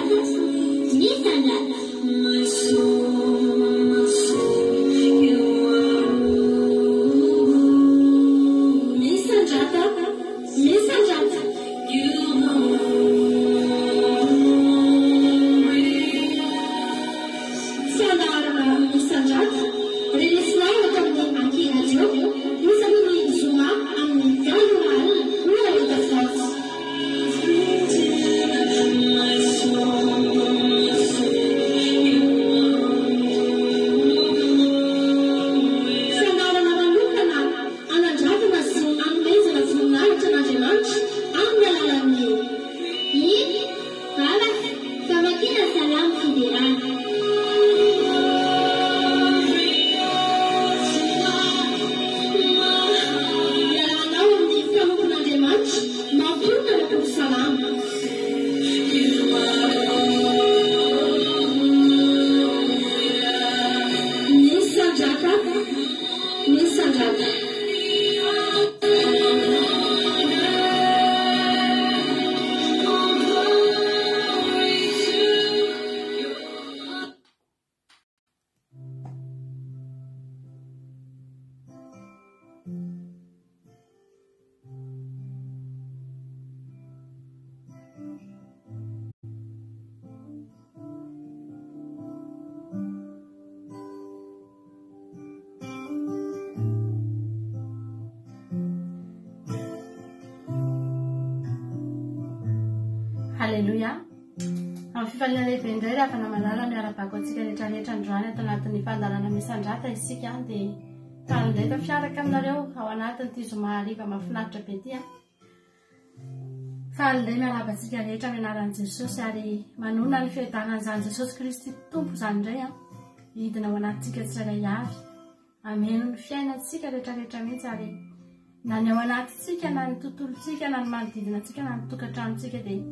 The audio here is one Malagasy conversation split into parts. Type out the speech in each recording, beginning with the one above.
Misandrata, misandrata. Misandrata, misandrata. Fandaharana Misandrata, renesinao eto amin'ny Aky Radio, isaky ny zoma amin'ny valo ora alina, ora eto Frantsa. Fandaharana manokana hanandratana sy hanomezana voninahitra an'Andriamanitra amin'ny alalan'ny hira, vavaka, famakiana salamo fiderana. Iarahanao amin'ny mpanompon'Andriamanitra mampionona ny salamo. Misandrata, misandrata. Haleloia! Amin'ny fifaliana lehibe indray ry havana malala miara-bako antsika rehetra rehetra androany ato anatin'ny fandaharana Misandrata isika dia faly indray tafiaraka aminareo ao anatin'ity zoma hariva mahafinaritra be ity. Faly indray miarahaba antsika rehetra amin'ny anaran'i Jesosy ary manonona ny fiadanan'izany Jesosy Kristy Tompo izany indray an. Hidina ao anatintsika tsirairay avy. Hameno ny fiainantsika rehetrarehetra mihitsy ary na ny ao anatintsika na ny tontolontsika na ny manodidina antsika na ny tokantranontsika dia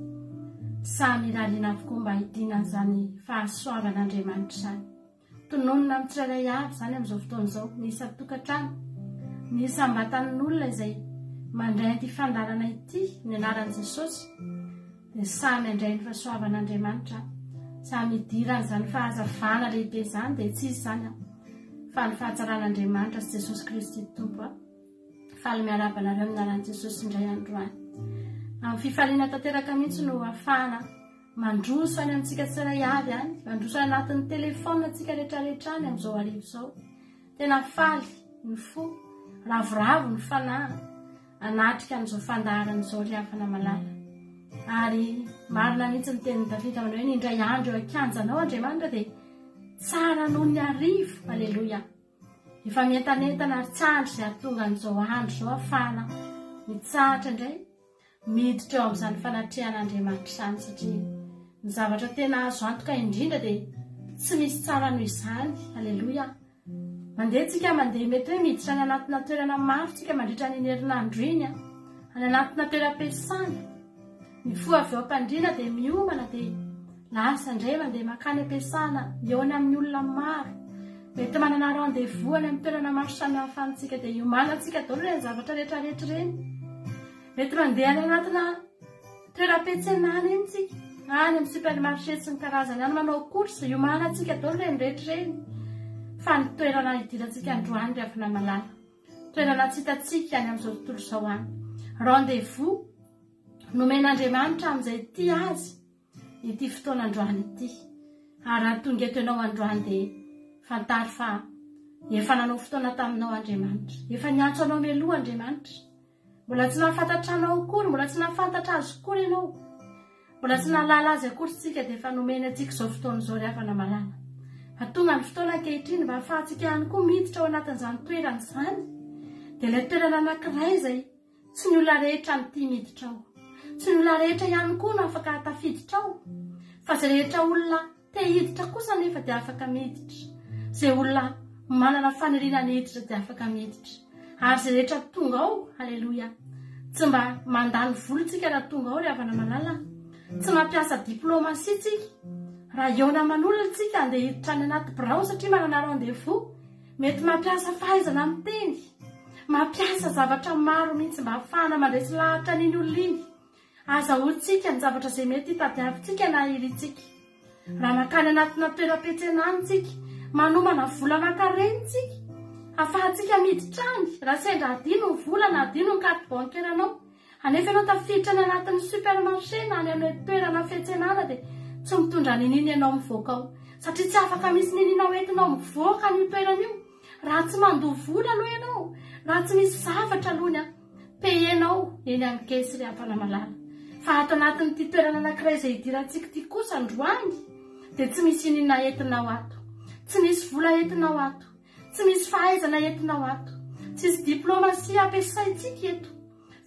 samy irariana avokoa mba hidinan'izany fahasoavan'Andriamanitra izany. Tononina amin'ny tsirairay avy izany amin'izao fotoana izao, ny isan-tokantrano, ny isam-batan'olona izay mandray an'ity fandaharana ity ny anaran'i Jesosy, dia samy handray ny fahasoavan'Andriamanitra, samy hidiran'izany fahazavana lehibe izany, dia tsy izy izany fa ny fahatsaran'Andriamanitra sy Jesosy Kristy Tompo. Faly miarahaba anareo amin'ny anaran'i Jesosy indray androany. Amin'ny fifaliana tanteraka mihitsy no ahafahana Mandroso any amintsika tsirairay avy any, mandroso any anatin'ny telefaonina antsika rehetrarehetra any amin'izao hariva izao. Tena faly ny fo, ravoravo ny fanahy hanatrika an'izao fandaharana izao ry havana malala. Ary marina mihitsy ny tenin'i Davida manao hoe ny indray andro eo an-kianjanao Andriamanitra dia tsara noho ny arivo. Aleloia. Efa mientanentana ary tsy andry izay hahatonga an'izao andro izao hahafahana mitsahatra indray miditra eo amin'izany fanatrehan'Andriamanitra izany satria ny zavatra tena azo antoka indrindra dia tsy misy tsara noho izany. Aleloia. Mandeha tsika mandeha mety hoe miditra any anatina toerana maro tsika mandritra an'iny herinandro iny, any anatina toeram-piasana. Mifoha avy eo am-pandriana dia miomana dia lasa indray mandeha mankany am-piasana, mihaona amin'ny olona maro. Mety manana rendez-vous any amin'ny toerana maro samihafa any tsika dia iomanantsika daholo ireny zavatra rehetra rehetra ireny. Mety mandeha any anatina toeram-piantsenana eny tsika, any amin'ny supermarché sy ny karazany any manao course, iomanantsika daholo ireny rehetra ireny. Fa ny toerana hidirantsika androany ry havana malala, toerana tsy hitantsika any amin'izao tontolo izao any. Rendez-vous Nomen'Andriamanitra amin'izay tia Azy ity fotoana androany ity. Ary raha tonga eto ianao androany dia fantaro fa efa nanao fotoana taminao Andriamanitra. Efa niantso anao mialoha Andriamanitra. Mbola tsy nahafantatra anao akory, mbola tsy nahafantatra Azy akory ianao. Mbola tsy nahalala Azy akory isika dia efa nomeny antsika izao fotoana izao ry havana malala. Fa tonga ny fotoana ankehitriny mba hahafahantsika ihany koa miditra ao anatin'izany toerana izany. Dia ilay toerana anankiray izay Tsy ny olona rehetra no tia miditra ao. Tsy ny olona rehetra ihany koa no afaka tafiditra ao. Fa izay rehetra olona te hiditra kosa anefa dia afaka miditra. Izay olona manana faniriana ny hiditra dia afaka miditra. Ary izay rehetra tonga ao, aleloia. Tsy mba mandany vola tsika raha tonga ao ry havana malala. Tsy mampiasa diplomatie tsika. Raha hihaona aman'olona tsika andeha hiditra any anaty birao satria manana rendez-vous. Mety mampiasa fahaizana miteny, mampiasa zavatra maro mihitsy mba hahafahana mandresy lahatra an'iny olona iny. Azahoantsika ny zavatra izay mety hitadiavintsika na irintsika. Raha mankany anatina toeram-piantsenana isika, manomana vola aman-karena isika, ahafahantsika miditra any, raha sendra hadino ny vola na hadino ny carte bancaire-nao, anefa ianao tafiditra any anatin'ny supermarché na any amin'ilay toerana fiantsenana dia tsy mitondra n'inona ianao mivoaka ao, satria tsy afaka misy n'inona hoentinao mivoaka an'io toerana io raha tsy mandoa vola aloha ianao, raha tsy misy zavatra aloha ny Payer-nao eny amin'ny caisse ry havana malala. Fa ato anatin'ity toerana anankiray izay hidirantsika ity kosa androany dia tsy misy inona entinao ato. Tsy misy vola entinao ato. Tsy misy fahaizana entinao ato. Tsisy diplomatie ampiasaintsika eto.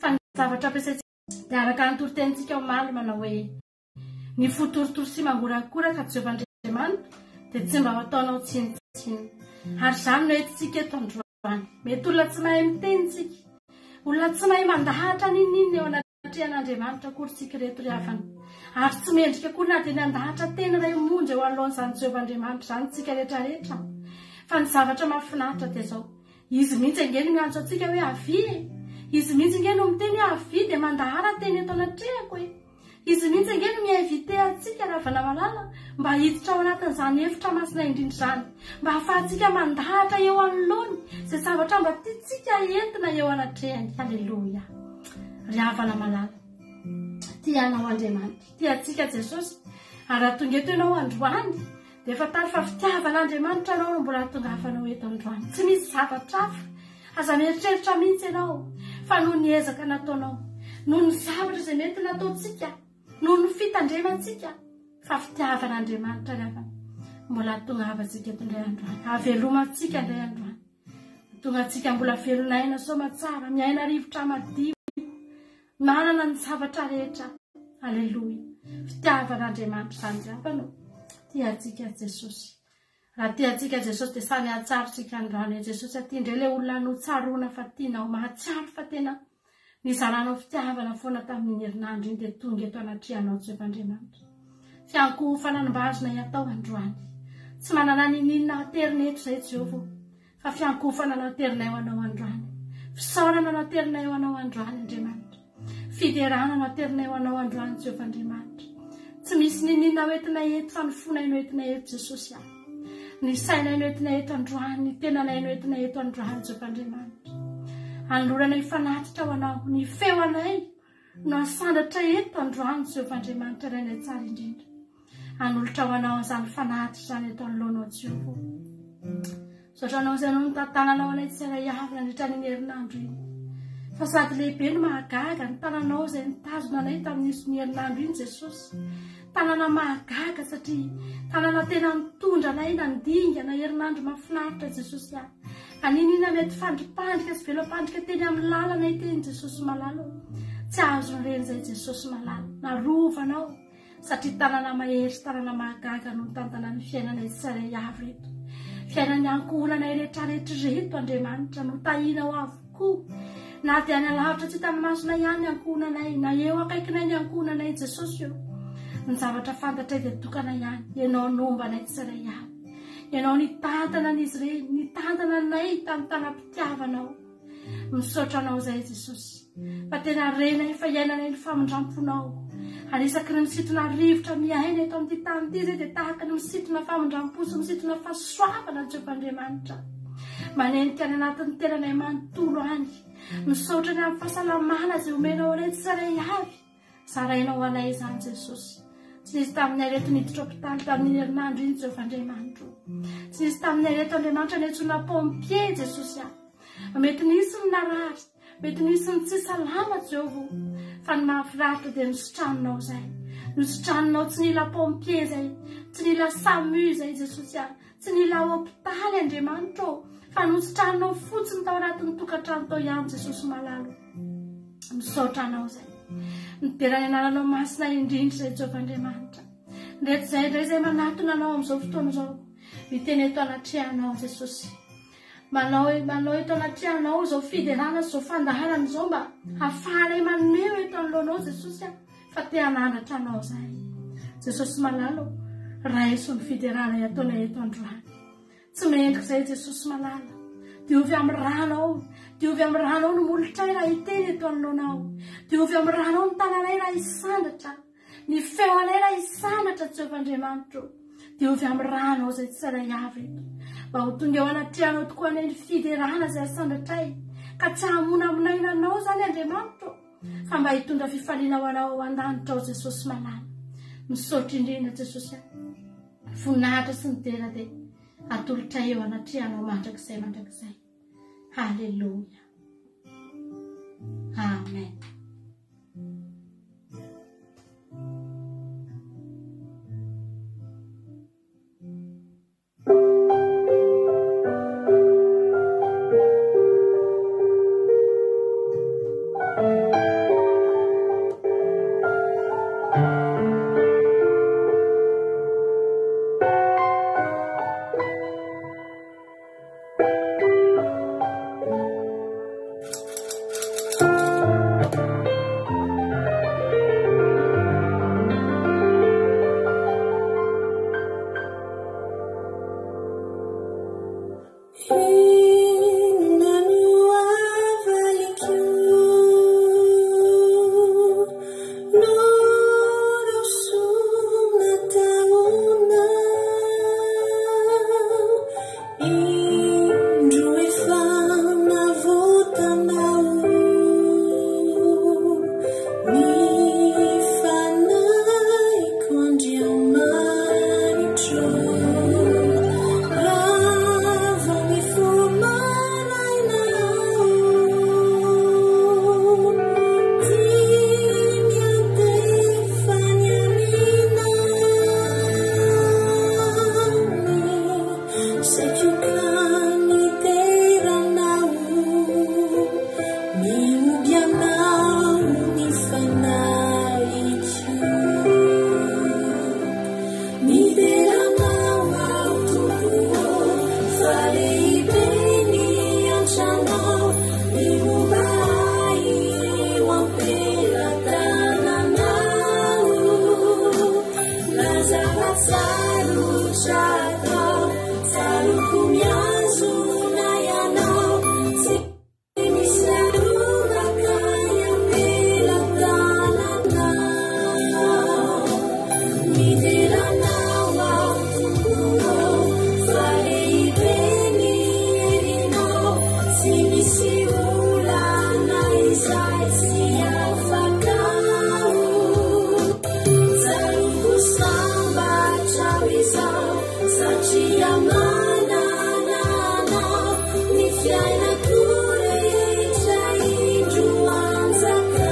Fa ny zavatra ampiasaintsika dia araka ny toritenintsika omaly manao hoe. Ny fo torotoro sy mangorakoraka Jehovah Andriamanitra dia tsy mba ho ataonao tsinontsinona. Ary izany no entintsika eto androany. Mety olona tsy mahay miteny isika. Olona tsy mahay mandahatra n'inon'inona eo anatrehan'Andriamanitra akory isika ireto ry havana. Ary tsy mendrika akory na dia ny handahatra teny iray monja eo anoloan'izany Jehovah Andriamanitra izany isika rehetrarehetra. Fa ny zavatra mahafinaritra dia izao, Izy mihitsy ange no miantso antsika hoe avia e! Izy mihitsy ange no miteny hoe avia dia mandahara teny eto anatrehako e! Izy mihitsy ange no mi-inviter antsika Ravanamalala mba hiditra ao anatin'izany efitra masina indrindra izany, mba hahafahantsika mandahatra eo anoloany izay zavatra mba tiantsika entina eo anatrehany. Aleloia! Ry havana malala, tia anao Andriamanitra, tia antsika Jesosy, ary raha tonga eto ianao androany, dia fantaro fa fitiavan'Andriamanitra anao no mbola hahatongavanao eto androany. Tsy misy zavatra hafa. Aza mieritreritra mihitsy ianao fa noho ny ezaka nataonao, noho ny zavatra izay mety nataontsika, noho ny fitandremantsika, fa fitiavan'Andriamanitra ry havana. Mbola hahatongavantsika eto indray androany, hahavelomantsika indray androany. Tonga antsika mbola velon'aina soamatsara, miaina rivotra madio, manana ny zavatra rehetra. Aleloia. Fitiavan'Andriamanitra izany ry havana ô. Tia antsika Jesosy. Raha tia antsika Jesosy dia samy hahatsiaro isika androany hoe Jesosy aty indray ilay olona notsaroana fa tianao, mahatsiaro fa tena nizaranao fitiavana foana tamin'iny herinandro iny dia tonga eto anatrehanao Jehovah Andriamanitra. Fiankohofana no mba azonay atao androany. Tsy manana niniana aterina eto izay Jehovah fa fiankohofana no aterinay ho anao androany. Fisaorana no aterinay ho anao androany Andriamanitra. Fiderana no aterinay ho anao androany Jehovah Andriamanitra. Tsy misy niniana ho entinay eto fa ny fonay no entinay eto Jesosy ah. Ny sainay no entinay eto androany, ny tenanay no entinay eto androany Jehovah Andriamanitra. Anoloranay fanatitra ho anao, ny feo anay no asandratra eto androany Jehovah Andriamanitra Rainay tsara indrindra. Hanolotra ho anao an'izany fanatitra izany eto anoloanao Jehovah. Misaotra anao izay noho ny tantananao anay tsirairay avy nandritra an'iny herinandro iny. Fa sady lehibe no mahagaga ny tananao izay nitazona anay tamin'iny herinandro iny Jesosy. Tanana mahagaga satria tanana tena nitondra anay nandingana herinandro mahafinaritra Jesosy ah. Aninina mety fandripandrika sy velopandrika teny amin'ny lalana teny Jesosy malala. Tsy azon'ireny izay Jesosy malala. Narovanao. Satria tanana mahery sy tanana mahagaga no mitantana ny fiainanay tsirairay avy ireto. Fiainan'ny ankohonanay rehetrarehetra ireto Andriamanitra no tahianao avokoa. Na dia any alavitra tsy hitan'ny masonay ihany ny ankohonanay, na eo akaikinay ny ankohonanay Jesosy ô. Ny zavatra fantatray dia tokana ihany, Ianao no homba anay tsirairay avy. Ianao nitantana an'izy ireny, nitantana anay tamin'ny tanam-pitiavanao. Misaotra anao izay Jesosy fa tena renay fa iainanay ny famindramponao. Ary isaky ny misintona rivotra miaina eto amin'ity tany ity izay dia tahaka ny misintona famindrampo sy misintona fahasoavana ny Jehovah Andriamanitra. Manenika any anatin'ny tenanay manontolo any. Misaotra ny amin'ny fahasalamana izay omenao anay tsirairay avy. Zarainao ho anay izany Jesosy. Tsy nisy taminay ireto niditra hopitaly tamin'iny herinandro iny Jehovah Andriamanitro. Tsy nisy taminay ireto Andriamanitra niantsoana pompier Jesosy ah. Mety nisy ny narary, mety nisy ny tsy salama Jehovah. Fa ny mahafinaritra dia nositraninao izay. Nositraninao tsy nila pompier izay, tsy nila SAMU izay Jesosy ah. Tsy nila hopitaly Andriamanitra ô, fa nositraninao fotsiny tao anatin'ny tokantrano tao ihany Jesosy malala. Misaotra anao izay. Midera ny anaranao masina indrindra izay Jehovah Andriamanitra. Ndreto izay indray izay manatona anao amin'izao fotoana izao. Miteny eto anatrehanao Jesosy. Manao manao eto anatrehanao izao fiderana sy izao fandaharana izao mba hahafahanay maneho eto anoloanao Jesosy a fa te hanandratra anao izahay. Jesosy malala ô, raiso ny fiderana ataonay eto androany. Tsy mendrika izay Jesosy malala. Diovy amin'ny ranao. Diovy amin'ny ranao ny molotray raha hiteny eto anoloanao. Diovy amin'ny ranao ny tananay raha hisandratra. Ny feo anay raha hisandratra Jehovah Andriamanitro. Diovy amin'ny ranao izay tsirairay avy eto. Mba ho tonga eo anatrehanao tokoa anie ny fiderana izay asandratray. Ka tsy hamonamonaina anao izany Andriamanitro. Fa mba hitondra fifaliana ho anao ao an-danitra ao Jesosy malala. Misaotra indrindra Jesosy a. Voninahitra sy ny dera dia atolotray eo anatrehanao mandrakizay mandrakizay. Haleloia. Amen. Inona no havaliko Norosona taonao Indro efa navotanao Ny fanahiko Andriamanitro Raha vao mifoha maraina aho Dia miantefa ny aminao Saiko ka midera anao Mihoby anao ny fanahiko Midera anao aho Tompo ô Fa lehibe ny antranao Ny momba ahy eo am-pelatananao Na zava-tsarotra atao Tsaroako mihazona ianao Tsy misy arobaka ny am-pelatananao Midera anao aho Tompo ô Fa lehibe ny herinao Tsy misy olana izay tsy afakao Tsaroako sambatra aho izao Satria manana anao Ny fiainako rehetra indro anjaka.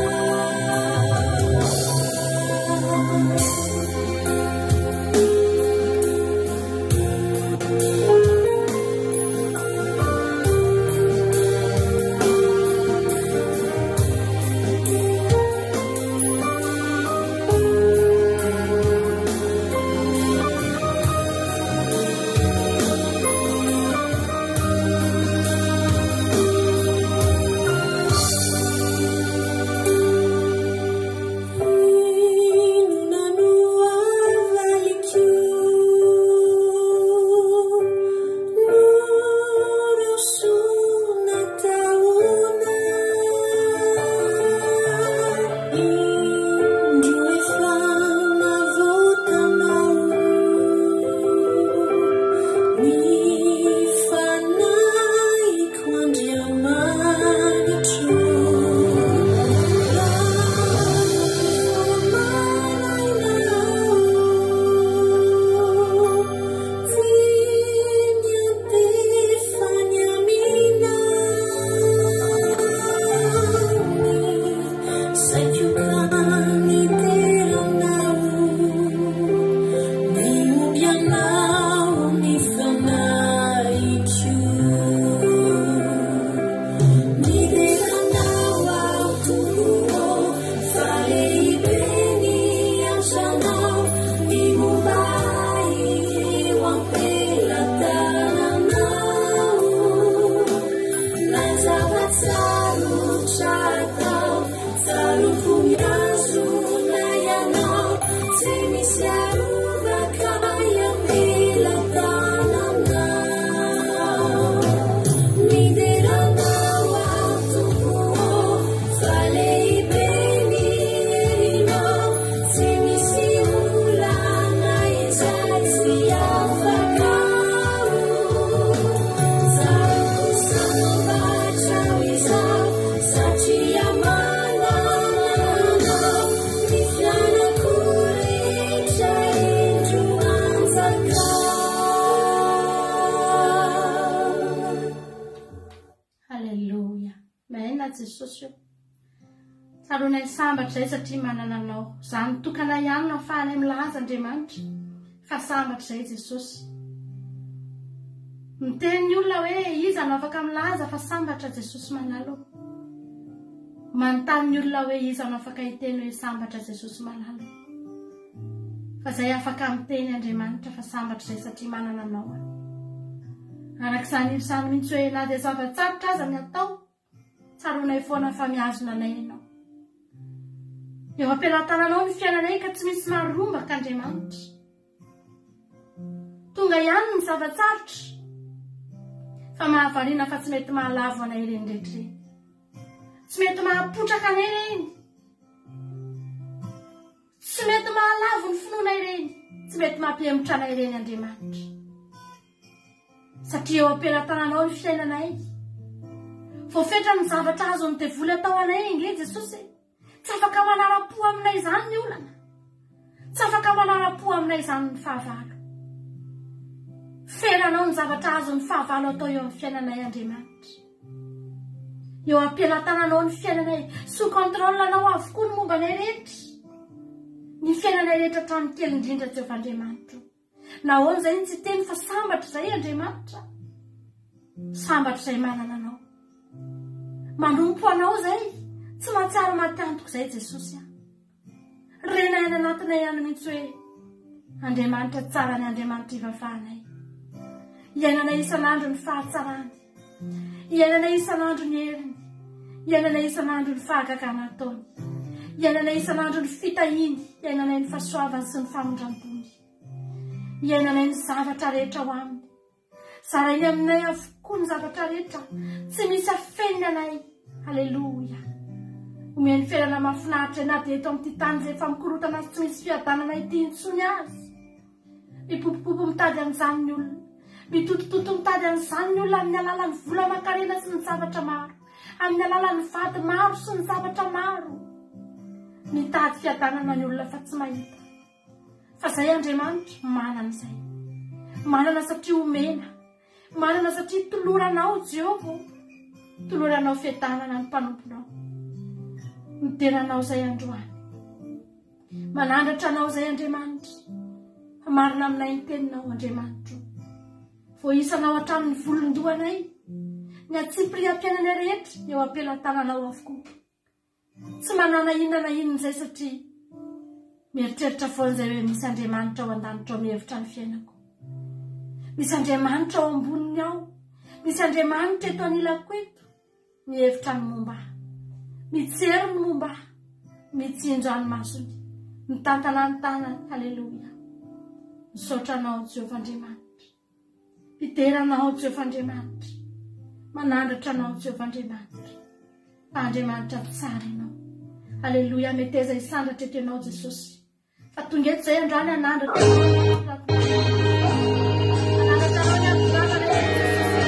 Jesosy o. Tsaroanay sambatra izay satria manana Anao. Izany tokana ihany no ahafahanay milaza Andriamanitra fa sambatra izay Jesosy. Miteny ny olona hoe iza no afaka milaza fa sambatra Jesosy malala o. Manontany ny olona hoe iza no afaka hiteny hoe sambatra Jesosy malala o. Fa izay afaka miteny Andriamanitra fa sambatra izay satria manana Anao aho. Araka izany hira izany mihitsy hoe na dia zava-tsarotra aza ny atao, Tsaroanay foana fa mihazona anay Ianao. Eo am-pelatananao ny fiainanay ka tsy misy marombaka Andriamanitra. Tonga ihany ny zava-tsarotra fa mahavariana fa tsy mety mahalavo anay ireny rehetra ireny. Tsy mety mahapotraka anay ireny. Tsy mety mahalavo ny finoana ireny. Tsy mety mampihemotra anay ireny Andriamanitra. Satria eo am-pelatananao ny fiainanay. Voafetra ny zavatra azon'ny devoly atao anay ange Jesosy e. Tsy afaka manaram-po aminay izany ny olana. Tsy afaka manaram-po aminay izany ny fahavalo. Feranao ny zavatra azon'ny fahavalo atao eo amin'ny fiainanay Andriamanitra. Eo am-pelatananao ny fiainanay. Sous contrôle anao avokoa ny momba anay rehetra. Ny fiainanay rehetra hatramin'ny kely indrindra Jehovah Andriamanitro. Nahoana izay no tsy hiteny fa sambatra izay Andriamanitra? Sambatra izay manana anao. Manompo anao izay, tsy mahatsiaro maty antoka izay Jesosy a. Renay any anatinay any mihitsy hoe Andriamanitra tsara ny Andriamanitra ivavahanay. Iainanay isan'andro ny fahatsarany. Iainanay isan'andro ny heriny. Iainanay isan'andro ny fahagagana ataony. Iainanay isan'andro ny fitahiany. Iainanay ny fahasoavany sy ny famindram-pony. Iainanay ny zavatra rehetra ao aminy. Zarainy aminay avokoa ny zavatra rehetra. Tsy misy afeniny anay. Aleloia. Omeny fiainana mahafinaritra na dia eto amin'ity tany izay efa mikorotana sy tsy misy fiadanana ity intsony aza. Mipopopopo mitady an'izany ny olona. Mitotototo mitady an'izany ny olona amin'ny alalan'ny vola aman-karena sy ny zavatra maro. Amin'ny alalan'ny vady maro sy ny zavatra maro. Mitady fiadanana ny olona fa tsy mahita. Fa izay Andriamanitra, manana izay. Manana satria omena. Manana satria toloranao Jehovah o. Toloranao fiadanana ny mpanomponao. Midera anao izay androany. Manandratra anao izay Andriamanitra. Fa marina aminay ny teninao Andriamanitro. Voahisanao hatramin'ny volon-dohanay. Ny antsipiriam-piainanay rehetra eo am-pelatananao avokoa. Tsy manana inona na inona izay satria mieritreritra foana izay hoe misy Andriamanitra ao an-danitra ao mihevitra ny fiainako. Misy Andriamanitra ao amboniny ao. Misy Andriamanitra eto anilako eto mihevitra ny momba ahy. Mijery ny momba ahy. Mitsinjo ny masony. Mitantana ny tanany. Aleloia. Misaotra anao Jehovah Andriamanitra. Midera anao Jehovah Andriamanitra. Manandratra anao Jehovah Andriamanitra. Fa Andriamanitra tsara ianao. Aleloia, meteza hisandratra eto ianao Jesosy. Fa tonga eto izay androany hanandratra Hanandratra anao ny hampivavana eto Jesosy.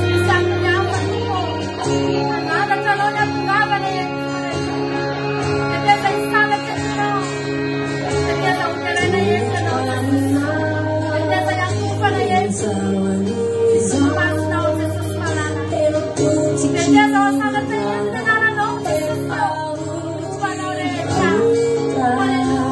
Misy antony hafa Tompo. Hanandratra anao ny hampivavana eto. Meteza hisandratra eto ianao. Meteza ho deraina eto ianao Jesosy. Meteza hiankohofana eto. Masina ao Jesosy malala. Meteza ho asandratra eto ny anaranao Jesosy. Tompo anao rehetra. Haleloia.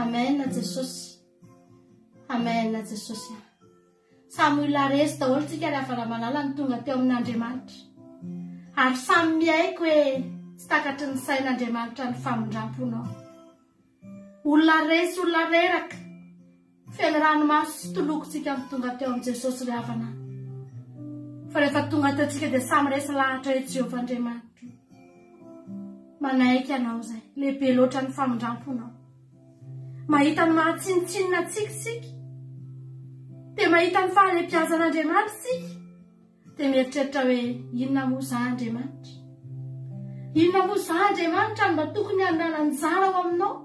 Amen Jesosy. Amen Jesosy a. Samy olona resy daholo tsika ry havana malala no tonga teo amin'Andriamanitra. Ary samy miaiky hoe tsy takatry ny sain'Andriamanitra ny famindram-ponao. Olona resy, olona reraka, feno ranomaso sy toloko tsika no tonga teo amin'i Jesosy ry havana. Fa rehefa tonga teo tsika dia samy resy lahatra hoe Jehovah Andriamanitro. Manaiky anao izay. Lehibe loatra ny famindram-ponao. Mahita ny maha tsinontsinona antsika isika. Dia mahita ny fahalehibiazan'Andriamanitra isika. Dia mieritreritra hoe inona moa izaho Andriamanitra? Inona moa izaho Andriamanitra no mba tokony hanana anjara ao aminao?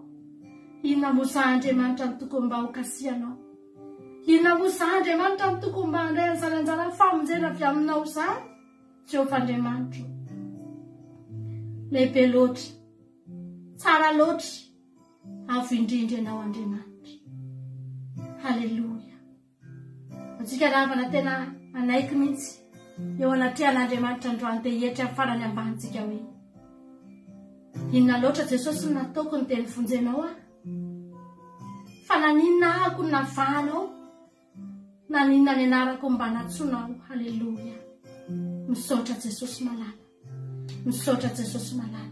Inona moa izaho Andriamanitra no tokony mba hokasihanao? Inona moa izaho Andriamanitra no tokony mba handray an'izany anjara famonjena avy aminao izany? Jehovah Andriamanitro. Lehibe loatra. Tsara loatra. Avo indrindra ianao Andriamanitra. Haleloia. Antsika ravana tena manaiky mihitsy eo anatrehan'Andriamanitra androany dia hietry amin'ny farany ambanintsika hoe inona loatra Jesosy no nataoko ny dia nivonjenao aho? Fa naninona ahako no navahanao? Naninona ny anarako mba nantsoinao? Haleloia. Misaotra Jesosy malala. Misaotra Jesosy malala.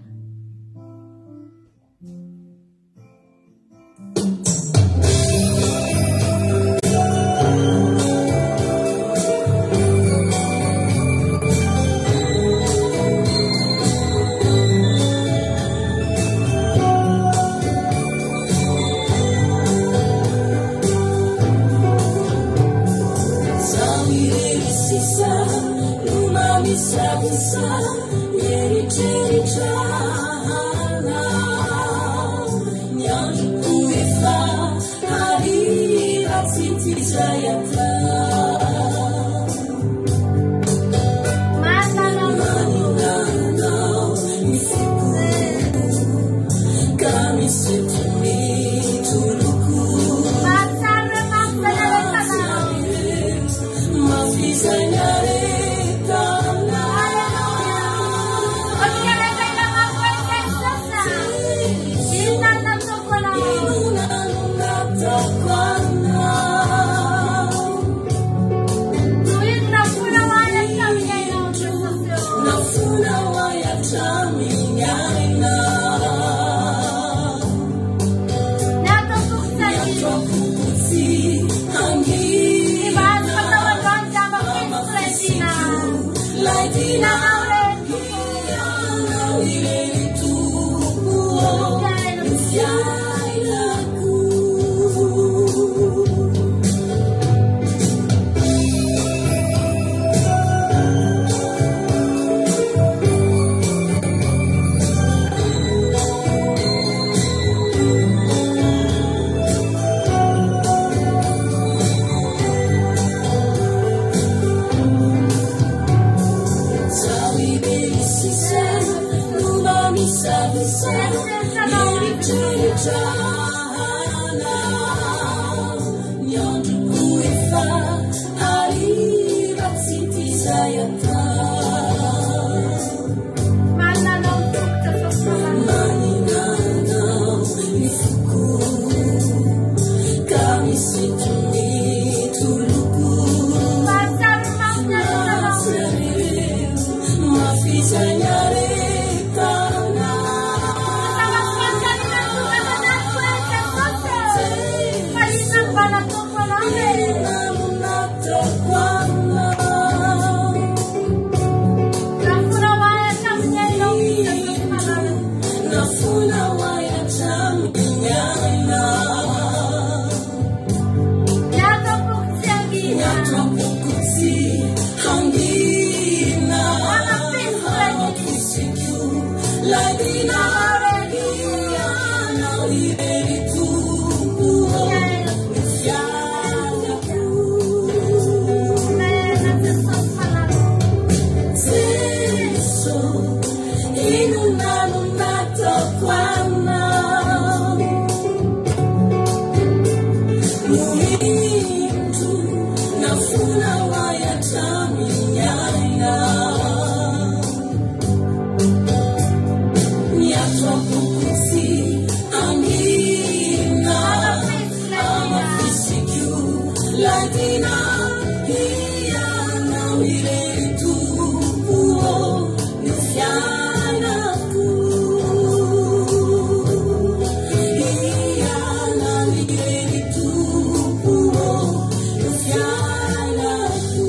tiana Ianao irery Tompo ô no fiainako. Ianao irery Tompo ô no fiainako.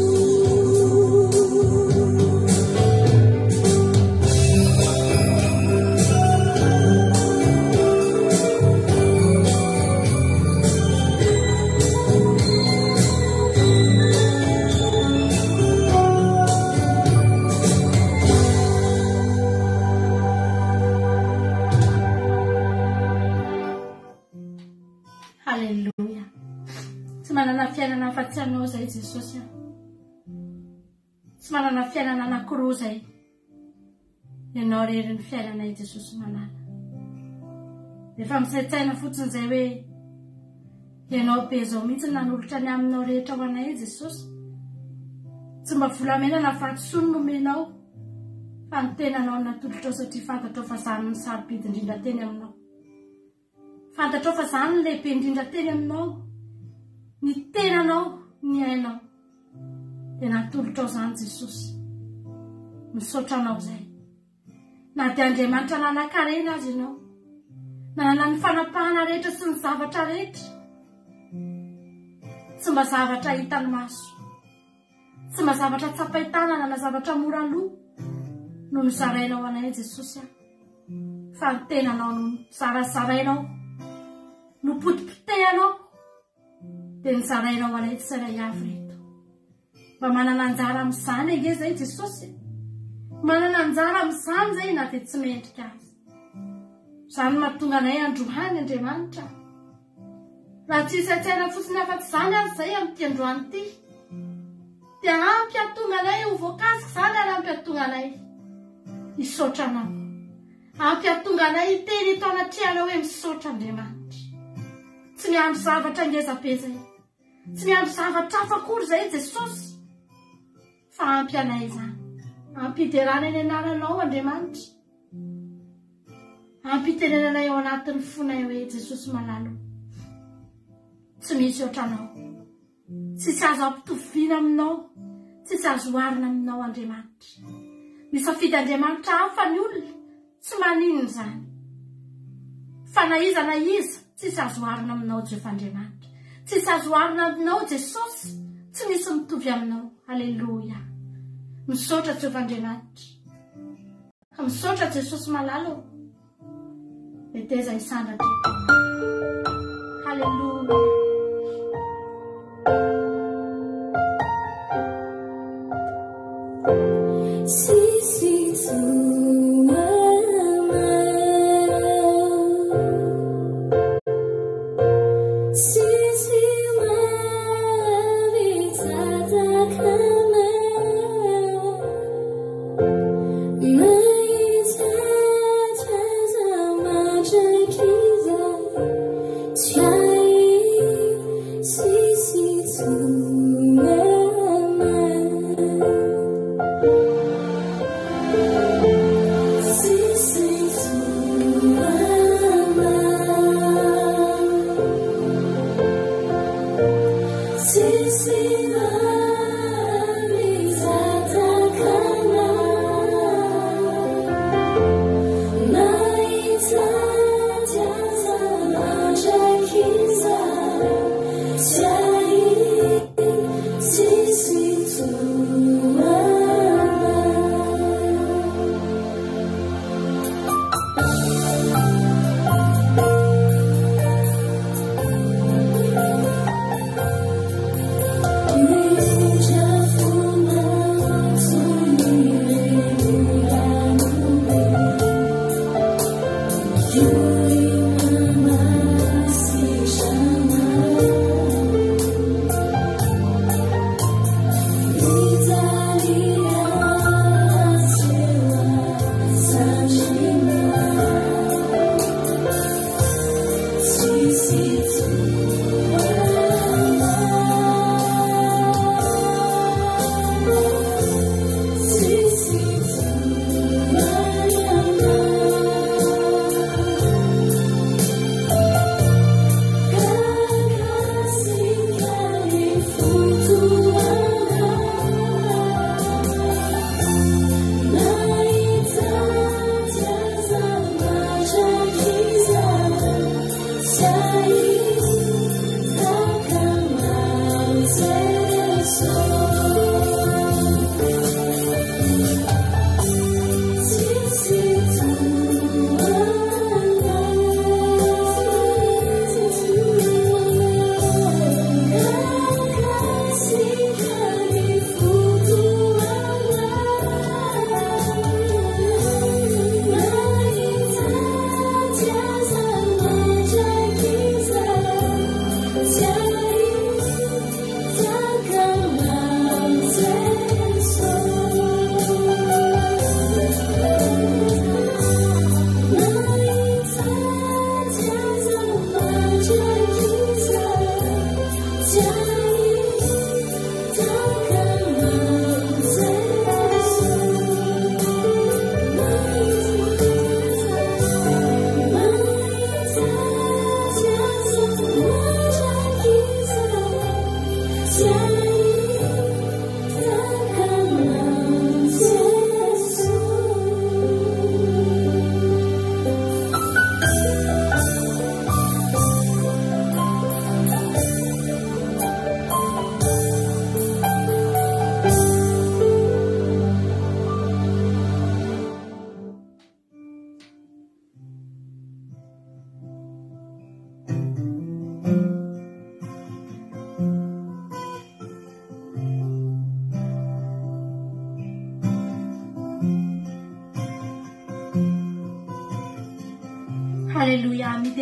Haleloia. Tsy manana fiainana afa-tsy anao izay Jesosy a. Tsy manana fiainana anankiroa izay. Ianao irery ny fiainanay Jesosy malala. Efa misaintsaina fotsiny izay hoe Ianao be izao mihitsy nanolotra ny aminao rehetra ho anay Jesosy. Tsy mba volamena na vatosoa no nomenao fa ny tenanao no natolotrao satria fantatrao fa izany no sarobidy indrindra teny aminao. Fantatrao fa izany no lehibe indrindra teny aminao, ny tenanao, ny ainao. Dia natolotrao izany Jesosy. Misaotra anao izay. Na dia Andriamanitra nanan-karena aza ianao, nanana ny fanapahana rehetra sy ny zavatra rehetra, tsy mba zavatra hitan'ny maso, tsy mba zavatra tsapain-tanana na zavatra mora loha no nozarainao anay Jesosy a. Fa ny tenanao no zarazarainao, nopotipotehanao, dia nozarainao anay tsirairay avy ireto. Mba manana anjara amin'izany ange izay Jesosy e! Manana anjara amin'izany izay na dia tsy mendrika aza. Izany no mahatonga anay androany Andriamanitra. Raha tsy hisaintsaina fotsiny afa-tsy izany aza izay amin'ity androany ity, dia ampy hahatonga anay ho voakasika izany ary ampy hahatonga anay hisaotra Anao. Ampy hahatonga anay hiteny eto anatrehanao hoe misaotra Andriamanitra. Tsy miandry zavatra ngeza be izay. Tsy miandry zavatra hafa akory izay Jesosy fa ampy anay izany. Ampiderana ny anaranao Andriamanitra. Ampitenenanay ao anatin'ny fonay hoe Jesosy malala o. Tsy misy ohatranao. Tsisy azo ampitoviana aminao. Tsisy azo oharina aminao Andriamanitra. Misafidy Andriamanitra hafa ny olona. Tsy maninona izany. Fa na iza na iza, tsisy azo oharina aminao Jehovah Andriamanitra. Tsisy azo oharina aminao Jesosy. Tsy misy mitovy aminao. Aleloia. Misaotra Jehovah Andriamanitra. Misaotra Jesosy malala ô. Meteza hisandratra eto. Haleloia. Tsisy toa anao. Tsisy mahavita tahaka anao. Mahita zaza mandrakizay. Tsy hay tsisy toa anao. Tsisy toa anao. Tsisy mahavita tahaka anao. Mahita zaza mandrakizay. Tsy hay tsisy toa anao.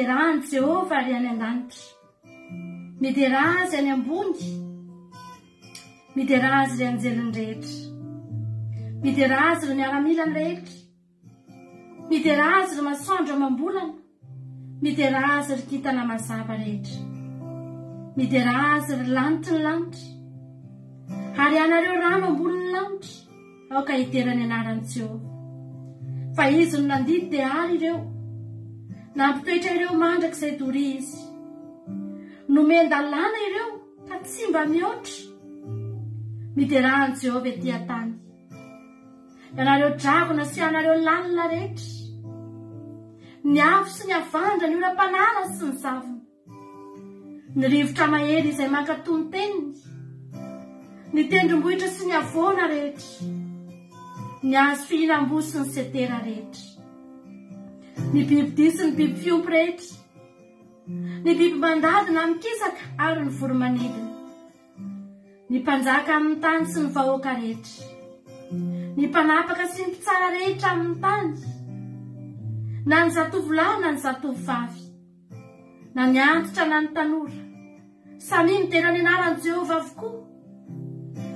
Miderà an'i Jehovah, ry any an-danitra. Miderà azy any ambony. Miderà azy, ry anjeliny rehetra. Miderà azy, ry miaramilany rehetra. Miderà azy, ry masoandro amam-bolana. Miderà azy, ry kintana mazava rehetra. Miderà azy, ry lanitry ny lanitra. Ary ianareo rano ambonin'ny lanitra, aoka hidera ny anaran'i Jehovah. Fa izy no nandidy dia ary ireo. Nampitoetra ireo mandrakizay doria izy. Nomen-dalàna ireo ka tsy mba mihoatra. Miderà an'i Jehovah ety an-tany. Ianareo dragona sy ianareo lalina rehetra. Ny afo sy ny havandra, ny oram-panala sy ny zavona. Ny rivotra mahery izay mankatò ny teniny. Ny tendrombohitra sy ny havoana rehetra. Ny hazo fihinam-boa sy ny setera rehetra. Ny bibidia sy ny biby fiompy rehetra. Ny biby mandady na mikisaka ary ny voro-manidina. Ny mpanjaka amin'ny tany sy ny vahoaka rehetra. Ny mpanapaka sy ny mpitsara rehetra amin'ny tany. Na ny zatovolahy na ny zatovovavy. Na ny antitra na ny tanora. Samia midera ny anaran'i Jehovah avokoa.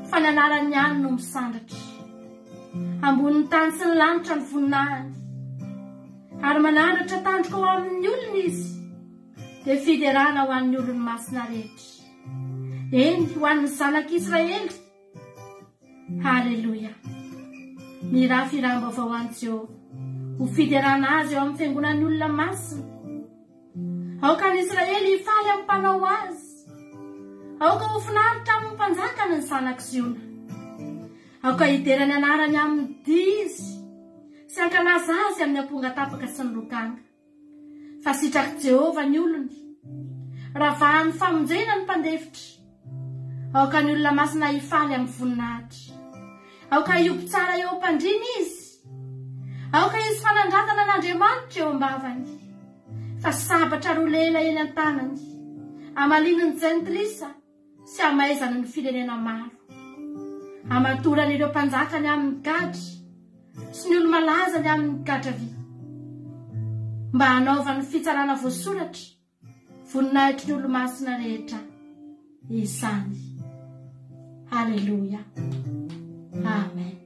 Fa ny anarany ihany no misandratra. Ambonin'ny tany sy ny lanitra ny voninahiny. Ary manandratra tandroka ho amin'ny olona izy. Dia fiderana ho an'ny olony masina rehetra. Eny, ho an'ny zanak'Israely. Haleloia. Mihirà fihiram-baovao ho an'i Jehovah, ho fiderana azy eo amin'ny fiangonan'ny olona masina. Aoka ny Israely hifaly amin'ny mpanao azy. Aoka ho finaritra amin'ny mpanjakany ny zanak'i Ziona. Aoka hidera ny anarany amin'ny dihy izy, sy hankalaza azy amin'ny ampongatapaka sy ny lokanga. Fa sitrak'i Jehovah ny olony. Ravahan'ny famonjena ny mpandefitra. Aoka ny olona masina hifaly amin'ny voninahitra. Aoka hioby tsara eo am-pandriana izy. Aoka hisy fanandratana an'Andriamanitra eo am-bavany. Fa sabatra roa lela eny an-tanany. Hamaliany ny jentilisa. sy hamaizany ny firenena maro. Hamatorany ireo mpanjakany amin'ny gadra sy ny olo-malazany amin'ny gadra vy, mba hanaovany fitsarana voasoratra, voninahitry ny olo-masina rehetra izany. Haleloia. Amen.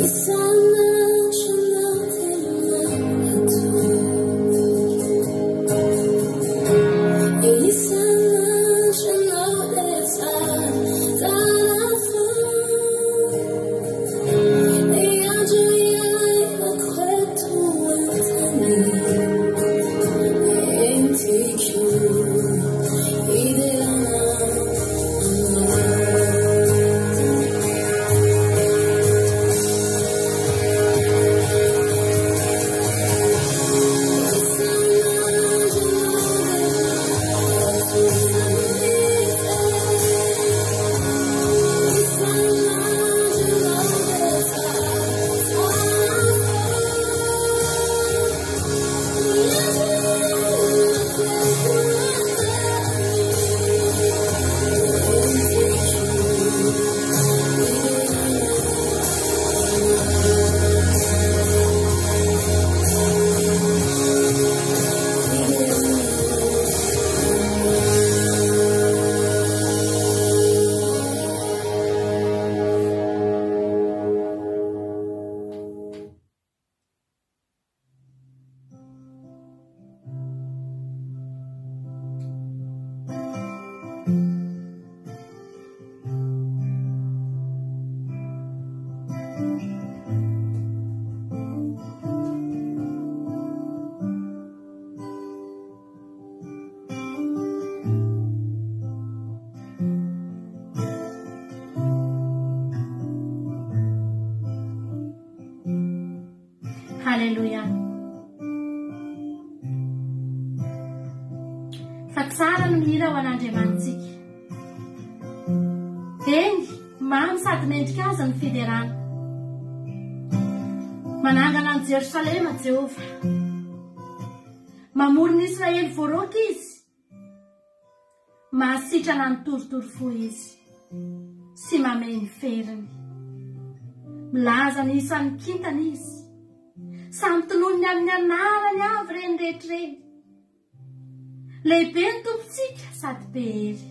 Isan'andro no tena matoky. Isan'andro ianao dia tsara foana. Ny andro iainako eto an-tany, entiko hiderana Haleloia. Fa tsara ny mihira ho an'Andriamanitsika. Eny, mamy sady mendrika azy ny fiderana. Manangana an'i Jerosalema Jehovah. Mamory ny Israely voaroaka izy. Mahasitrana ny torotoro fo izy sy mamehy ny feriny. Milaza ny isan'ny kintana izy. Samy tononiny amin'ny anarany avy ireny rehetra ireny. Lehibe ny Tompontsika sady be hery.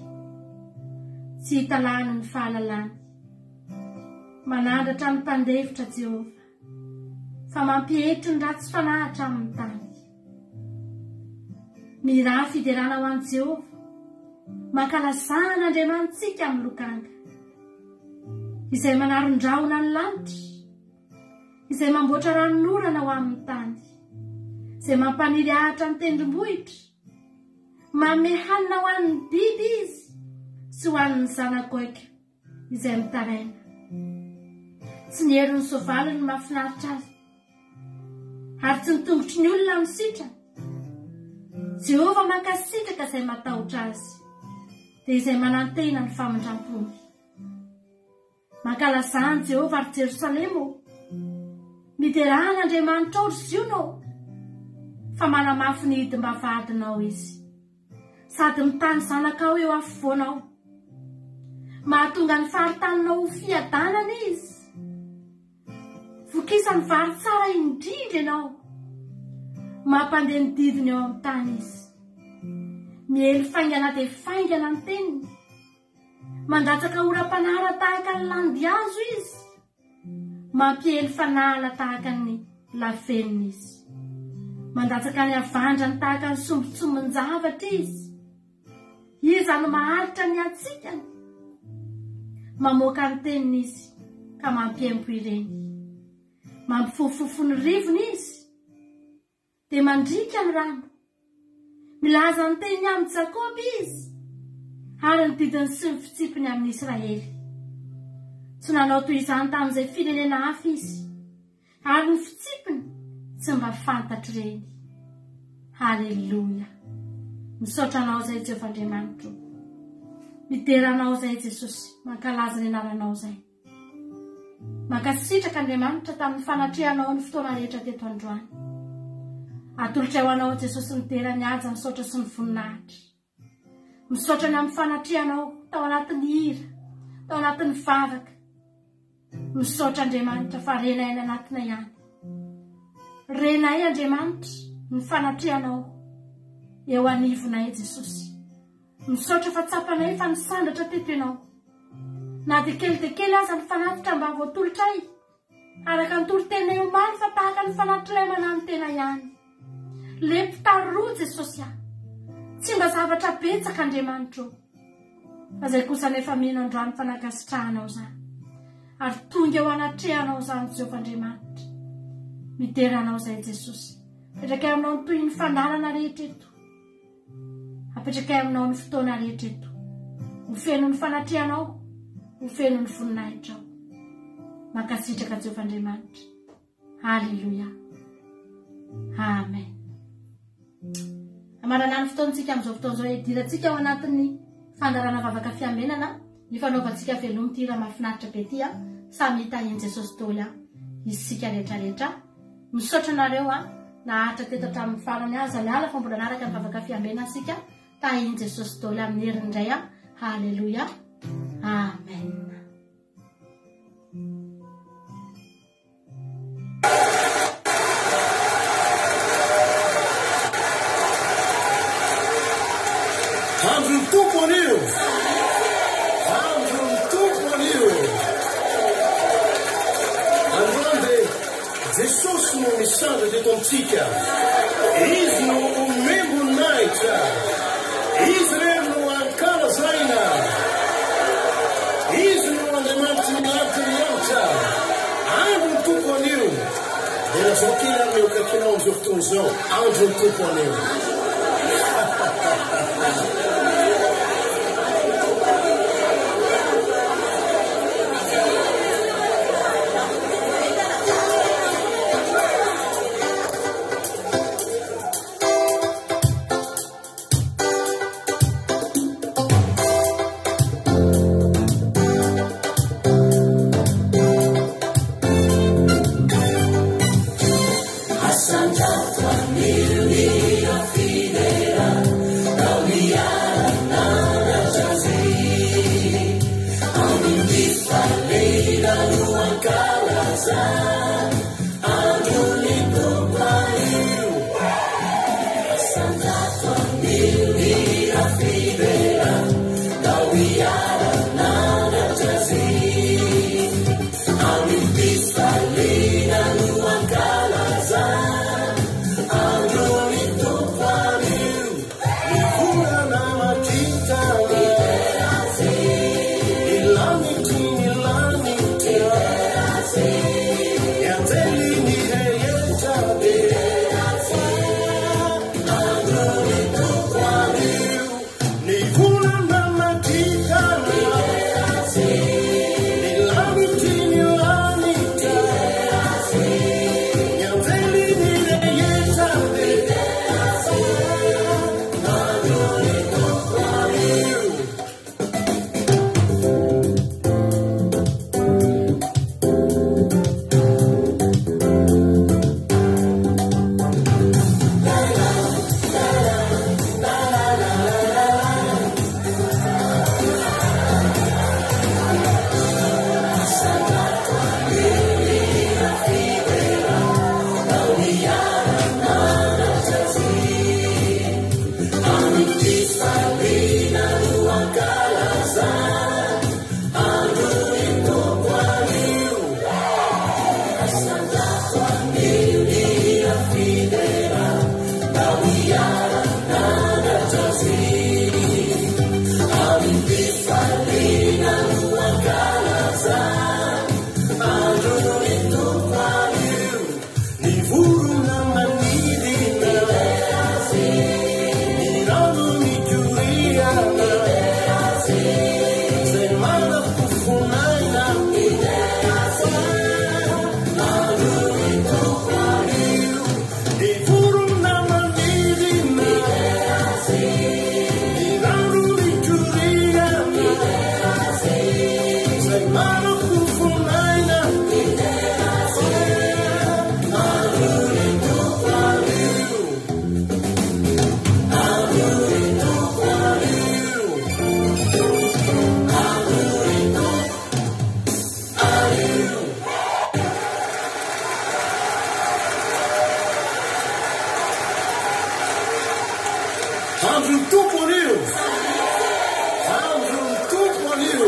Tsy hita lany ny fahalalany. Manandratra ny mpandefitra Jehovah, fa mampietry ny ratsy fanahy hatramin'ny tany. Mihirà fiderana ho an'i Jehovah. Mankalazà an'Andriamanitsika amin'ny lokanga, izay manaron-drahona ny lanitra, izay mamboatra ranonorana ho amin'ny tany, izay mampaniry ahitra ny tendrombohitra. Manome hanina ho an'ny biby izy sy ho an'ny zana-goaika izay mitaraina. Tsy ny herin'ny soavaly no mahafinaritra azy, ary tsy ny tongotry ny olona no sitrany. Jehovah mankasitraka izay matahotra azy, dia izay manantena ny famindram-pony. Mankalazà an'i Jehovah, ry Jerosalema ô! Miderà an'Andriamanitrao, ry Ziona ô! Fa manamafy ny hidim-bavahadinao izy, sady mitaha ny zanakao eo afovoanao. Mahatonga ny faritaninao ho fiadanana izy. Vokisany vary tsara indrindra ianao. Mampandeha ny didiny eo amin'ny tany izy. Miely faingana dia faingana ny teniny. Mandatsaka oram-panala tahaka ny landihazo izy. Mampiely fanala tahaka ny lavenona izy. Mandatsaka ny havandrany tahaka ny sombintsombin-javatra izy. Iza no maharitra ny hatsikany? Mamoaka ny teniny izy ka mampiempo ireny. Mampifofofofo ny rivony izy. Dia mandriaka ny rano. Milaza ny teniny amin'i Jakoba izy, ary ny didiny sy ny fitsipiny amin'i Israely. Tsy nanao toy izany tamin'izay firenena hafa izy, ary ny fitsipiny tsy mba fantatr'ireny. Haleloia! Misaotra anao izay, Jehovah Andriamanitro. Midera anao izay, Jesosy. Mankalaza ny anaranao izay. Mankasitraka Andriamanitra tamin'ny fanatrehanao ny fotoana rehetra teto androany. Atolotray ho anao Jesosy ny dera, ny haja, ny saotra sy ny voninahitra. Misaotra ny amin'ny fanatrehanao tao anatin'ny hira, tao anatin'ny vavaka. Misaotra Andriamanitra fa renay any anatinay ihany. Renay Andriamanitra ny fanatrehanao eo anivonay Jesosy. Misaotra fa tsapanay fa nisandratra teto ianao. Na dia kely dia kely aza ny fanatitra mba voatolotray, araka ny toriteninay omaly fa tahaka ny fanatitr'ilay mananotena ihany. Lepta roa Jesosy ah! Tsy mba zavatra betsaka Andriamanitro ô! Fa zay kosa anefa mino androany fa nankasitrahanao izany. Ary tonga eo anatrehanao izany Jehovah Andriamanitra. Midera anao izay Jesosy. Apetrakay aminao ny tohin'ny fandaharana rehetra eto. Apetrakay aminao ny fotoana rehetra eto. Ho feno ny fanatrehanao, ho feno ny voninahitrao. Mankasitraka Jehovah Andriamanitra. Haleloia. Amen. Hamarana ny fotoantsika amin'izao fotoana izao hidirantsika ao anatin'ny fandaharana vavaka fiambenana ny fanaovantsika veloma ity hira mahafinaritra be ity a. Samy hitahian'i Jesosy daholo a. Isika rehetra rehetra. Misaotra anareo a. Naharitra teto hatramin'ny farany aza miala fa mbola hanaraka ny vavaka fiambenana isika. Tahian'i Jesosy daholo amin'ny heriny indray a. Haleloia. Amen. Andron'ny Tompo anio! Andron'ny Tompo anio! Androany dia Jesosy no misandratra eto amintsika. Izy no omem-boninahitra. Izy irery no ankalazaina. Izy no Andriamanitry ny lanitra ny lanitra. Andro ny Tompo anio. Dia lazao kely ary ny eo akaikinao amin'izao fotoana izao. Andro ny Tompo anio. Andron'ny Tompo anio! Andron'ny Tompo anio!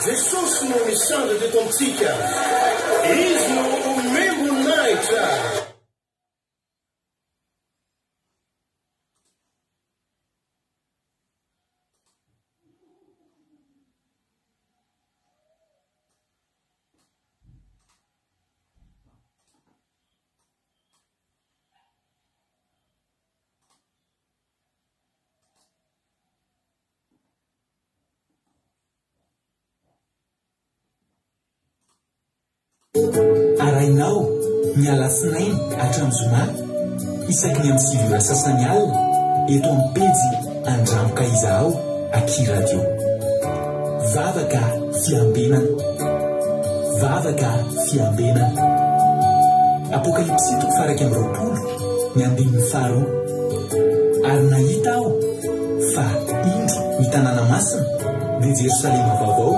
Jesosy no misandratra eto amintsika. Izy no omem-boninahitra. Arahinao ny alatsinainy hatramin'ny zoma isaky ny amin'ny 9 ora sasany alina eto amin'ny pejy Andramoka Izahao aky Radio. Vavaka fiambenana. Vavaka fiambenana. Apokalypsy toko faha 21 ny andininy faharoa. Ary nahita aho fa indro ny tanàna masina dia Jerosalema vaovao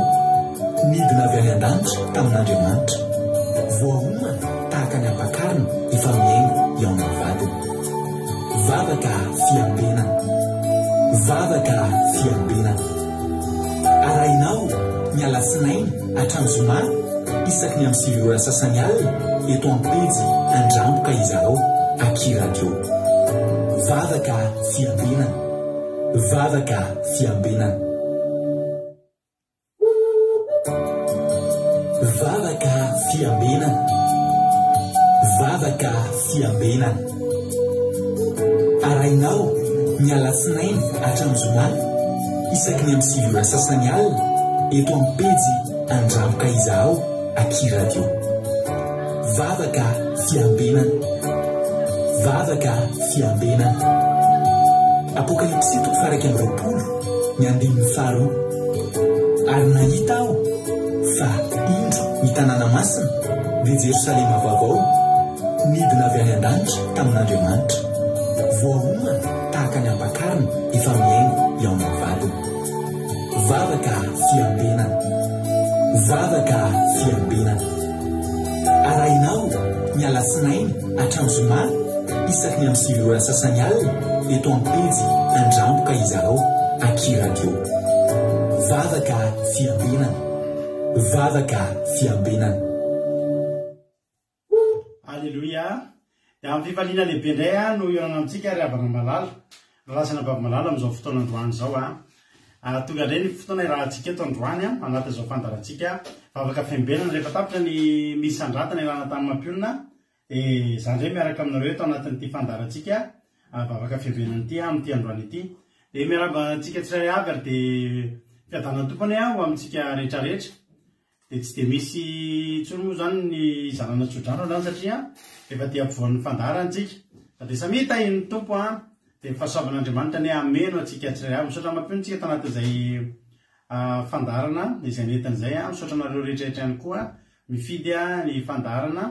nidina avy any an-danitra tamin'Andriamanitra, voaomana tahaka ny ampakarina efa mihaingo hihaona amin'ny vadiny. Vavaka fiambenana. Vavaka fiambenana. Arahinao ny alatsinainy hatramin'ny zoma isaky ny amin'ny 9 ora sasany alina eto amin'ny pejy Andramboka Izahao Aky Radio. Vavaka fiambenana. Vavaka fiambenana. Vavaka fiambenana. Vavaka fiambenana. Arahinao ny alatsinainy hatramin'ny zoma isaky ny amin'ny 9 ora sasany alina eto amin'ny pejy Andramboka Izahao Aky Radio. Vavaka fiambenana. Vavaka fiambenana. Apokalypsy toko faha 21 ny andininy faharoa. Ary nahita aho fa indro ny tanàna masina dia Jerosalema vaovao nidina avy any an-danitra tamin'Andriamanitra, voaomana tahaka ny ampakarina efa mihaingo hihaona amin'ny vadiny. Vavaka fiambenana. Vavaka fiambenana. Arahinao ny alatsinainy hatramin'ny zoma isaky ny amin'ny 9 ora sasany alina eto amin'ny pejy Andramboka Izahao Aky Radio. Vavaka fiambenana. Vavaka fiambenana. Aleloia! Dia amin'ny fifaliana lehibe indray aho no hihaonana amintsika ry havana malala, ry razana babo malala amin'izao fotoana androany izao a. Ah, tonga indray ny fotoana irahantsika eto androany a, anatin'izao fandaharantsika vavaka fiambenana rehefa tapitra ny misandratana ilana tamin'ny mampionona dia za indray miaraka aminareo eto anatin'ity fandaharantsika vavaka fiambenana ity amin'ity androany ity. Dia miarahaba antsika tsirairay avy ary dia fiadanan'ny Tompo anie ho amintsika rehetrarehetra. Dia tsy dia misy intsony moa izany ny hizarana tsodrano androany satria efa aty ampovoan'ny fandaharana isika. Fa dia samia tahin'ny Tompo an! Dia ny fahasoavan'Andriamanitra anie hameno antsika tsirairay avy. Misaotra mampino antsika tanatin'izay fandaharana izay nentiny izay an! Misaotra anareo rehetra rehetra ihany koa mifidy ny fandaharana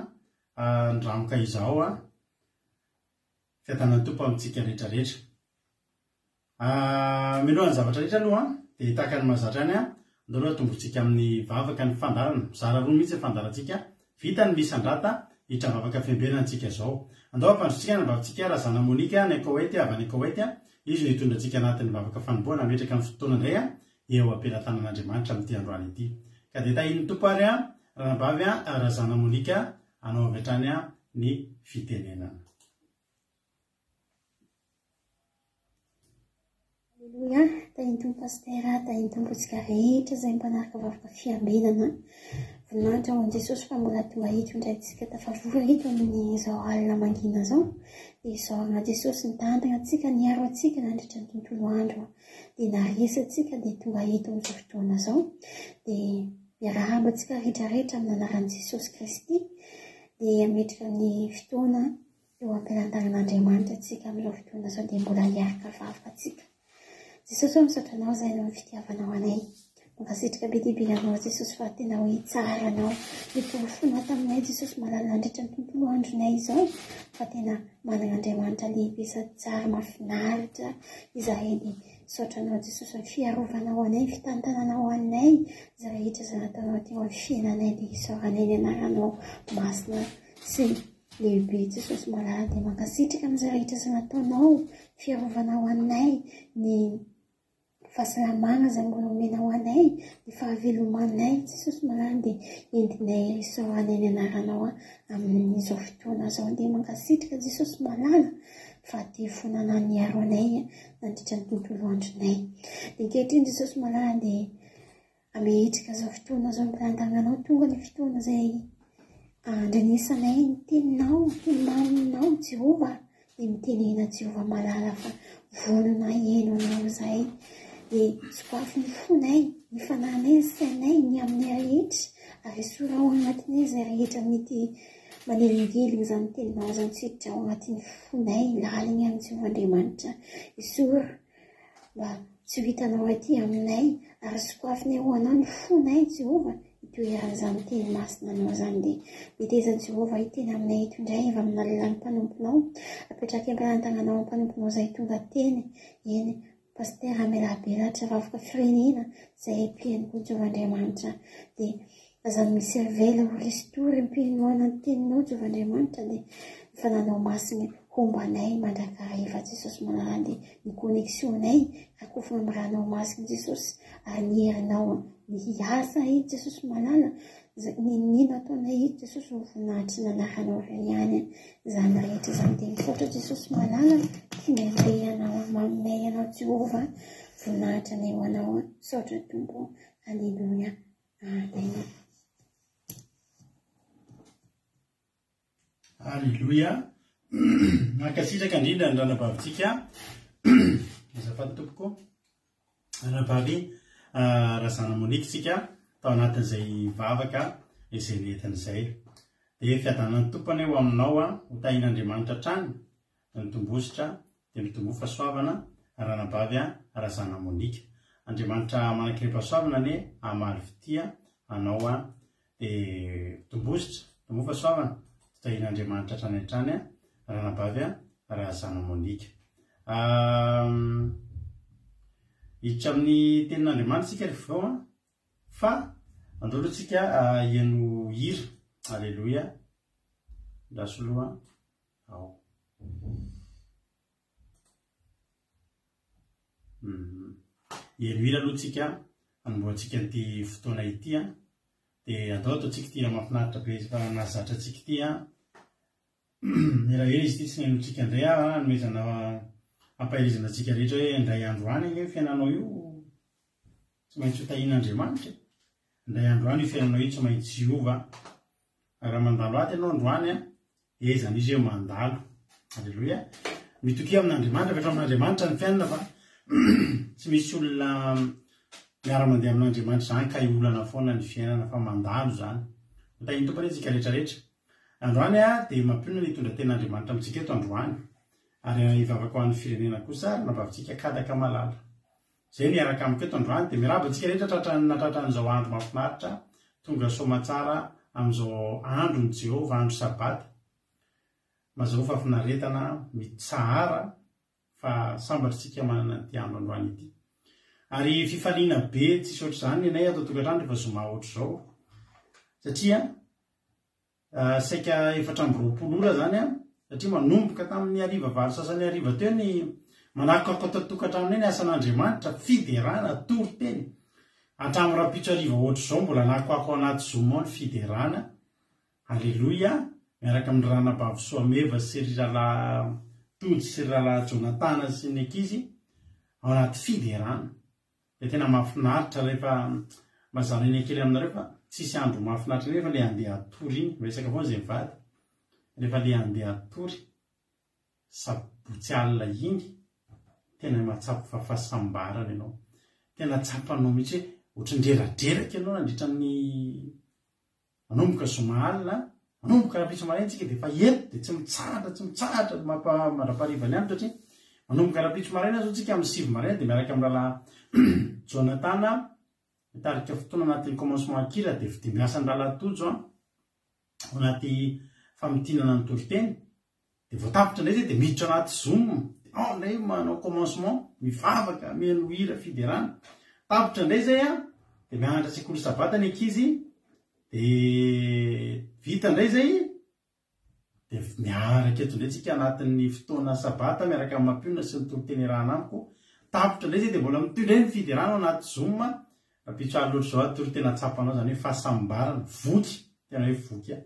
Andramoka Izao an! Fiadanan'ny Tompo amintsika rehetra rehetra. Mialohan'ny zavatra rehetra aloha dia tahaka ny mahazatra ihany, andao aloha atombotsika amin'ny vavaka ny fandaharana. Mizara roa mihitsy ny fandaharantsika. Vita ny misandrata, hiditra vavaka fiambenana antsika izao. Andao hampandrotsika ny anabavintsika Razana Monica any Koweït, avy any Koweït. Izy no hitondra antsika anatin'ny vavaka fanombohana hametraka ny fotoana indray eo am-pelatanan'Andriamanitra amin'ity androany ity. Ka dia tahian'ny Tompo ary ranabavy Razana Monica hanao avy hatrany ny fitenenana. Aleloia, tahin'ny Tompo Pasitera, tahin'ny Tompo antsika rehetra izay mpanaraka vavaka fiambenana. Voninahitra ho an'i Jesosy fa mbola tonga eto indray tsika tafavory eto amin'izao alina mangina izao. Dia isaorana Jesosy nitantana antsika, niaro antsika nandritra ny tontolo andro. Dia naharesy antsika dia tonga eto amin'izao fotoana izao. Dia miarahaba antsika rehetra rehetra amin'ny anaran'i Jesosy Kristy. Dia hametraka ny fotoana Eo am-pelantanan'Andriamanitra antsika amin'izao fotoana izao dia mbola hiaraka vavaka antsika. Jesosy ô misaotra anao izay noho ny fitiavanao anay. Mankasitraka be dia be anao Jesosy fa tena hoe tsara anao. Niporofonao taminay Jesosy malala nandritra ny tontolo andronay izao fa tena manana Andriamanitra lehibe sady tsara mahafinaritra izahay dia misaotra anao Jesosy ny fiarovanao anay, fitantananao anay, izay rehetra izay nataonao teo amin'ny fiainanay dia isaoranay ny anaranao masina sy Lehibe Jesosy malala dia mankasitraka amin'izay rehetra izay nataonao fiarovana ho anay ny Fahasalamana izay mbola omenao anay, ny fahavelomanay Jesosy malala dia entinay isaoranay ny anaranao amin'izao fotoana izao. Dia mankasitraka Jesosy malala fa tia fonana niaro anay nandritra ny tontolo andronay. Dia ankehitriny Jesosy malala dia amehitrika izao fotoana izao milandanganao tonga ny fotoana izay andrenesanay ny teninao, teny maminao Jehovah. Dia mitenena Jehovah malala fa vonona hihaino anao izahay. Dia sokafy ny fonay, ny fanahinay, ny sainay, ny aminay rehetra, ary esory ao anatinay izay rehetra mety manelingelina izany teninao izany tsy hiditra ao anatin'ny fonay lalina any Jehovah Andriamanitra. Esory mba tsy ho hitanao aty aminay, ary sokafinay ho anao ny fonay, Jehovah, itoeran'izany teny masina anao izany. Dia meteza Jehovah hiteny aminay eto indray avy amin'ny alalan'ny mpanomponao. Apetraka am-pelantananao amin'ny mpanomponao izay tonga teny, eny, Pasitera Amelabelatra, vavoka firenena, izay ampiany koa Jehovah Andriamanitra. Dia aza misy avela ho resin-tory am-pinoana ny teninao, Jehovah Andriamanitra, dia ny fananao masina homba anay mandrakariva, Jesosy malala, dia ny connexion-nay rakofina amin'ny ranao masina, Jesosy, ary ny herinao ny hiasa eto, Jesosy malala, n'inon'inona ataonay eto, Jesosy, ho voninahitry ny anaranao irery ihany izany rehetra izany. Dia misaotra Jesosy malala, tianay be ianao, maminay ianao, Jehovah, voninahitra anay ho anao. Misaotra Tompo, aleloia, amen. Aleloia. Mankasitraka indrindra ny ranabavintsika. Azafady tompoko. Ranabavy ah, Razana Monique tsika tao anatin'izay vavaka izay nentiny izay. Dia fiadanan'ny Tompo anie ho aminao ah, ho tahin'Andriamanitra hatrany ny tombositra dia mitomboa fahasoavana ranabavy Razana Monica. Andriamanitra manan-kirim-pahasoavana anie hamaly fitia anao an. Dia tombositra, mitomboa fahasoavana, tahian'Andriamanitra hatrany hatrany ranabavy Razana Monica. Hiditra amin'ny tenin'Andriamanitra isika rehefa avy eo an. Fa andao aloha tsika hihaino hira. Aleloia. Andraso aloha. Ao. Hihaino hira aloha tsika hanombohantsika an'ity fotoana ity an. Dia andao ataontsika ity hira mahafinaritra be efa nahazatra antsika ity an. Elaela izy ity tsy nahenoantsika indray aho an, hanomezana hampaherezana antsika rehetra hoe indray andro any ange io fiainanao io tsy maintsy ho tahian'Andriamanitra e. Indray andro any io fiainanao io tsy maintsy hiova. Raha mandalo ato ianao androany an, dia izany izy hoe mandalo. Aleloia. Mitokia amin'Andriamanitra, apetrao amin'Andriamanitra ny fiainana fa tsy misy olona miara-mandeha amin'Andriamanitra izany ka hiolana foana ny fiainana fa mandalo izany. Ho tahin'ny Tompo anie isika rehetra rehetra. Androany aho dia mampionona ny hitondra tenin'Andriamanitra amintsika eto androany. Ary hivavaka ho an'ny firenena kosa ary nabavintsika kadaka malala. Izay no hiaraka amiko eto androany dia miarahaba antsika rehetra tratran'ny nahatratra an'izao andro mahafinaritra tonga soamatsara amin'izao andron'i Jehovah andro sabata. Mazava fahafinaretana mitsahara fa sambatra isika manana an'ity andro androany ity. Ary fifaliana be tsisy ohatr'izany ny anay ato an-tokantrano rehefa zoma ohatr'izao satria Saika 24 ora zany an, satria manomboka tamin'ny hariva valo sasany hariva teo ny manakoako ato an-tokantranonay ny asan'Andriamanitra, fiderana, toriteny. Hatramin'ny rahampitso hariva ohatr'izao mbola nakoako ao anaty Zoom ao ny fiderana. Aleloia, miaraka amin'ny ranabavy Soameva sy ry rahalahy Tojo sy ry rahalahy Jonatana sy ny ankizy ao anaty fiderana. Dia tena mahafinaritra rehefa mba zaraina kely aminareo fa tsisy andro mahafinaritra rehefa le andeha hatory iny, miresaka foana izay mivady, rehefa le andeha hatory sabotsy alina iny, tena mahatsapa fa fahasambarana ianao, tena tsapanao mihitsy hoe ohatran'ny reradreraka ianao nandritra ny Manomboka zoma alina, manomboka rahampitso maraina tsika dia efa eto dia tsy mitsahatra, tsy mitsahatra mampa mandra-pahariva ny andro satria manomboka rahampitso maraina zao tsika amin'ny sivy maraina dia miaraka amin'ny rahalahy Jonathan mitarika fotoana anatin'ny commencement an-kira dia fidimbiasan'ny rahalahy Tojo an ao anaty famintinana ny toriteny Dia vao tapitra indray zay dia miditra anaty zoom, dia ao indray manao commencement, mivavaka, mihaino hira fiderana. Tapitra indray zay an, dia mianatra sekoly sabata ny ankizy, dia vita indray zay, dia miaraka eto indray tsika anatin'ny fotoana sabata miaraka amin'ny mampionona sy ny toriteny iarahana amiko. Tapitra indray izay dia mbola mitohy indray ny fiderana ao anaty zoom. Rahampitso alina ohatr'izao atoro tena tsapanao izany hoe fahasambarana, voky, tena hoe voky a.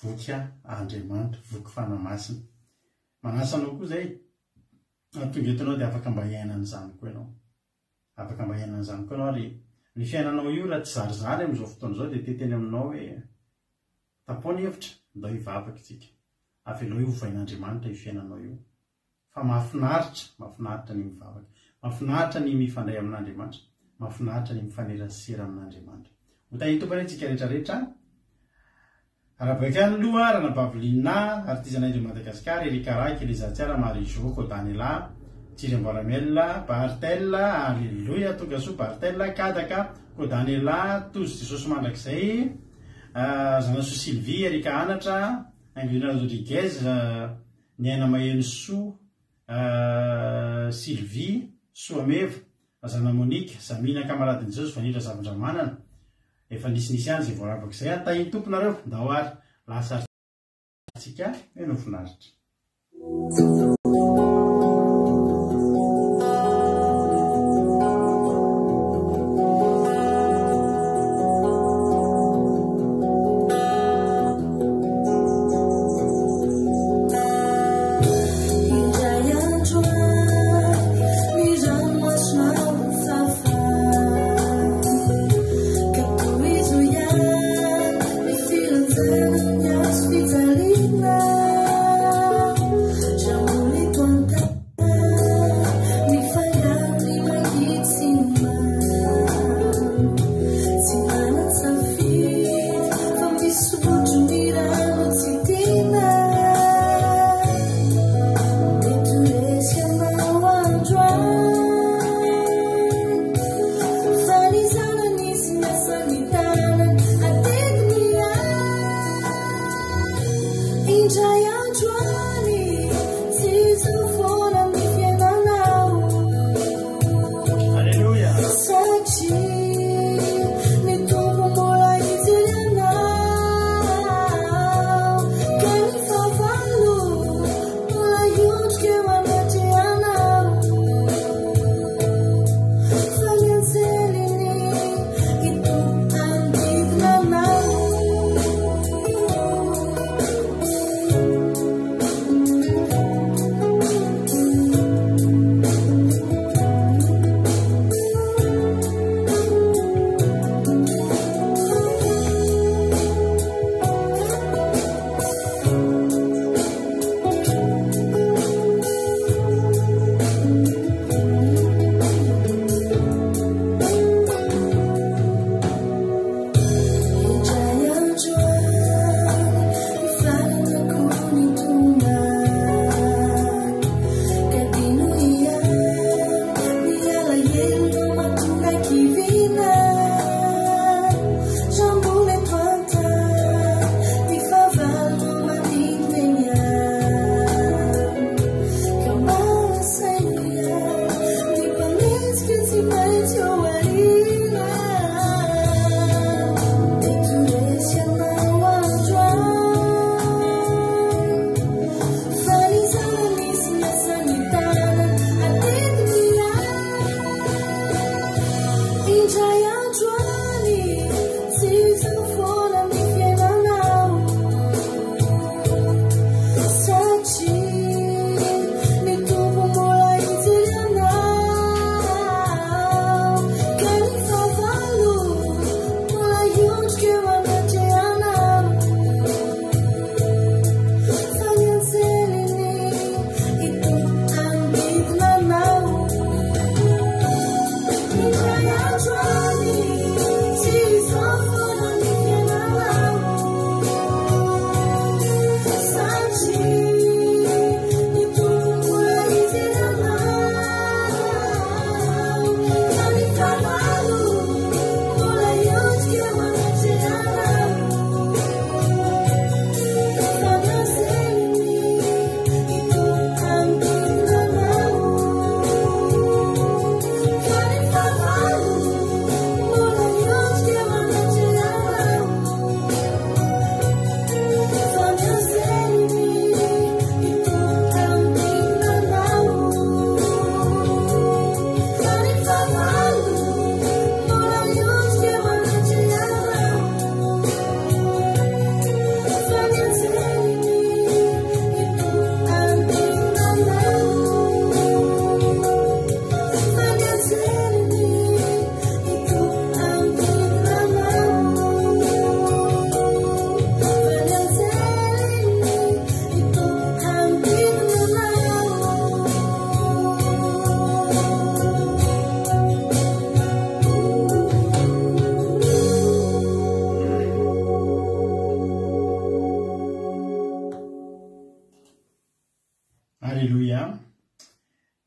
Voky a Andriamanitra, voky Fanahy Masina. Manasa anao koa izay, raha tonga eto ianao dia afaka mba hiaina an'izany koa ianao. Afaka mba hiaina an'izany koa ianao ary ny fiainanao io raha tsy zarizary amin'izao fotoana izao dia te-hiteny aminao hoe tapaho ny hevitra, ndao hivavaka isika. Avelao hovain'Andriamanitra io fiainanao io. Fa mahafinaritra, mahafinaritra ny mivavaka. Mahafinaritra ny mifandray amin'Andriamanitra. Mahafinaritra ny mifanerasera amin'Andriamanitra. Ho tahin'ny Tompo anie tsika rehetra rehetra. Arahabaiko ihany aloha Ranabavy Lina, Artizana eto Madagascar, Erika Ra, Kelezatsiara, Marie Jo, Kodanela, Tsiry Amboaramel, Bartel, Aleloia, Tongasoa, Bartel, Kadaka, Kodanela, Tojo Jesosy Mandrakizay, Zanasoa Sylvie, Erika Anatra, Angelina Rodriguez, Ny Aina Maheno Soa, Sylvie, Soameva, Razana Monica, Zamina Kamaradin'i Jesosy, Vanindra Zavindramanana, Efa nisinisy ihany izay voarabaka izay an! Tahin'ny Tompo nareo! Ndao ary lasa ary tsika mino finaritra. Indray andro any ny ranomasonao ho fafa Ka tohizo ihany ny filanjana ny hazo fijaliana Raha mbola.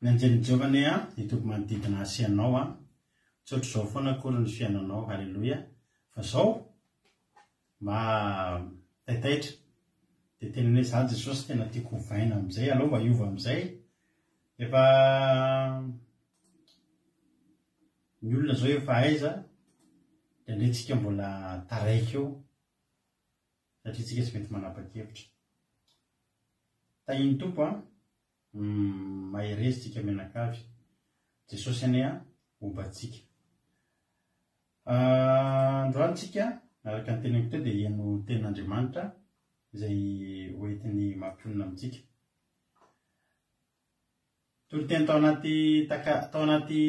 Ny anjelin'i Jehovah anie an, hitoby manodidina ahy sy ianao an. Tsy ohatr'izao foana akory ny fiainanao. Haleloia. Fa zao, mba taitaitra. Dia teneno hoe za Jesosy tena tiako hovaina amin'izay, aleo mba hiova amin'izay. Efa ny olona zao efa aiza, dia ndray tsika mbola taraiky eo satria tsika tsy mety manapa-kevitra. Tahin'ny Tompo an. Mahereza tsika mianakavy. Jesosy anie an, homba antsika. Androany tsika, araka ny teneniko teo dia heno tenin'Andriamanitra izay hoentiny mampionona amintsika. Toriteny tao anaty taka tao anaty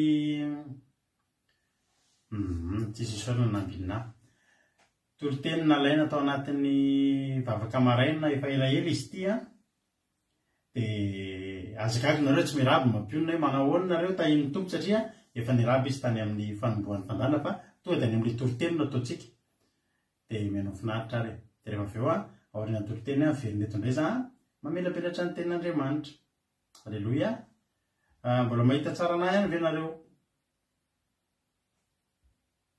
Hum, tsisy isaorana nambinina. Toriteny nalaina tao anatin'ny vavaka maraina efa elaela izy ity an. Dia aza gaga nareo tsy mirabo mampionona hoe manao ahoana nareo tahin'ny Tompo satria efa niraba izy tany amin'ny fanombohan'ny fandalana fa tonga dia any amin'ilay toriteny no ataontsika. Dia mihaino finaritra ary e. Dia rehefa avy eo an, aorian'ny toriteny an, miverina eto indray za an, mamelabelatra ny tenin'Andriamanitra. Aleloia. Mbola mahita tsara anah ihany ve nareo?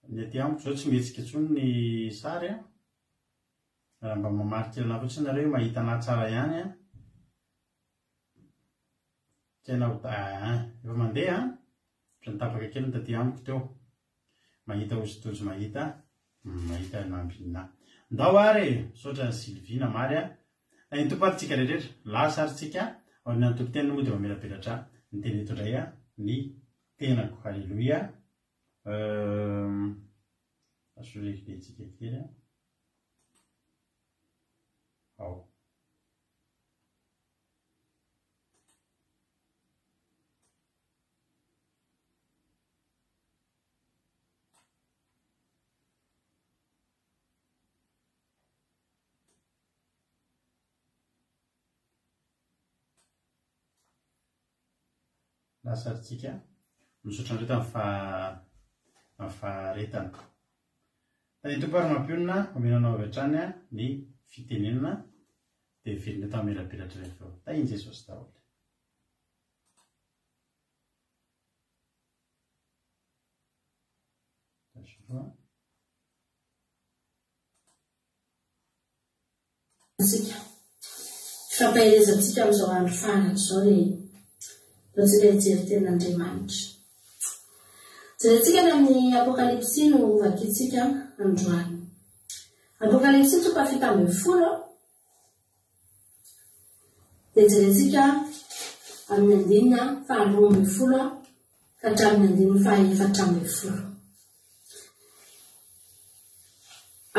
Ny aty amiko izao tsy mihetsika intsony ny sary an. Raha mba mamaly kely anah fotsiny nareo hoe mahita anah tsara ihany an. Tena ho ah, efa mandeha an. Ohatran'ny tapaka kely ny taty amiko teo. Mahita ozy tojo mahita, mahita nambinina. Ndao ary e, misaotra an'i Sylvie namaly an. Ny Tompo ary tsika rehetra, lasa ary tsika, aorian'ny toriteny moa dia mamelabelatra ny teny eto indray ny tenako. Haleloia. Euh, azo regletsika kely an. Ao. Lasa ary tsika. Misaotra anareo tamin'ny faha faharetana. Tahin'ny Tompo ary mampionona, omena anao avy hatrany ny fitenenana dia velona eto hamelabelatra rehefa eo. Tahin'i Jesosy daholo. Antsika. Fampaherezantsika amin'izao andro farany izao dia ataontsika hijery tenin'Andriamanitra. Jerentsika ny amin'ny Apokalypsy no hovakintsika androany. Apokalypsy toko fahafito ambin'ny folo dia jerentsika amin'ny andininy faharoa ambin'ny folo ka hatramin'ny andininy fahaefatra ambin'ny folo.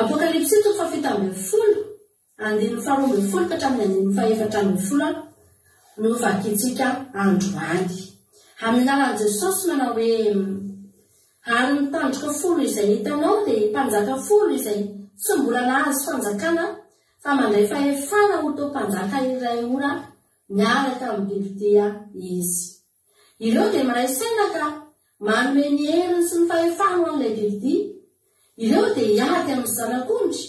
Apokalypsy toko fahafito ambin'ny folo, andininy faharoa ambin'ny folo ka hatramin'ny andininy fahefatra ambin'ny folo no vakintsika androany. Amin'ny anaran'i Jesosy manao hoe, Ary ny tandroka folo izay hitanao dia mpanjaka folo izay tsy mbola nahazo fanjakana fa mandray fahefana ho toa mpanjaka iray ora miaraka amin'ny bibidia izy. Ireo dia miray saina ka manome ny heriny sy ny fahefany ho an'ilay bibidia. Ireo dia hiady amin'ny Zanak'ondry,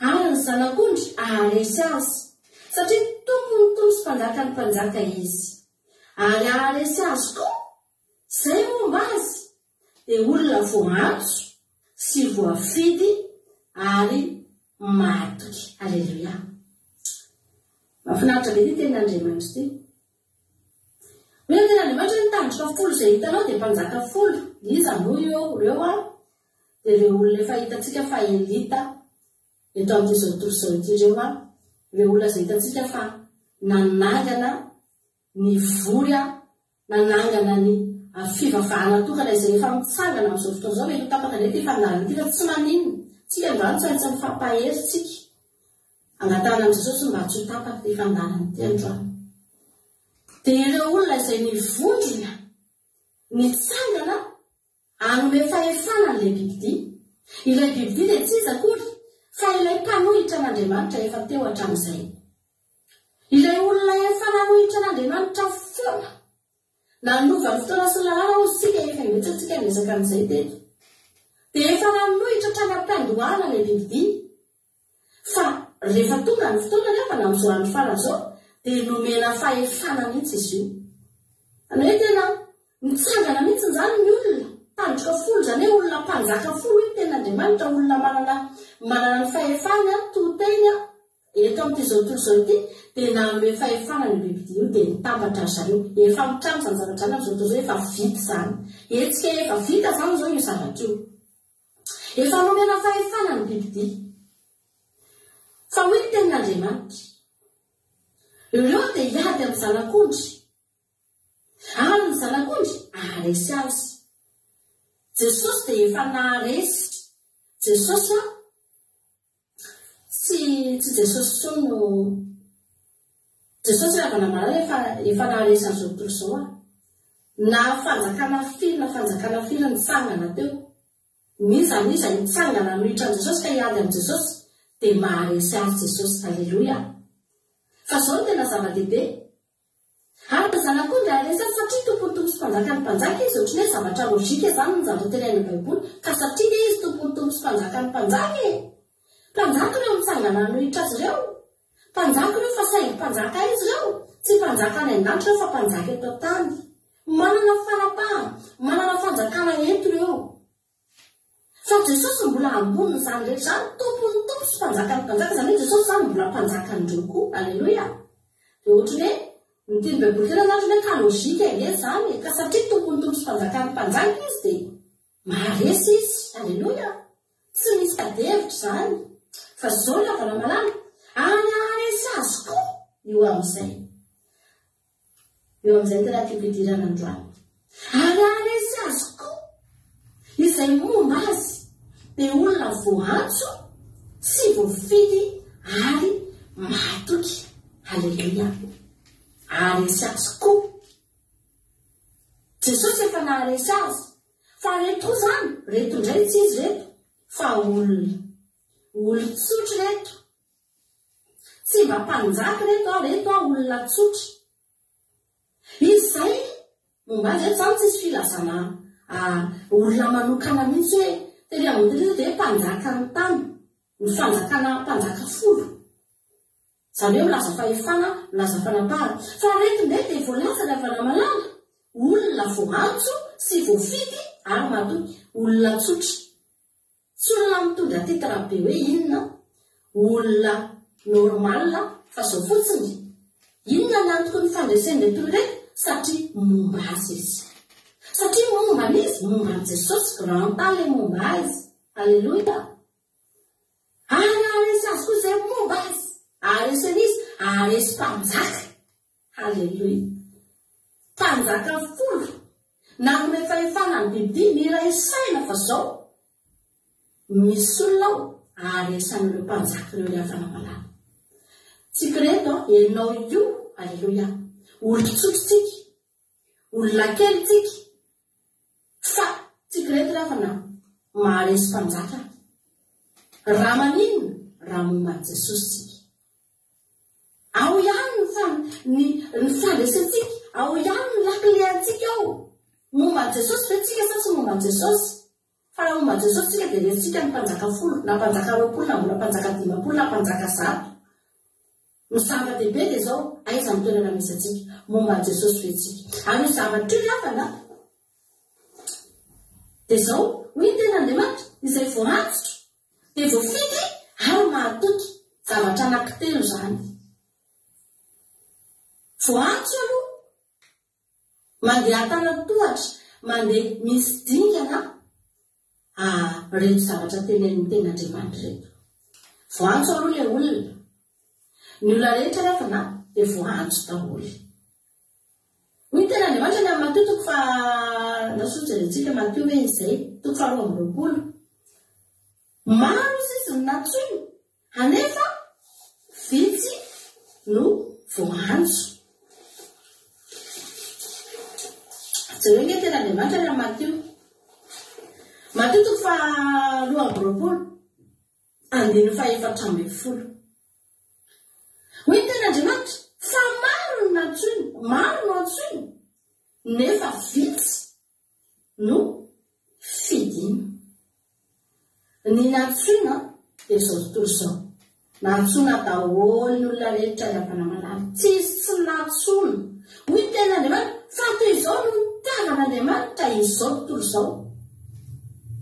ary ny Zanak'ondry haharesy azy, satria Tompon'ny tompo sy Mpanjakan'ny mpanjaka Izy. Ary haharesy azy koa izay momba Azy, dia olona voaantso sy voafidy ary mahatoky. Aleloia! Mahafinaritra be ity tenin'Andriamanitra ity. Hoy ny tenin'Andriamanitra hoe ny tandroka folo izay hitanao dia mpanjaka folo. Iza moa io ireo an? Dia ireo olona efa hitantsika fa elita eto amin'ity izao tontolo izao ity ireo an. Ireo olona izay hitantsika fa nanangana ny vory an, nanangana ny fivavahana tokana izay efa mitsangana amin'izao fotoana izao. Mety ho tapaka indray ity fandaharana ity fa tsy maninona. Tsika androany tsy maintsy mifampahery tsika. Angatahana amin'i Jesosy mba tsy ho tapaka ity fandaharana ity androany. Dia ireo olona izay nivondrona, nitsangana hanome fahefana an'ilay bibidia. Ilay bibidia dia tsy iza akory fa ilay mpanohitra an'Andriamanitra efa teo hatramin'izay. Ilay olona efa nanohitra an'Andriamanitra foana. Nanova ny fotoana sy ny lalàna hozy tsika, efa imbetsaka tsika niresaka an'izay teto. Dia efa nanohitra hatrany am-piandohana ilay bibidia. Fa rehefa tonga ny fotoana angamba na amin'izao andro farany izao dia nomena fahefana mihitsy izy io. Izany hoe tena mitsangana mihitsy izany ny olona, tandroka folo, izany hoe olona mpanjaka folo hoy ny tenin'Andriamanitra, olona manana manana ny fahefany, to teny eto amin'ity izao tontolo izao ity, dia nanome fahefana an'io bibidia io, dia nitambatra ry zareo. Efa mitranga izany zavatra izany amin'izao tontolo izao, efa vita izany. Hetsika efa vita izany izao io zavatra io. Efa nomena fahefana ny bibidia. Fa hoy ny tenin'Andriamanitra, Ireo dia hiady amin'ny Zanak'ondry, ary ny Zanak'ondry haharesy azy. Jesosy dia efa naharesy. Jesosy an, tsy, tsy Jesosy intsony no, Jesosy raha vao namalala efa, efa naharesy an'izao tontolo izao an. Na fanjakana firy na fanjakana firy nitsangana teo. N'iza n'iza hitsangana hanohitra an'i Jesosy ka hiady amin'i Jesosy dia maharesy azy Jesosy. Aleloia! Fa izao no tena zava-dehibe. Ary ny Zanak'ondry haharesy azy satria Tompon'ny tompo sy Mpanjakan'ny mpanjaka Izy, ohatran'ny hoe zavatra logika izany ny zavatra tenenin'ny Baiboly, ka satria ve Izy Tompon'ny tompo sy Mpanjakan'ny mpanjaka e? Mpanjaka ireo mitsangana hanohitra azy ireo. Mpanjaka ireo fa saingy mpanjaka aiza ireo? Tsy mpanjaka any an-danitra ireo fa mpanjaka eto an-tany. Manana fanapahana, manana fanjakana eto ireo. Fa Jesosy mbola ambonin'izany rehetra izany, Tompon'ny tompo sy Mpanjakan'ny mpanjaka, izany hoe Jesosy izany mbola mpanjakan'ireo koa. Aleloia! Dia ohatran'ny hoe, ny tian'ny Baiboly tenenina izany ohatran'ny hoe ka logique ange izany e! Ka satria Tompon'ny tompo sy Mpanjakan'ny mpanjaka Izy dia maharesy Izy. Aleloia! Tsy misy ady hevitra izany. Fa izao ry havana malala, ary haharesy azy koa io amin'izay. Eo amin'izay ny tena tiako hidirana androany. Ary haharesy azy koa izay momba azy, dia olona voantso sy voafidy ary mahatoky. Haleloia. Haharesy azy koa. Jesosy efa naharesy azy. Fa reto koa izany, reto indray tsy izy reto, fa olona. Olon-tsotra reto. Tsy mba mpanjaka reto a, reto a olona tsotra. Izay momba azy eto izany tsisy filazana olona manokana mihitsy hoe tery ambony tery dia hoe mpanjakan'ny tany, ny fanjakana mpanjaka folo. Izany hoe milaza fahefana, milaza fanapahana. Fa reto indray dia voalaza ry havana malala, olona voaantso sy voafidy ary matoky, olona tsotra. Tsy olona mitondra titre be hoe inona, olona normal fa zao fotsiny, inona ny antoky ny fandresen'ireto olona ireto satria momba azy izy. Satria momba an'izy, momba an'i Jesosy, grand A le momba azy. Aleloia. Ary haharesy azy koa izay momba azy. Haharesy an'izy, haharesy mpanjaka. Haleloia. Mpanjaka folo nanome fahefana ny bibidia niray saina fa zao misy olona ao aharesy an'ireo mpanjaka ireo ry havana malala. Tsika ireto an, ianao io, aleloia, olon-tsotra tsika, olona kely tsika, fa tsika ireto ry havana maharesy mpanjaka. Raha maninona? Raha momba an'i Jesosy tsika. Ao ihany ny fan, ny, ny fandresentsika, ao ihany ny lakile antsika ao. Momba an'i Jesosy ve tsika sa tsy momba an'i Jesosy? Fa raha momba an'i Jesosy tsika dia resintsika ny mpanjaka folo, na mpanjaka 20, na mbola mpanjaka 50, na mpanjaka zato. Ny zava-dehibe dia izao, aiza ny toerana misy antsika? Momba an'i Jesosy ve tsika? Ary io zavatra io ry havana, dia izao, hoy ny tenin'Andriamanitra, izay voantsotra, Dia voafidy ary mahatoky. Zavatra anankitelo izany. Voantso aloha. Mandeha an-tanan-tohatra, mandeha misy dingana ireto zavatra tenenin'ny Tenin'Andriamanitra ireto. Voantso aloha ilay olona. Ny olona rehetra anefa na dia voantso daholo. Hoy ny Tenin'Andriamanitra any amin'ny Matio toko faha, ndao soa jerentsika Matio hoe izay, toko faha 22. Maro sisa ny nantsoina, anefa vitsy no voaantso. Jereo ange ny Tenin'Andriamanitra any amin'ny Matio. Matio toko faha 22, andininy faha 14. Hoy ny Tenin'Andriamanitra, Fa maro no nantsoina, maro no antsoina, nefa vitsy no fidina. Ny nantsoina dia izao tontolo izao. Nantsoina daholo ny olona rehetra ry havana malala. Tsisy tsy nantsoina. Hoy ny Tenin'Andriamanitra, Fa toy izao no nitiavan'Andriamanitra izao tontolo izao.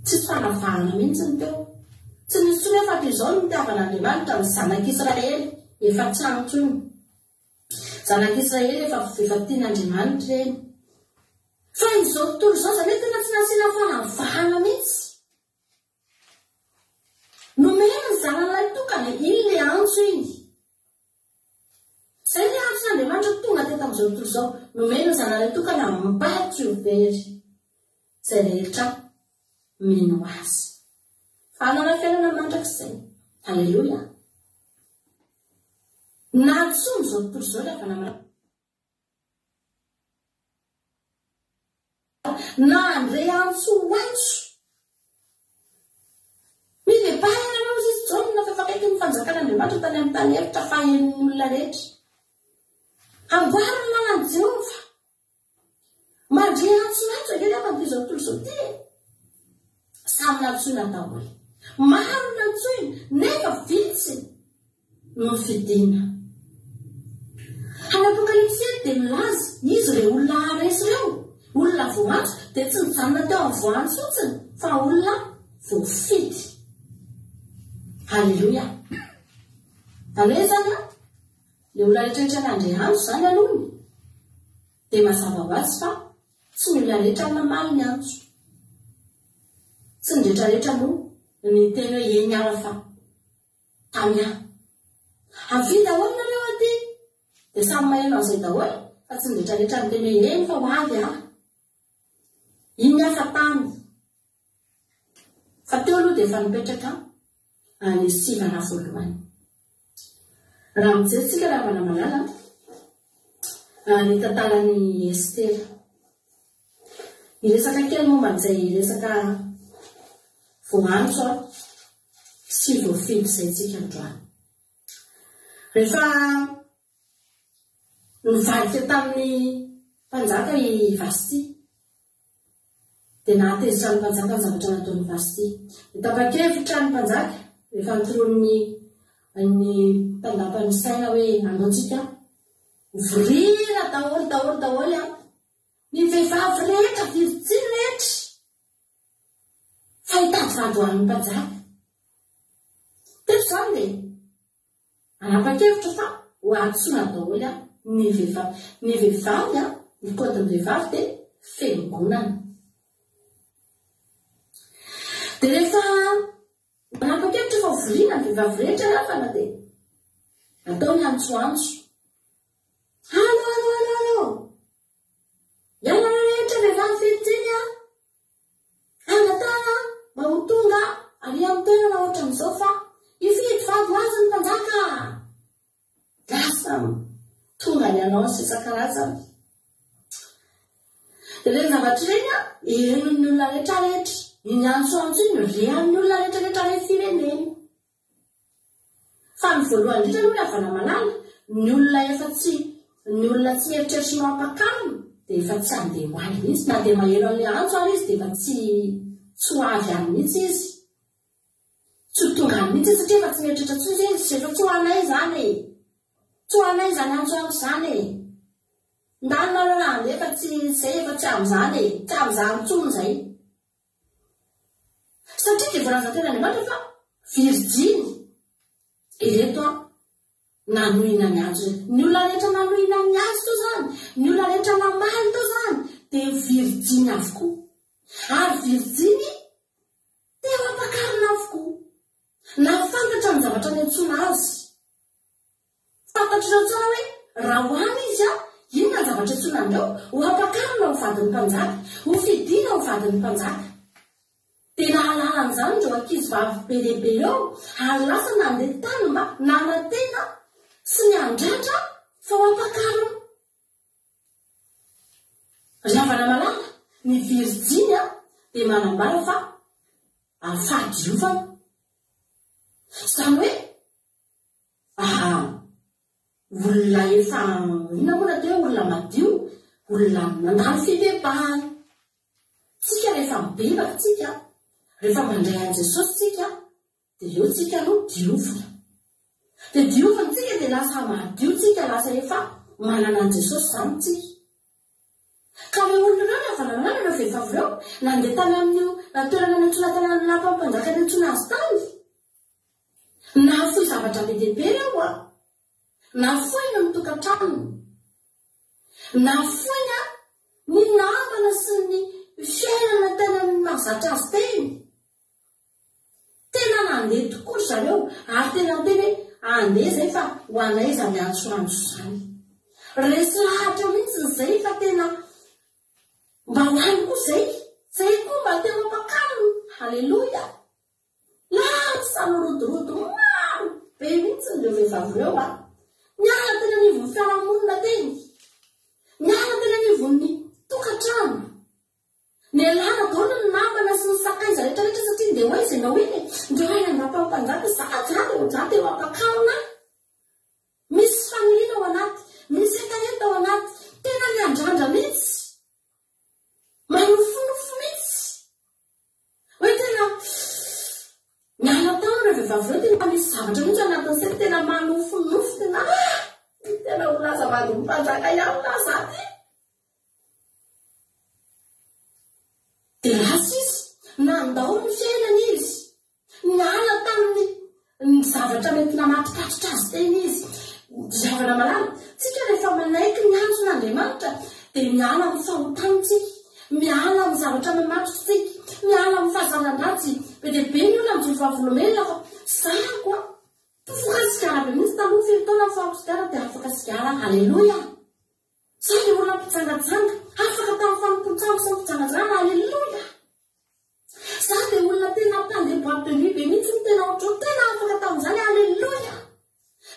Tsisy fanavahana mihitsy ny teo. Tsy nisy intsony hoe fa toy izao no nitiavan'Andriamanitra ny zanak'Israely. Efa tsy any intsony. Zanak'Israely efa efa tian'Andriamanitra ireny. Fa izao tontolo izao izany hoe tena tsy nasiana fanavahana mihitsy. Nomeny ny zanany lahitokana, iny ilay antso iny. Izay ilay antson'Andriamanitra tonga teto amin'izao tontolo izao. Nomeny ny zanany lahitokana mba tsy ho very izay rehetra mino Azy. Fa hanana fiainana mandrakizay. Aleloia. Nantsoiny izao tontolo izao ry havana malala. Nandre antsoantso. Mibebaha ianareo, hoy izy Jaona, fa efa akaiky ny fanjakan'Andriamanitra tany amin'ny tany efitra fahenon'ny olona rehetra. Amboary ny lalan'i Jehovah. Mandre antsoantso ange ny hafa izao tontolo izao ity e. Samy nantsoina daholo. Maro ny nantsoina, nefa vitsy no fidina. Any Apokalypsy eto dia milaza izy ireo olona haharesy ireo, olona voantso, dia tsy nijanona teo amin'ny voantso fotsiny fa olona voafidy. Aleloia. Izany hoe izany an, ilay olona rehetra rehetra nandre antso izany aloha dia mazava ho azy fa tsy ny olona rehetra no namaly ny antso. Tsy ny rehetra rehetra no niteny hoe eny ara fa Tania. Avia daholo nareo aty! Dia samy maheno an'izay daholo fa tsy ny retraretra niteny hoe eny fa ho avy aho. Iny aho fa tany. Fa teo aloha dia efa nipetraka ny sivana voalohany. Raha mijery tsika ry havana malala ny tantaran'i Estera. Hiresaka kely momba an'izay resaka voantso aho sy voafidy izay tsika androany. Rehefa nivadika tamin'ny mpanjaka i Vasty, dia nahatezitra ny mpanjaka ny zavatra nataon'i Vasty. Dia tapa-kevitra ny mpanjaka rehefa notoronin'ny ny mpandapan'ny saina hoe andao tsika hovorina daholo daholo daholo an! Ny vehivavy rehetra virjiny rehetra fa hitady vady ho an'ny mpanjaka. Teto izany dia nanapa-kevitra fa ho antsoina daholo ny vehivavy. Ny vehivavy, ny kaodin'ny vehivavy dia fiangonana. Dia rehefa nanapa-kevitra fa hovoriana ny vehivavy rehetra angamba dia natao ny antsoantso. Allo, allo, allo, allo! Ianareo rehetra vehivavy virjiny a! Angatahana mba ho tonga ary amin'ny toerana ohatran'izao fa hifidy vady ho azy ny mpanjaka! Lasa tonga ny annonce isan-karazany. Ireny zavatra ireny an, henon'ny olona rehetra rehetra. Iny antsoantso iny rehan'ny olona rehetra rehetra any amin'ny firenena. Fa ny voalohany indrindra aloha ry havana malala, ny olona efa tsy, ny olona tsy mieritreritra ny ho ampakarina dia efa tsy handeha ho any mihitsy, na dia maheno an'ilay antso ary izy dia efa tsy, tsy ho avy any mihitsy izy. Tsy ho tonga any mihitsy izy satria efa tsy mieritreritra intsony izy, efa tsy ho anay izany e! Tsy ho anay izany antso antso izany e! Ndany nareo raha handeha fa tsy, izay efa tsy amin'izany e! Tsy amin'izany intsony izay. Satria dia voalaza tenin'Andriamanitra fa virjiny ireto an, nanohina ny antso ireto. Ny olona rehetra nanohina ny antso teo izany, ny olona rehetra namaly teo izany dia virjiny avokoa. Ary virjiny teo am-pakarina avokoa. Nahafantatra ny zavatra niantsoana azy. Fantatr'ireo tsara hoe raha ho any izy an, inona ny zavatra antsoina an'ireo? Ho ampakarina ho vadin'ny mpanjaka, ho fidiana ho vadin'ny mpanjaka. Dia nahalala an'izany ireo ankizy vavy be dia be ireo ary lasa nandeha tany mba nanantena sy niandrandra fa ho ampakarina. Ry havana malala, ny virjiny an dia manambara fa fahadiovana. Izany hoe Aha, olona efa, inona moa no atao hoe olona madio? Olona nandalo fibebahana. Tsika rehefa mibebaka tsika, rehefa mandray an'i Jesosy tsika, dia eo tsika no diovina. Dia diovina tsika dia lasa madio tsika, lasa efa manana an'i Jesosy izany tsika. Ka ireo olona ireo nihavanana ireo vehivavy ireo, nandeha tany amin'io toerana niantsoana tany amin'ny lapan'ny mpanjaka niantsoana azy tany. Nahafoy zavatra be dia be ireo an! Nafoiny ny tokantranony. Nafoiny ny namana sy ny fiainana tany amin'ny mahazatra azy teny. Tena nandeha tokoa ry zareo ary tena niteny hoe andeha izay fa ho anay izany miantsoantso izany. Resy lahatra mihitsy izay fa tena mba ho any koa izay. Izay koa mba te ho ampakarina. Haleloia! Lasa nirodorodo maro be mihitsy ireo vehivavy ireo a! Niala teny anivon'ny fiarahamonina teny. Niala teny anivon'ny tokantrano. Nialana daholo ny namana sy ny sakaiza rehetra rehetra satria ndeha ho aiza ianao iny e? Ndeha ho any an-dapan'ny mpanjaka za za dia ho za te ho ampakarina ahy. Misy faniriana ao anaty, misy hetaheta ao anaty, tena miandrandra mihitsy. Manofinofy mihitsy. Hoe tena miala tao ireo vehivavy ireo, tena misy zavatra mihitsy ao anatin'ny saiko, tena manofinofy, tena ah! Tena ho lasa vadin'ny mpanjaka ihany lasa aty. Dia lasa izy, nandao ny fiainany izy, niala tamin'ny ny zavatra mety namatopatotra azy teny izy. Ry havana malala, tsika rehefa manaiky ny antson'Andriamanitra dia miala amin'ny fahotana tsika, miala amin'ny zavatra mamatotra tsika, miala amin'ny fahazaran-dratsy. Be dia be ny olona mijoro vavolombelona fa zahako an, mpifoka sigara be mihitsy taloha, firy taona nifahako sigara dia afaka sigara, aleloia. Sa ilay olona mpijangajanga, afaka tamin'ny fanompoan-tsampy sy ny fijangajangana, aleloia! Za dia olona tena mpandeha boite de nuit be mihitsy ny tena ohatr'izao, tena afaka tamin'izany, aleloia!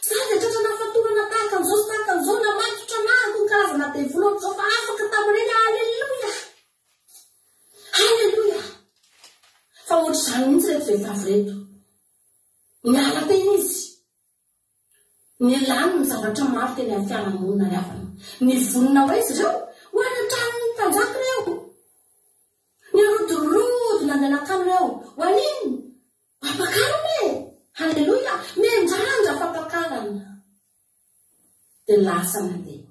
Za dia tratra nafatorana tahaka an'izao sy tahaka an'izao, namatotra anahako ny karazana devoly ohatr'izao fa afaka tamin'ireny, aleloia! Aleloia! Fa ohatr'izany mihitsy ireto vehivavy ireto. Niala tena izy. Nilany ny zavatra maro teny amin'ny fiarahamonina ry havana. Nivonona ho aiza ireo? Ho any an-tranon'ny mpanjaka ireo. Nirodorodo nandeha nankany ireo. Ho an'inona? Fampakarana e! Haleloia! Miandrandra fampakarana. Dia lasa nandeha.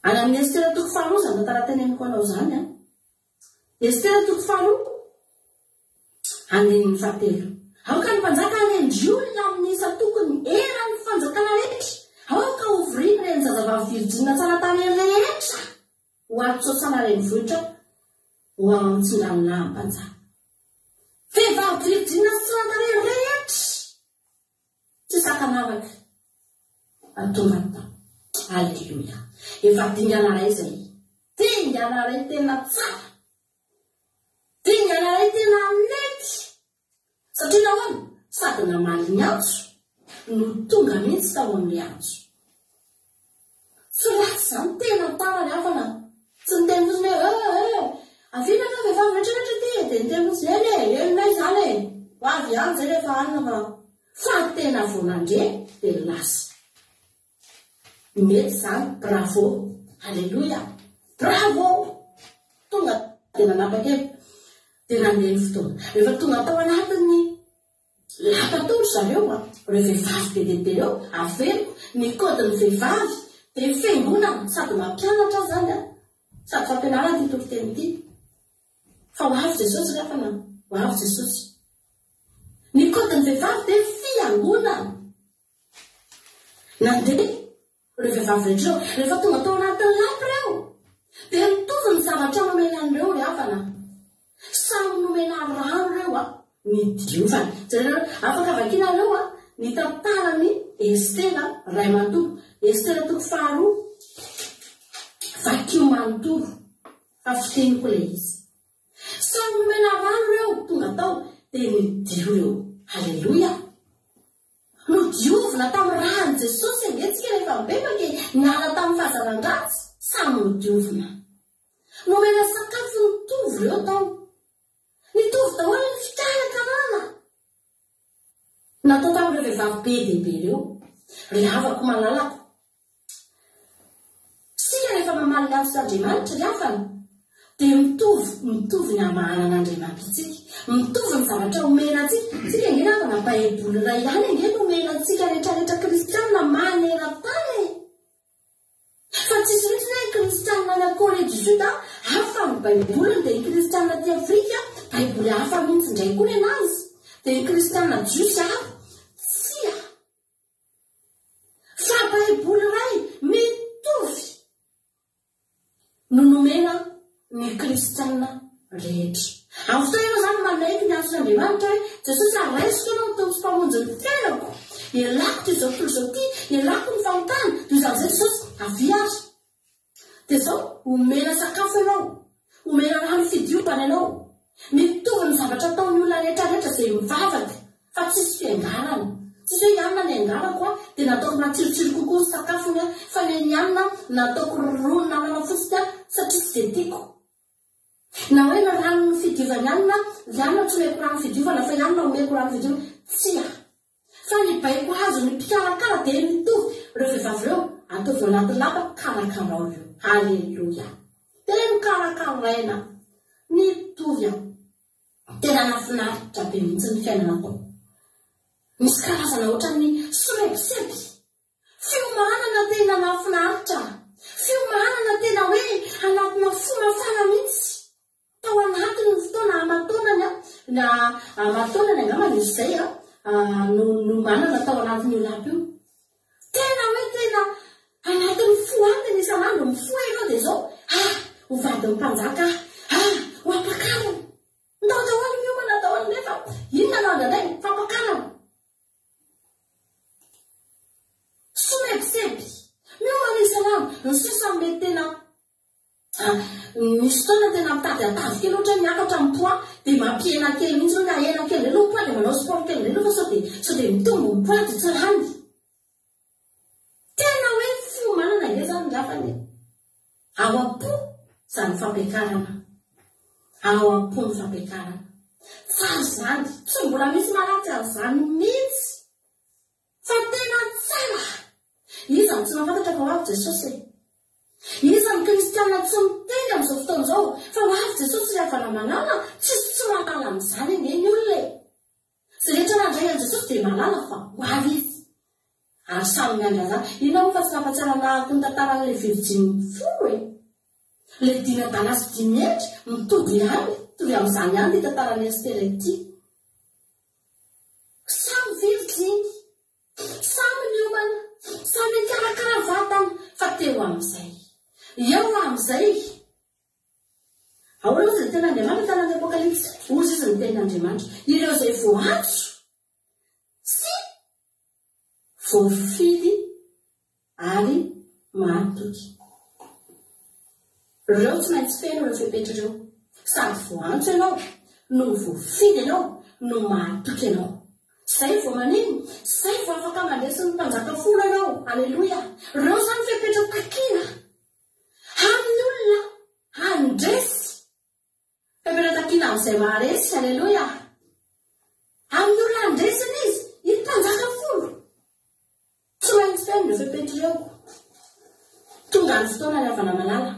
Any amin'ny Estera toko faharoa izany tantara teneniko anao izany an. Estera toko faharoa, andininy fahatelo. Aoka ny mpanjaka hanendry olona amin'ny isan-tokony eran'ny fanjakana rehetra. Aoka hovoriana ireny zazavavy virjina tsara tarehy rehetra ho ato Sosana renivohitra ho ao amin'ny tsinganolahy mpanjaka. Vehivavy virjina sy tsara tarehy rehetra. Tsy sakanavaka fa tonga tao. Aleloia. Efa dingana iray izay. Dingana iray tena tsara. Dingana iray tena mety. Satria nahoana? Sady namaly ny antso no tonga mihitsy tao amin'ilay antso. Tsy ratsy izany, tena tara ry havana. Tsy niteny fotsiny hoe eh eh, avia nareo vehivavy rehetra rehetra aty e, dia niteny fotsiny eny e, henonay izany e, ho avy ihany izay rehefa alina fa fa tena vao nandre dia lasa. Mety izany, bravo, aleloia, bravo! Tonga dia nanapa-kevitra, dia nandeha ny fotoana. Rehefa tonga tao anatin'ny Lapa tao ry zareo a! Ireo vehivavy be dia be ireo, averiko, ny code-n'ny vehivavy dia fiangonana sady mampianatra aza izany an! Sady fampianarana ity toriteny ity. Fa ho avy Jesosy ry havana an! Ho avy Jesosy. Ny code-n'ny vehivavy dia fiangonana. Nandeha ireo vehivavy rehetra ireo. Rehefa tonga tao anatin'ny lapa ireo, dia mitovy ny zavatra nomena an'ireo ry havana. Samy nomena rano ireo a, nidiovana. Jereo, afaka vakinareo a, ny tantaran'i Estera ray manontolo. Estera toko faharoa, vakio manontolo, fa fiteniko ilay izy. Samy nomena rano ireo tonga tao, dia nidio ireo. Aleloia! Nodiovina tamin'ny ràn'i Jesosy ange tsika rehefa mibebaka e! Niala tamin'ny fahazaran-dratsy, samy nodiovina. Nomena sakafo nitovy ireo tao. Nitovy daholo ny fikarakarana natao tamin'ireo vehivavy be dia be ireo. Ry havako malalako, Isika rehefa mamaly ny antson'Andriamanitra ry havana dia mitovy, mitovy ny hamahanan'Andriamanitra antsika, mitovy ny zavatra omena antsika. Isika ange ry havana Baiboly iray ihany ange no omena antsika rehetra rehetra kristiana maneran-tany e! Fa tsisy mihitsy hoe. Corée du Sud hafa ny baiboliny dia ny kristiana aty Afrika baiboly hafa mihitsy indray koa ny anazy dia ny kristiana jiosy hafa. Tsia! Fa baiboly iray mitovy no nomena ny kristiana rehetra. Amin'ny fotoana ianao izany manaiky ny antson'Andriamanitra hoe, Jesosy a, raisiko ianao ho Tompo sy Mpamonjy ny fiainako, ialako ity izao tontolo izao ity, ialako ny fahotana, dia hoy izy amin'izay Jesosy, avia ary. Dia izao, omena sakafo ianao, omena rano fidiovana ianao. Mitovy ny zavatra ataon'ny olona rehetra rehetra izay mivavaka fa tsisy fiangarana. Tsisy hoe i anona niangarako a, dia nataoko matsirotsiro kokoa ny sakafony a, fa ny an'i anona nataoko ronon'anana fotsiny a, satria tsy dia tiako. Na hoe ny ranon'ny fidiovan'i anona, i anona tsy omeko rano fidiovana fa i anona omeko rano fidiovana. Tsia. Fa ny baiko azon'ny mpikarakara dia mitovy, ireo vehivavy ireo, ataovy ao anaty lapa, karakarao ireo. Aleloia. Tena karakaraina. Mitovy an. Tena nahafinaritra be mihitsy ny fiainana tao. Misy karazana ohatran'ny somebiseby. Fiomanana tena nahafinaritra. Fiomanana tena hoe anatina fo mafana mihitsy. Tao anatin'ny fotoana aman-taonany, na aman-taonany angamba izy izay, no niomanana tao anatin'io lapa io. Tena hoe tena anatin'ny fo any isan'andro, mifoha ianao dia izao, ah, ho vadin'ny mpanjaka aho, ah, ho ampakarina. Ndao daholo miomana daholo nefa inona no andrandray? Fampakarana. Somebiseby. Miomana isan'andro. Ny sisa mety tena Misy fotoana tena mitady hatavy kely ohatra hoe miakatra ny poids dia mampihena kely mihitsy hoe ahena kely indray aloha ny poids dia manao sport kely indray aloha fa sao dia sao dia mitombo ny poids dia tsy lany. Tena hoe fiomanana ange izany ny hafany e. Ao am-po izany fampiakarana. Ao am-po ny fampiakarana. Tsara izany. Tsy mbola misy maharatsy an'izany mihitsy. Fa tena tsara! Iza no tsy mahafantatra fa ho avy Jesosy e? Iza ny kristiana tsy miteny amin'izao fotoana izao fa ho avy Jesosy ry havana malala? Tsisy tsy mahalala an'izany anie ny olona e! Izay rehetra nandray an'i Jesosy dia mahalala fa ho avy Izy. Ary samy miandry an'izany. Inona moa fa tsy nampatsiahy anahako ny tantaran'ilay virjiny folo e? Ilay dimy adala sy dimy hendry, mitovy ihany, mitovy amin'izany ihany ity tantaran'i Estera ity. Samy virjiny, samy niomana, samy nikarakara vatana fa teo amin'izay. Eo amin'izay. Ahoana ozy ny tenin'Andriamanitra tany amin'ny Apokalypsy? Ozy izy ny tenin'Andriamanitra. Ireo izay voantso sy voafidy ary mahatoky. Ireo tsy maintsy feno ireo fepetra ireo. Sady voantso ianao, no voafidy ianao, no mahatoky ianao. Izay vao manino? Izay vao afaka mandresy ny mpanjaka folo ianao. Aleloia! Ireo izany fepetra takiana amin'ny olona handresy. Fepetra takiana amin'izay maharesy. Aleloia! Amin'ny olona handresy izy, ny mpanjaka folo. Tsy maintsy feno ireo fepetra ireo. Tonga ny fotoana ry havana malala.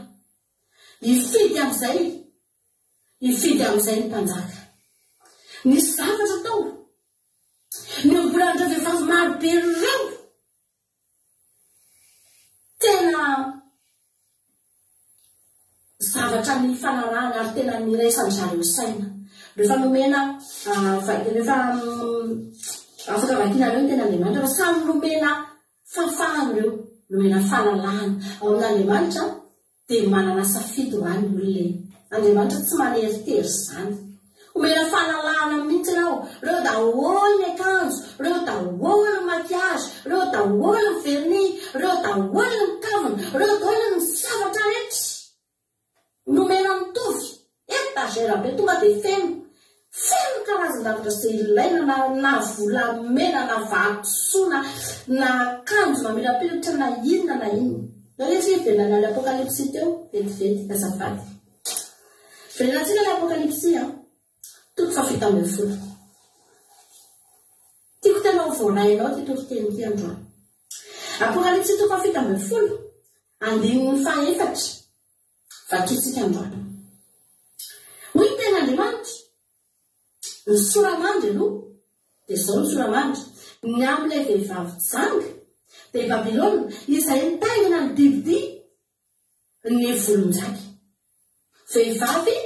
Hifidy amin'izay, hifidy amin'izay ny mpanjaka. Nisy zavatra tao. Niombolan'ireo vehivavy marobe ireo. Tena zavatra nifanarahana ary tena niraisan-dry zareo saina. Rehefa nomena, rehefa afaka vakianareo ny tenin'Andriamanitra fa samy nomena fahafahana ireo, nomena fahalalahana. Ao amin'Andriamanitra dia manana safidy ho an'ny olona e. Andriamanitra tsy maneritery izany. Omena fahalalahana mihitsy ianao. Reo daholo ny akanjo, reo daholo ny maquillage, reo daholo ny vernis, reo daholo ny kavina, reo daholo ny zavatra rehetra. Nomena mitovy. Etagère be tonga dia feno. Feno karazan-javatra izay ilaina na na volamena na vatosoa na na akanjo mamirapiratra na inona na inona. Nareo ve hiverina any Apokalypsy teo? Vetivety, azafady. Verenantsika ilay Apokalypsy an, toko faha-17. Tiako tena ho voarainao ity toriteny ity androany. Apokalypsy toko faha-17, andininy faha-efatra, vakintsika androany. Hoy ny tenin'Andriamanitra, ny sora-mandry aloha, dia izao ny sora-mandry, ny amin'ilay vehivavy janga, dia Babylona, izay nitaingina ny bibidia. Ny volon-jaky. Vehivavy,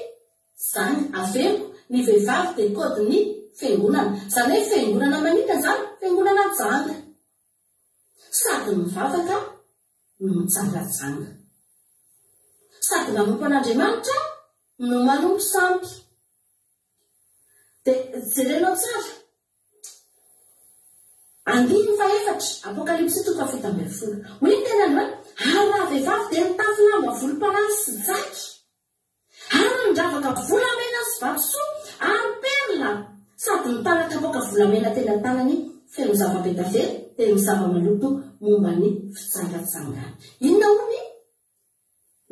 zany, averiko, ny vehivavy dia code-n'ny fiangonana. Zany hoe fiangonana maninona zany? Fiangonana janga. Sady mivavaka no mijangajanga. Sady manompo an'Andriamanitra no manompo sampy. Dia jerenao tsara. Andininy fahefatra, Apokalypsy toko fahafito ambin'ny folo. Hoy ny tenany hoe, Ary raha vehivavy dia nitafy lamba volomparasy sy jaky, ary nidravaka volamena sy vatosoa ary perla, sady nitana kapoaka volamena teny an-tanany feno zava-betave, dia ny zava-maloto momba ny fijangajangany. Inona hono ny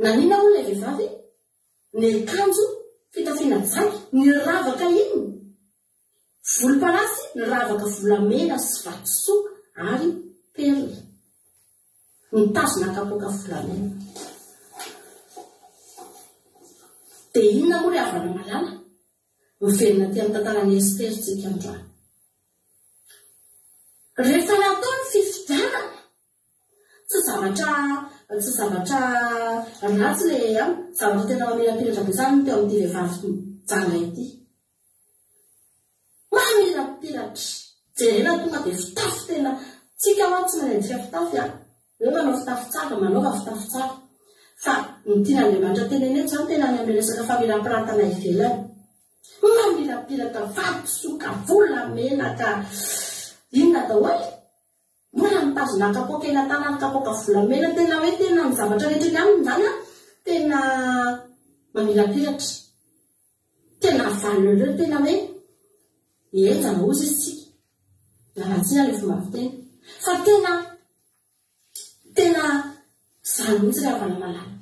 Naninona hono ilay vehivavy niakanjo fitafiana jaky, niravaka inona? Volomparasy niravaka volamena sy vatosoa ary perla. Nitazona kapoaka volamena. Dia inona moa ry havana malala? Miverina aty amin'ny tantaran'i Estera tsika androany. Rehefa natao ny fifidianana, Tsy zavatra tsy zavatra ratsy le an, zavatra tena mamirapiratra be zany ny teo amin'ity vehivavy janga ity. Mamirapiratra. Jerena tonga dia fitafy tena, tsika hoa tsy manendrika fitafy an, hoe manao fitafy tsara, manaova fitafy tsara. Fa ny tian'Andriamanitra tenenina eto zany tena any amin'ny resaka famirapiratana ivelany. Mamirapiratra, vatosoka, volamena ka inona daholo? Mbola mitazona kapoaka eny an-tanany kapoaka volamena tena hoe tena ny zavatra rehetra eny aminy izany an tena mamirapiratra. Tena valeureux tena hoe henjana hozy izy tsika. Miala tsiny ilay fomba fiteny. Fa tena tena izany mihitsy ry havana malala.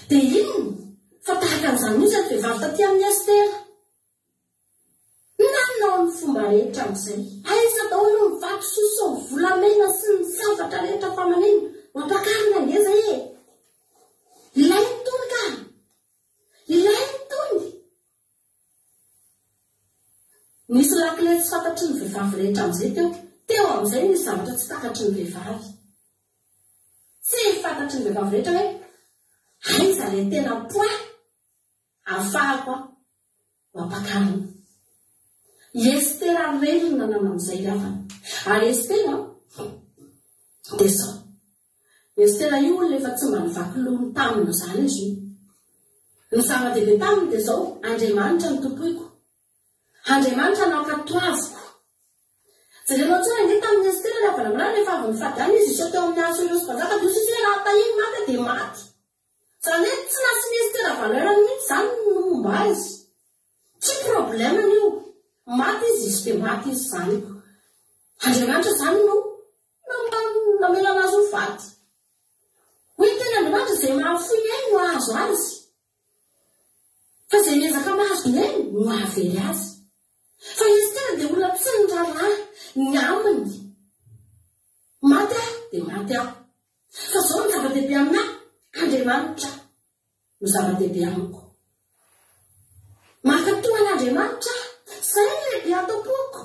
Dia inona? Fa tahaka an'izany mihitsy ny vehivavy taty amin'i Estera. Nanao ny fomba rehetra amin'izay. Aiza daholo ny vato soso, volamena sy ny zavatra rehetra fa manino? Ho ampakarina ange zay e! Ilaina itony ka! Ilaina itony! Nisy lakile tsy fantatry ny vehivavy rehetra amin'izay teo. Teo amin'izay nisy zavatra tsy takatry ny vehivavy. Tsy fantatry ny vehivavy rehetra hoe aiza ilay tena point Afahako aho ho ampakarina. I Estera irery no nanana an'izay ry havana. Ary Estera dia izao. Estera io olona efa tsy mba nivaky loha taminy izany izy io. Ny zava-dehibe taminy dia izao, Andriamanitra no tompoiko. Andriamanitra no ankatoaviko. Jerenao tsara ange tamin'i Estera ry havana malala, rehefa avy nifady hanina izy, niseho teo amin'ny Ahasoerosy mpanjaka, dia hoy izy hoe raha tahiny maty aho dia maty. Izany hoe tsy nasian'i Estera valeur mihitsy izany ny momba azy. Tsy problème-ny io. Maty izy, izy dia maty izy izany. Andriamanitra izany no namela anazy ho faty. Hoy ny tenin'Andriamanitra, izay mahafoy ny ainy no hahazo azy. Fa izay miezaka mahazo ny ainy no hahavery azy. Fa Estera dia olona tsy niraharaha ny aminy. Maty aho dia maty aho. Fa izao no zava-dehibe aminà, Andriamanitra no zava-dehibe amiko. Mankatò an'Andriamanitra aho, izay no lehibe ato am-poko.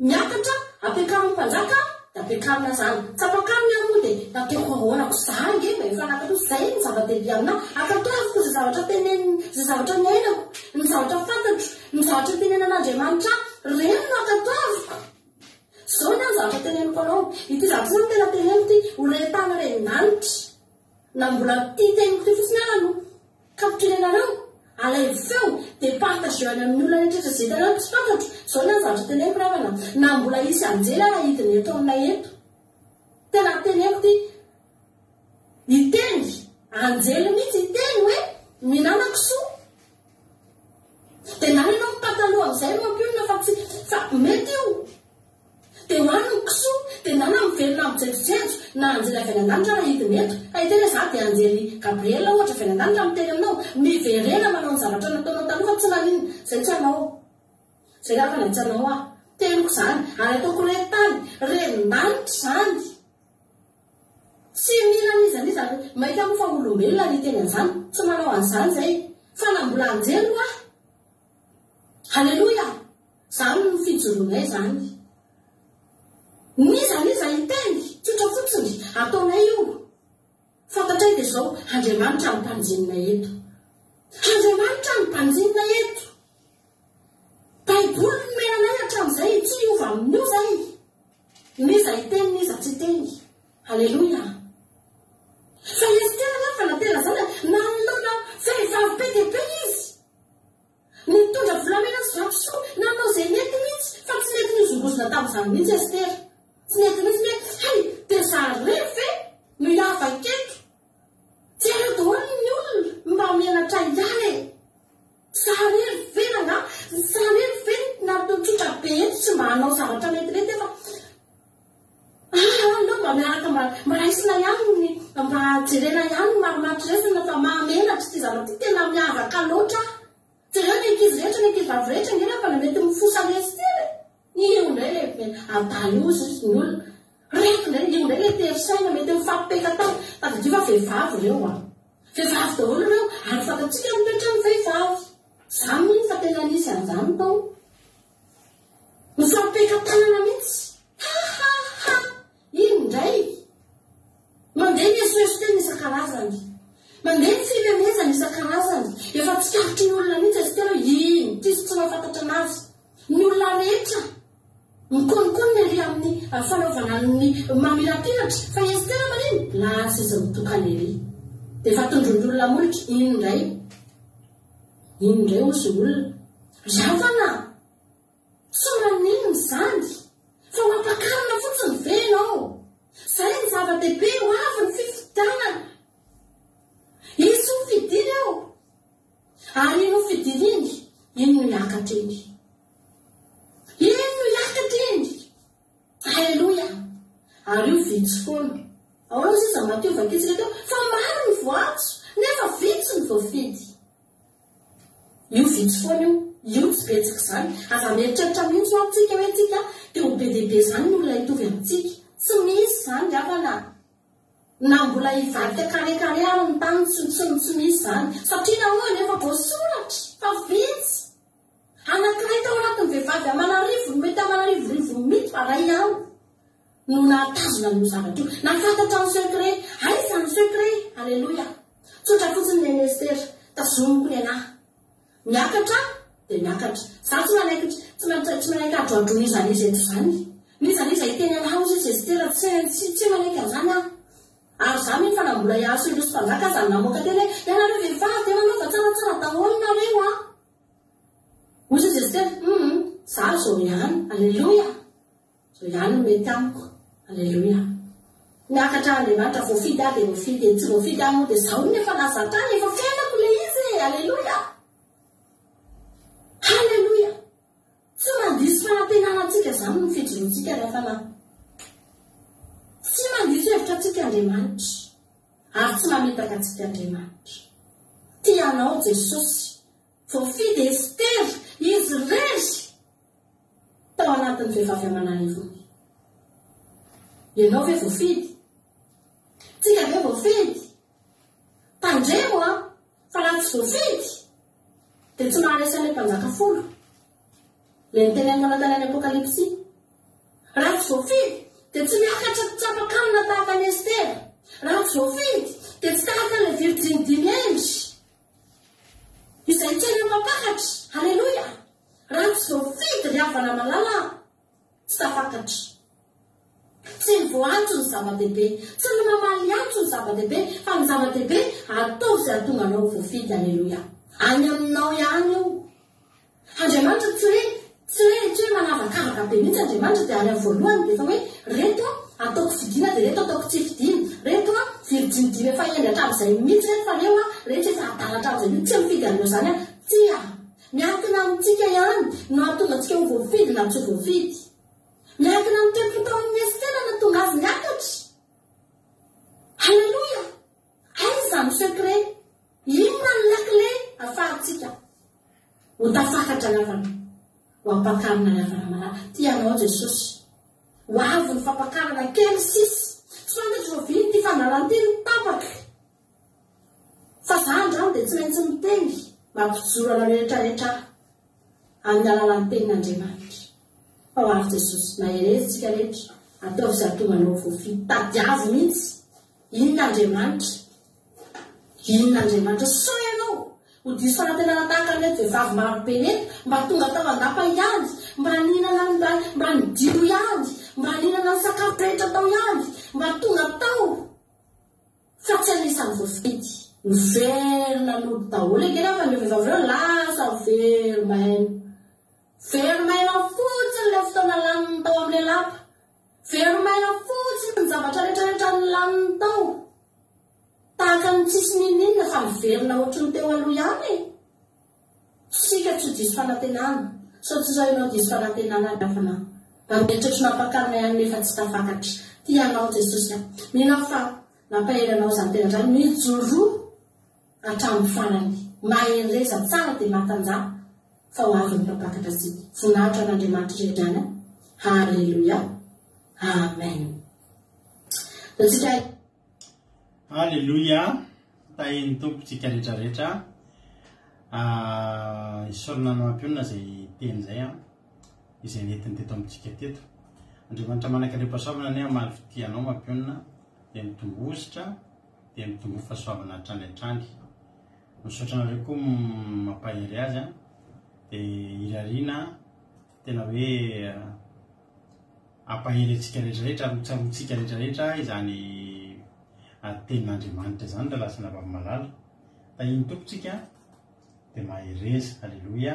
Miakatra aho, ampiakarin'ny mpanjaka aho, dia ampiakarina izany. Tsy ampakariny aho moa dia nataoko ahoana ko? Izaho ange mba efa nankatò, izay no zava-dehibe aminà. Ankatoaviko izay zavatra teneniny, izay zavatra niainako, ny zavatra fantatro, ny zavatra tenenan'Andriamanitra ahy, ireny no ankatoaviko. Zao ny zavatra teneniko anao, ity zavatra ity zany tena teneniko ity, ho re tany ren-danitra, na mbola ity teniko ity fotsiny ara no capturer-nareo, alaivo feo, dia partageo any amin'ny olona rehetra izay hitanareo tsy fantatro, zao ny zavatra teneniko ry havana, na mbola hisy anjely ara hidina eto aminay eto, tena teneniko ity, hiteny, anjely mihitsy hiteny hoe mihinana kisoa, Dia na ianao mipataloha amin'izay no mampionona fa tsy fa mety io. Dia hoano ny kisoa, dia na na mivelona mijejojejo na anjely avy any an-danitra ara hidina eto. Ka hiteny hoe za dia anjely Gabriel ohatra avy any an-danitra miteny aminao, miverena manao ny zavatra nataonao taloha fa tsy maninona. Izay tsy hanao. Izay angamba tsy hanao aho. Teniko izany. Ary ataoko ren-tany, ren-danitra izany. Tsy mila an'iza n'iza ary maika moa fa olombelona ny hiteny an'izany, tsy manao an'izany izay fa na mbola anjely hoa! Haleloia! Izany no fijoroanay izany. N'iza n'iza hiteny, tsotra fotsiny, ataonay io. Fantatray dia izao, Andriamanitra no mpanjinina eto. Andriamanitra no mpanjinina eto. Baiboly nomena anay hatramin'izay, tsy hiova amin'io izay. N'iza hiteny n'iza tsy hiteny. Aleloia. Fa Estera anefa na tena zany nanoloana vehivavy be dia be izy. Nitondra volamena sy vatosoa, nanao izay nety mihitsy, fa tsy nety nihozongozona tamin'izany mihitsy Estera. Tsy nety mihitsy ny hoe, hay, dia za irery ve no hiavaka eto? Jereo daholo ny olona, mba menatra ihany e! Za irery ve rangaha? Za irery ve no tsotra be eto tsy mba hanao zavatra metimety nefa Ah, aleo mba miaraka mba mba raisina ihany ny mba jerena ihany ny marimaritra iraisana fa mahamenatra ity zavatra ity tena miavaka loatra. Jereo ny ankizy rehetra, ny ankizy vavy rehetra ange refa mety mifosa lesitera e. Io indray le adala io ozy ny olona. Reto indray, io indray le tery saina mety mifampipeka tany. Tadidio fa vehivavy ireo an. Vehivavy daholo ireo ary fantatsika ny toetran'ny vehivavy. Za mino fa tena nisy an'izany tao. Mifampipeka-tanana mihitsy. Ha ha ha! Iny indray. Mandeha ny esoeso teny isan-karazany. Mandeha ny fimemezana isan-karazany. Efa tsikaritry ny olona mihitsy izy tena hoe iny ity izy tsy mahafantatra anazy. Ny olona rehetra mikononkonona ery amin'ny fanaovana ny mamirapiratra. Fa i Estera manino? Lasa izy mitokana ery. Dia efa tondroin'ny olona molotra. Iny indray. Iny indray hozy olona. Ry havana a! Tsy maninona izany fa ho ampakarina fotsiny ve ianao? Izay ny zava-dehibe, ho avy ny fifidianana. Hisy ho fidina eo. Ary iny ho fidina iny, iny no hiakatra iny. Iny no hiakatra iny. Aleloia! Ary io vitsy foana. Ahoana hoy sisa Matio vakitsika teo? Fa maro ny voantso, nefa vitsy ny voafidy. Io vitsy foana io, io tsy betsaka izany. Aza mieritreritra mihitsy hoa tsika hoe tsika dia ho be dia be izany ny olona hitovy amintsika. Tsy misy izany ry havana a! Na mbola hivadika carré carré ary ny tany tsy tsy tsy misy izany. Satria nahoana? Efa voasoratra fa vitsy. Anankiray tao anatin'ny vehivavy aman'arivony, mety aman'arivorivony mihitsy fa iray ihany no nahatazona an'io zavatra io. Nahafantatra ny secret. Aiza ny secret? Aleloia. Tsotra fotsiny Neny Esther. Tazomiko ny anah. Miakatra aho dia miakatra. Za tsy manaiky tsy manaiky tsy manaiky adroadroan'iza n'iza eto izany. N'iza n'iza hiteny anah hozy izy Esther tsy tsy tsy manaiky an'izany aho. Ary za mino fa na mbola i Ahasuerosy mpanjaka aza no namoaka teny hoe ianareo vehivavy dia manaova tsaratsara daholo nareo an. Hoy izy Esther, hum, za zao ihany. Aleloia. Zao ihany no mety amiko. Aleloia. Miakatra Andriamanitra, voafidy aho dia voafidy e, tsy voafidy aho moa dia zaho no efa nahazatra ahy, efa fiainako ilay izy e. Aleloia. Haleloia. Tsy mandiso fanantenana antsika izany ny fijoroantsika ry havana. Tsy mandiso hevitra antsika Andriamanitra. Ary tsy mamitaka antsika Andriamanitra. Tia anao Jesosy. Voafidy Estera, izy irery tao anatin'ny vehivavy aman'arivony. Ianao ve voafidy? Tsika ve voafidy? Tandremo an, fa raha tsy voafidy dia tsy maharesy an'ilay mpanjaka folo. Ilay notenenina natany any Apokalypsy. Raha tsy voafidy dia tsy miakatra tsy ampakarina tahaka an'i Estera. Raha tsy voafidy dia tsy tahaka an'ilay virjiny dimy hendry. Izay tena mpampakatra. Aleloia! Raha tsy voafidy ry havana malala a! Tsy tafakatra. Tsy ny voantso no zava-dehibe, tsy ny mamaly antso no zava-dehibe, fa ny zava-dehibe, ataovy izay hahatonga anao ho voafidy. Aleloia! Any aminao ihany io. Andriamanitra tsy hoe tsy hoe tsy hoe manavakavaka be mihitsy Andriamanitra dia ary amin'ny voalohany dia efa hoe reto an ataoko fidiana dia reto ataoko tsy fidiana, reto an virjiny dimy efa hendry hatramin'izay mihitsy reto fa reo an reto efa adala hatramin'izay mihitsy tsy mifidy an'ireo izany aho, tsia! Miankina amintsika ihany no hahatonga antsika ho voafidy na tsy ho voafidy. Miankina amin'ny toe-po tao amin'i Estera no hahatonga azy niakatra. Haleloia! Aiza ny secret? Inona ny lakile afahantsika ho tafakatra lavana, ho ampakarina lavana malala? Tia anao Jesosy. Ho avy ny fampakarana kely sisa. Tsy fantatro oviana ity fandaharana ity no tapaka. Fa za andramo dia tsy maintsy miteny mampijoro anareo rehetra rehetra aho amin'ny alalan'ny tenin'Andriamanitra. Fa ho avy Jesosy. Mahereza tsika rehetra. Ataovy izay hahatonga anao ho voafidy. Tadiavo mihitsy. Inona Andriamanitra? Inona Andriamanitra? Sao ianao ho diso fanantenana tahaka an'ireto vehivavy marobe ireto, mba tonga tao an-dapa ihany, mba nihinana ny mba mba nidio ihany, mba nihinana ny sakafo rehetra tao ihany, mba tonga tao fa tsy anisan'ny voafidy. Miverina nody daholo ange nefa ireo vehivavy ireo lasa very maina. Very maina fotsiny ilay fotoana laniny tao amin'ilay lapa. Very maina fotsiny ny zavatra rehetra rehetra nolaniny tao. Tahaka ny tsisy n'inon'inona fa miverina ohatry ny teo aloha ihany e! Tsika tsy ho diso fanantenana, sao tsy sao ianao diso fanantenana ry havana. Mba mieritreritra nampakarina ihany nefa tsy tafakatra. Tia anao Jesosy a. Mino aho fa nampahery anao izany tena izany. Mijoroa hatramin'ny farany. Mahereza tsara dia matanjaha fa ho avy ny mpampakatra antsika. Voninahitra ho an'Andriamanitra irery ihany a. Haleloia. Amen. Ataontsika. Aleloia, tahin'ny Tompo tsika rehetra rehetra. Ah, isaorana ny mampionona izay teny izay an, izay nentiny teto amintsika teto. Andriamanitra manan-karem-pahasoavana anie hamaly fitia anao mampionona, dia mitomboa dia mitomboa fahasoavana hatrany hatrany. Misaotra anareo koa mampahery azy an, dia irariana tena hoe Hampahery antsika rehetra rehetra ary ho tsaroantsika rehetra rehetra izany tenin'Andriamanitra izany rahalahy sy anabavy malala. Tahian'ny Tompo tsika dia mahereza. Aleloia.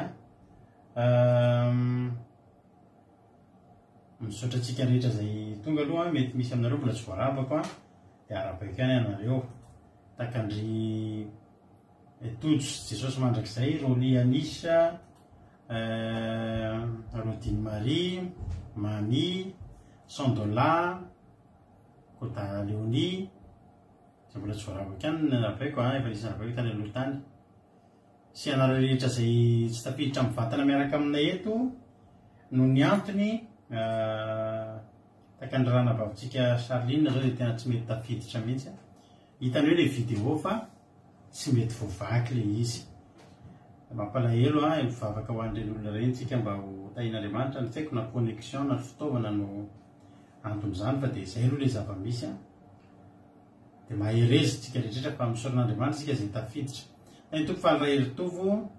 Misaotra antsika rehetra izay tonga aloha, mety misy aminareo mbola tsy voarabako an, dia arahabaiko ihany ianareo. Takandry Tojo sy Jesosy Mandrakizay, Rolly Anisha, Rodine Marie, Mamy, Sandola, Koda Léonie, izay mbola tsy voarabako ihany ny arahabaiko an, efa nisy narahabaiko tany aloha tany. Sy ianareo rehetra izay tsy tafiditra mivantana miaraka aminay eto noho ny antony tahaka ny rahanabavintsika Charline zao dia tena tsy mety tafiditra mihitsy. Hitany hoe ilay vidéo fa tsy mety voavaky ilay izy. Mampalahelo an, mivavaka ho an'ireny olona ireny tsika mba ho tahian'Andriamanitra, ny tsy haiko na connexion na fitaovana no anton'izany fa dia izay aloha ilay zava-misy an. Dia mahereza tsika rehetra fa misaotra an'Andriamanitra tsika izay tafiditra. Tahin'ny Tompo faly Raheritovo,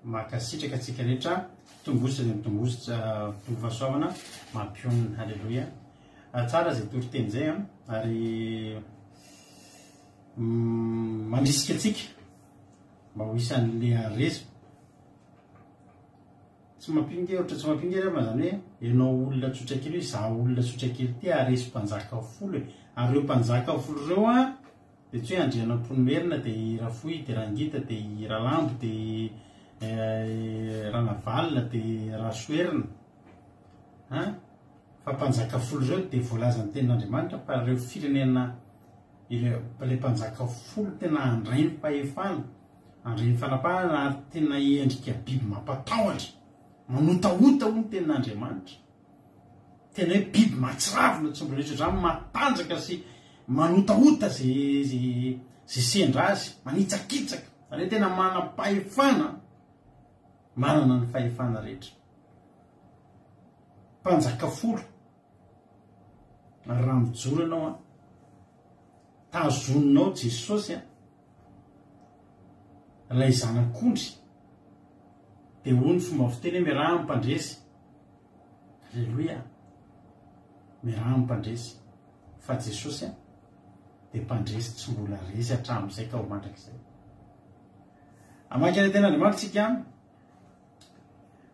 mankasitraka antsika rehetra, tongositra izay mitongositra, mitombo fahasoavana, mampionona. Haleloia. Tsara izay toriteny izay an, ary mandrisika antsika mba ho isan'le haresy. Tsy mampino nge, ohatra tsy mampino nge re zany hoe ianao olona tsotra kely hoe za olona tsotra kely ity haresy mpanjaka folo e. Ary ireo mpanjaka folo ireo an, dia tsy hoe Andrianampoinimerina dia i Rafohy dia Rangita dia i Ralambo dia i Ranavalona dia Rasoherina. An? Fa mpanjaka folo ireo dia voalazan'ny tenin'Andriamanitra fa ireo firenena ireo ilay mpanjaka folo tena handray ny fahefana, handray ny fanapahana ary tena endrika biby mampatahotra, manotaota hoy ny tenin'Andriamanitra. Tena hoe biby mahatsiravina tsy mbola nisy ohatr'izany, matanjaka sy manotaota ze ze ze sendra azy, manitsakitsaka. Izany hoe tena manam-pahefana, manana ny fahefana rehetra. Mpanjaka folo. Ary raha mijoro ianao an, tazoninao Jesosy an, ilay zanak'ondry, dia hoy ny fomba fiteny hoe miaraha amin'ny mpandresy. Aleloia. Miaraha amin'ny mpandresy. Fa Jesosy an, dia mpandresy tsy mbola resy hatramin'izay ka ho mandrakizay. Hamaky ny tenin'Andriamanitra isika.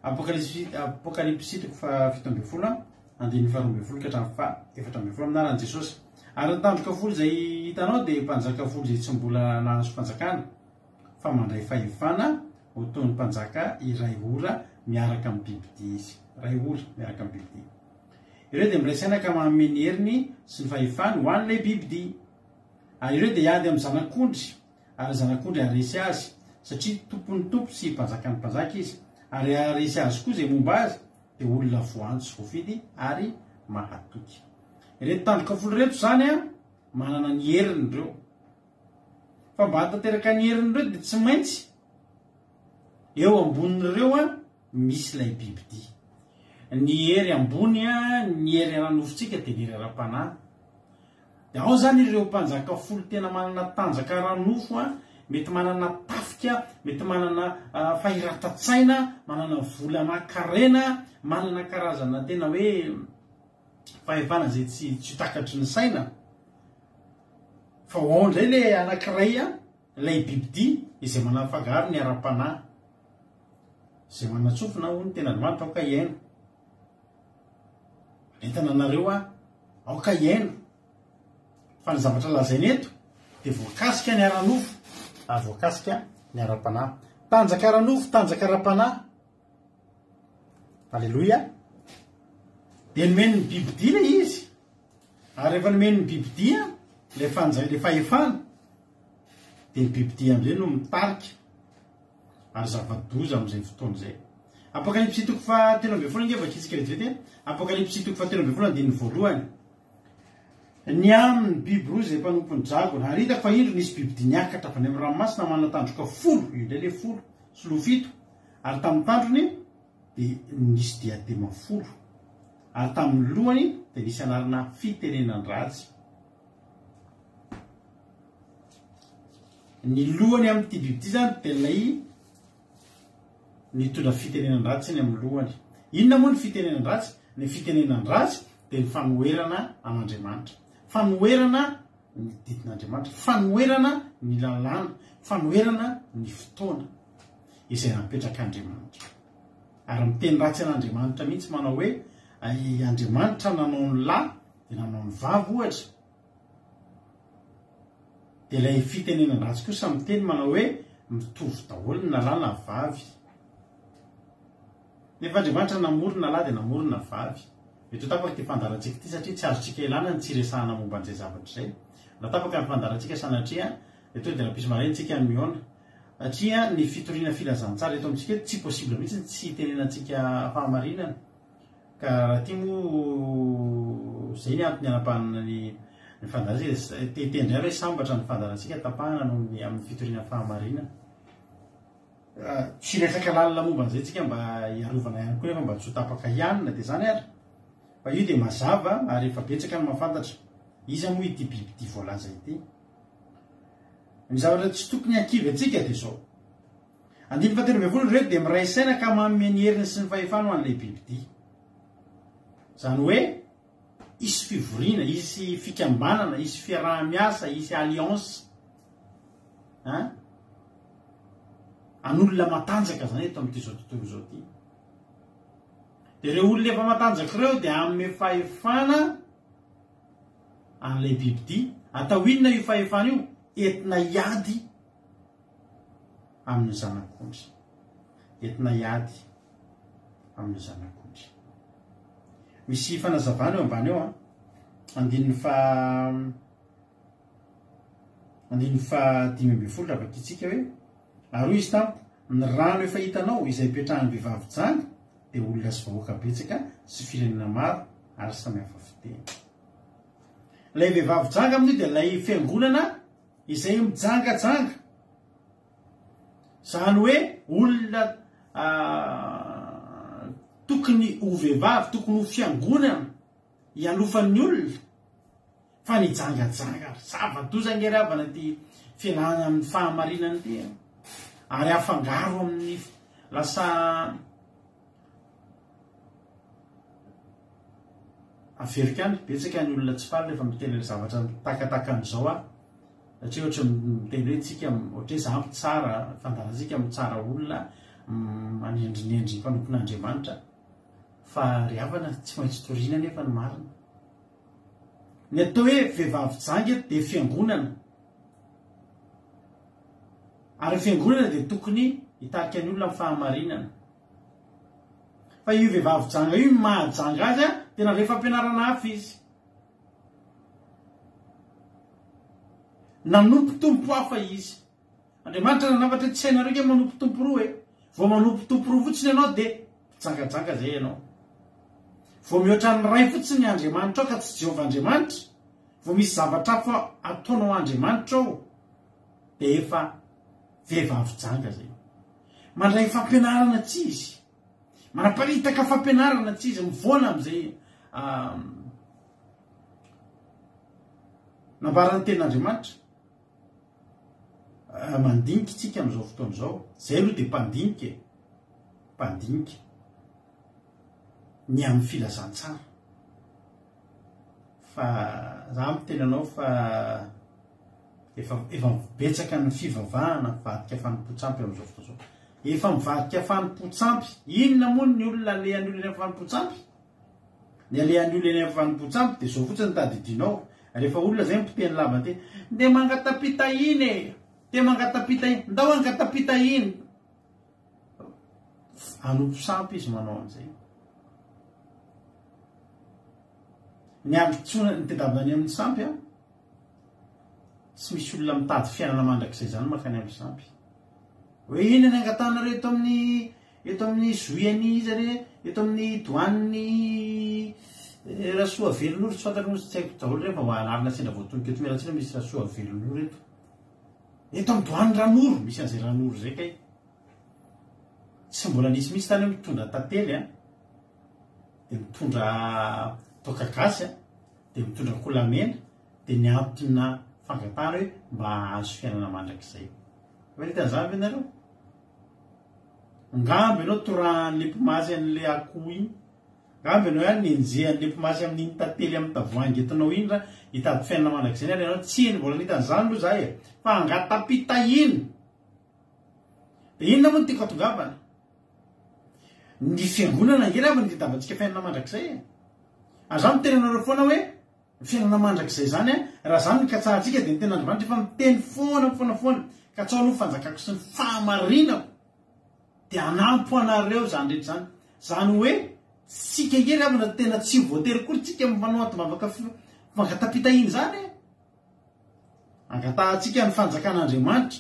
Apokalypsy toko faha 17 andininy faha 12 ka hatramin'ny faha 14 amin'ny anaran'i Jesosy. Ary ny tandroka folo izay hitanao dia mpanjaka folo izay tsy mbola nahazo fanjakana, fa mandray fahefana ho toy ny mpanjaka iray ora miaraka amin'ny bibidia izy. Iray ora miaraka amin'ny bibidia. Ireo dia miray saina ka manome ny heriny sy ny fahefany ho an'ilay bibidia. Ary ireo dia hiady amin'ny zanak'ondry Ary ny Zanak'ondry haharesy azy, satria Tompon'ny tompo sy Mpanjakan'ny mpanjaka Izy, ary haharesy azy koa izay momba Azy, dia olona voantso sy voafidy ary mahatoky. Ireto tandroka folo ireto izany an, manana ny heriny ireo. Fa mba hahatanteraka ny heriny ireo dia tsy maintsy eo ambonin'ireo an, misy ilay bibidia. Ny hery ambony an, ny hery ara-nofontsika dia ny hery ara-panahy. Dia ao izany ireo mpanjaka folo tena manana tanjaka ara-nofo, mety manana tafika, mety manana fahiratan-tsaina, manana vola aman-karena, manana karazana tena hoe fahefana izay tsy tsy takatry ny saina. Fa ho ao indray ilay anankiray, ilay bibidia izay manafangaro ny ara-panahy. Izay manan-tsofina hoy ny tenin'Andriamanitra aoka hihaino. Manentana anareo aho, aoka hihaino fa ny zavatra lazaina eto dia voakasika ny ara-nofo ary voakasika ny ara-panahy. Tanjaka ara-nofo, tanjaka ara-panahy. Aleloia. Dia nomen'ny bibidia ilay izy. Ary rehefa nomen'ny bibidia ilay fanja, ilay fahefana, dia ny bibidia amin'izay no mitarika. ary zava-doza amin'izay fotoana izay. Apokalypsy toko faha 13 ange vakintsika vetivety e. Apokalypsy toko faha 13 andininy voalohany. Ny amin'ny biby roa izay mpanompon'ny dragona, ary hitako fa indro nisy bibidia niakatra avy any amin'ny ranomasina manana tandroka folo, io indray ilay folo, sy loha fito, ary tamin'ny tandrony dia nisy diadema folo, ary tamin'ny lohany dia nisy anarana fitenenan-dratsy. Ny lohany amin'ity biby ity izany dia ilay nitondra fitenenan-dratsy eny amin'ny lohany. Inona moa ny fitenenan-dratsy? Ny fitenenan-dratsy dia ny fanoherana an'Andriamanitra. Fanoherana ny didin'Andriamanitra, fanoherana ny lalàna, fanoherana ny fotoana izay napetrak'Andriamanitra. Ary miteny ratsy an'Andriamanitra mihitsy manao hoe Andriamanitra nanao ny lahy dia nanao ny vavy ohatra. Dia ilay fitenenan-dratsy kosa miteny manao hoe mitovy daholo ny na lahy na vavy. Nefa Andriamanitra namorona lahy dia namorona vavy. Mety ho tapaka ity fandaharantsika ity satria tsy azontsika ilana ny tsy hiresahana momba an'izay zavatra izay. Raha tapaka ny fandaharantsika sanatria dia tonga dia rahampitso maraina isika no mihaona. Satria ny fitoriana filazantsara eto amintsika eto tsy possible mihitsy ny tsy hitenenantsika fahamarinana. Ka raha ity moa izay ny antony hanapahana ny ny fandaharantsika dia te hiteny indray aho hoe sambatra ny fandaharantsika tapahana noho ny amin'ny fitoriana fahamarinana. Tsy hiresaka lalina momba an'izay tsika mba hiarovana ihany koa nefa mba tsy ho tapaka ihany na dia izany ary. Fa io dia mazava ary efa betsaka ny mahafantatra iza moa ity bibidia voalaza ity. Ny zavatra tsy tokony hakivy antsika dia izao. Andininy fahatelo ambin'ny folo, Ireo dia miray saina ka manome ny heriny sy ny fahefany ho an'ilay bibidia. Izany hoe, hisy fivoriana, hisy fikambanana, hisy fiaraha-miasa, hisy alliance. Hein? An'olona matanjaka izany eto amin'ity izao tontolo izao ity. Dia ireo olona efa matanjaka ireo dia hanome fahefana an'ilay bibidia. Atao inona io fahefana io? Entina hiady amin'ny zanak'ondry. Entina hiady amin'ny zanak'ondry. Misy fanazavana eo ambany eo an. Andininy fa andininy fa 15 raha vakintsika hoe ary hoy izy tamiko ny rano efa hitanao izay ipetrahan'ny vehivavy janga dia olona sy vahoaka betsaka sy firenena maro ary samy hafa fiteny. Ilay vehivavy janga amin'io dia ilay fiangonana Izay mijangajanga, izany hoe olona tokony ho vehivavy, tokony ho fiangonana hialofan'ny olona fa nijangajanga ary. Zava-doza ange ry havana ity fialana amin'ny fahamarinana ity e. Ary afangaro amin'ny lasa Averiko ihany, betsaka ny olona tsy faly rehefa miteny ilay zavatra mitakataka an'izao aho, satria ohatra miteny hoe tsika, ohatra hoe za mpitsara, fandaharantsika mitsara olona, manendrinendry mpanompon'Andriamanitra, fa ry havana tsy maintsy toriana anefa ny marina. Ny atao hoe vehivavy janga eto dia fiangonana, ary ny fiangonana dia tokony hitarika ny olona amin'ny fahamarinana. Fa io vehivavy janga io ny maha janga azy a, dia nandray fampianarana hafa izy. Nanompo tompo hafa izy. Andriamanitra nanafatra hoe tsy hainareo nge manompo tompo roa e. Vao manompo tompo roa fotsiny ianao dia mpijangajanga zay ianao. Vao mihoatra ny iray fotsiny ny Andriamanitrao ka tsy Jehovah Andriamanitra, vao misy zavatra hafa ataonao Andriamanitra ao dia efa vehivavy janga zay. Mandray fampianarana tsy izy. Manaparitaka fampianarana tsy izy. Mivoana amin'izay. Nambaran'ny tenin'Andriamanitra. Mandinika isika amin'izao fotoana izao. Izay aloha dia mpandinika e. Mpandinika. Ny amin'ny filazantsara. Fa za miteny anao fa efa efa betsaka ny fivavahana mivadika fanompoan-tsampy amin'izao fotoana izao. Efa mivadika fanompoan-tsampy. Inona moa ny olona alehan'ny olona eny amin'ny fanompoan-tsampy? Ny alehan'ny olona eny amin'ny fanompoan-tsampy dia izao fotsiny no tadidinao. Rehefa olona izay mpiteny lava teny, ndeha mangata-pitahiana e! Ndeha mangata-pitahiana, ndao hangata-pitahiana. Hanompo sampy izy manao an'izay. Ny androtsona, ny tedavina any amin'ny sampy an, tsy misy olona mitady fiainana mandrakizay izany mankany amin'ny sampy. Hoe inona ny angatahanareo eto amin'ny eto amin'ny zohian'ny iza re, eto amin'ny douane-n'ny eh, Rasoavelonoro, tsy fantatro moa tsy haiko daholo ireny fa mba anarana sendra voatonoko eto miala tsiny misy Rasoavelonoro eto. Eto amin'ny douane Ranoro, misy an'izay Ranoro izay kay. Tsy mbola nisy mihitsy tany hoe mitondra tantely an, dia mitondra toaka gasy an, dia mitondra kolamena, dia ny antona fangatahana hoe mba hahazo fiainana mandrakizay. Efa nahita an'izany ve nareo? Angamba ianao torahan'ilay mpimasy an'ilay akoho iny. Angamba ianao ihany nenjehan'ilay mpimasy amin'iny tantely amin'ny tavoahangy entinao iny raha hitady fiainana mandrakizay ary ianao. Tsia, mbola nahita an'izany aloha izahay e. Fa angata-pitahiana. Dia inona moa no tiako hatongavana? Ny fiangonana ange raha no nitadiavantsika fiainana mandrakizay e. Ary za miteny anareo foana hoe ny fiainana mandrakizay izany a, raha izany no katsahantsika dia ny tenin'Andriamanitra efa miteny foana foana foana, katsao aloha ny fanjakako sy ny fahamarinako dia hanampy anareo izany rehetra izany. Izany hoe tsika ange ry havana tena tsy voatery akory tsika manao antom-bavaka fangataham-pitahiana izany e. Angatahantsika ny fanjakan'Andriamanitra,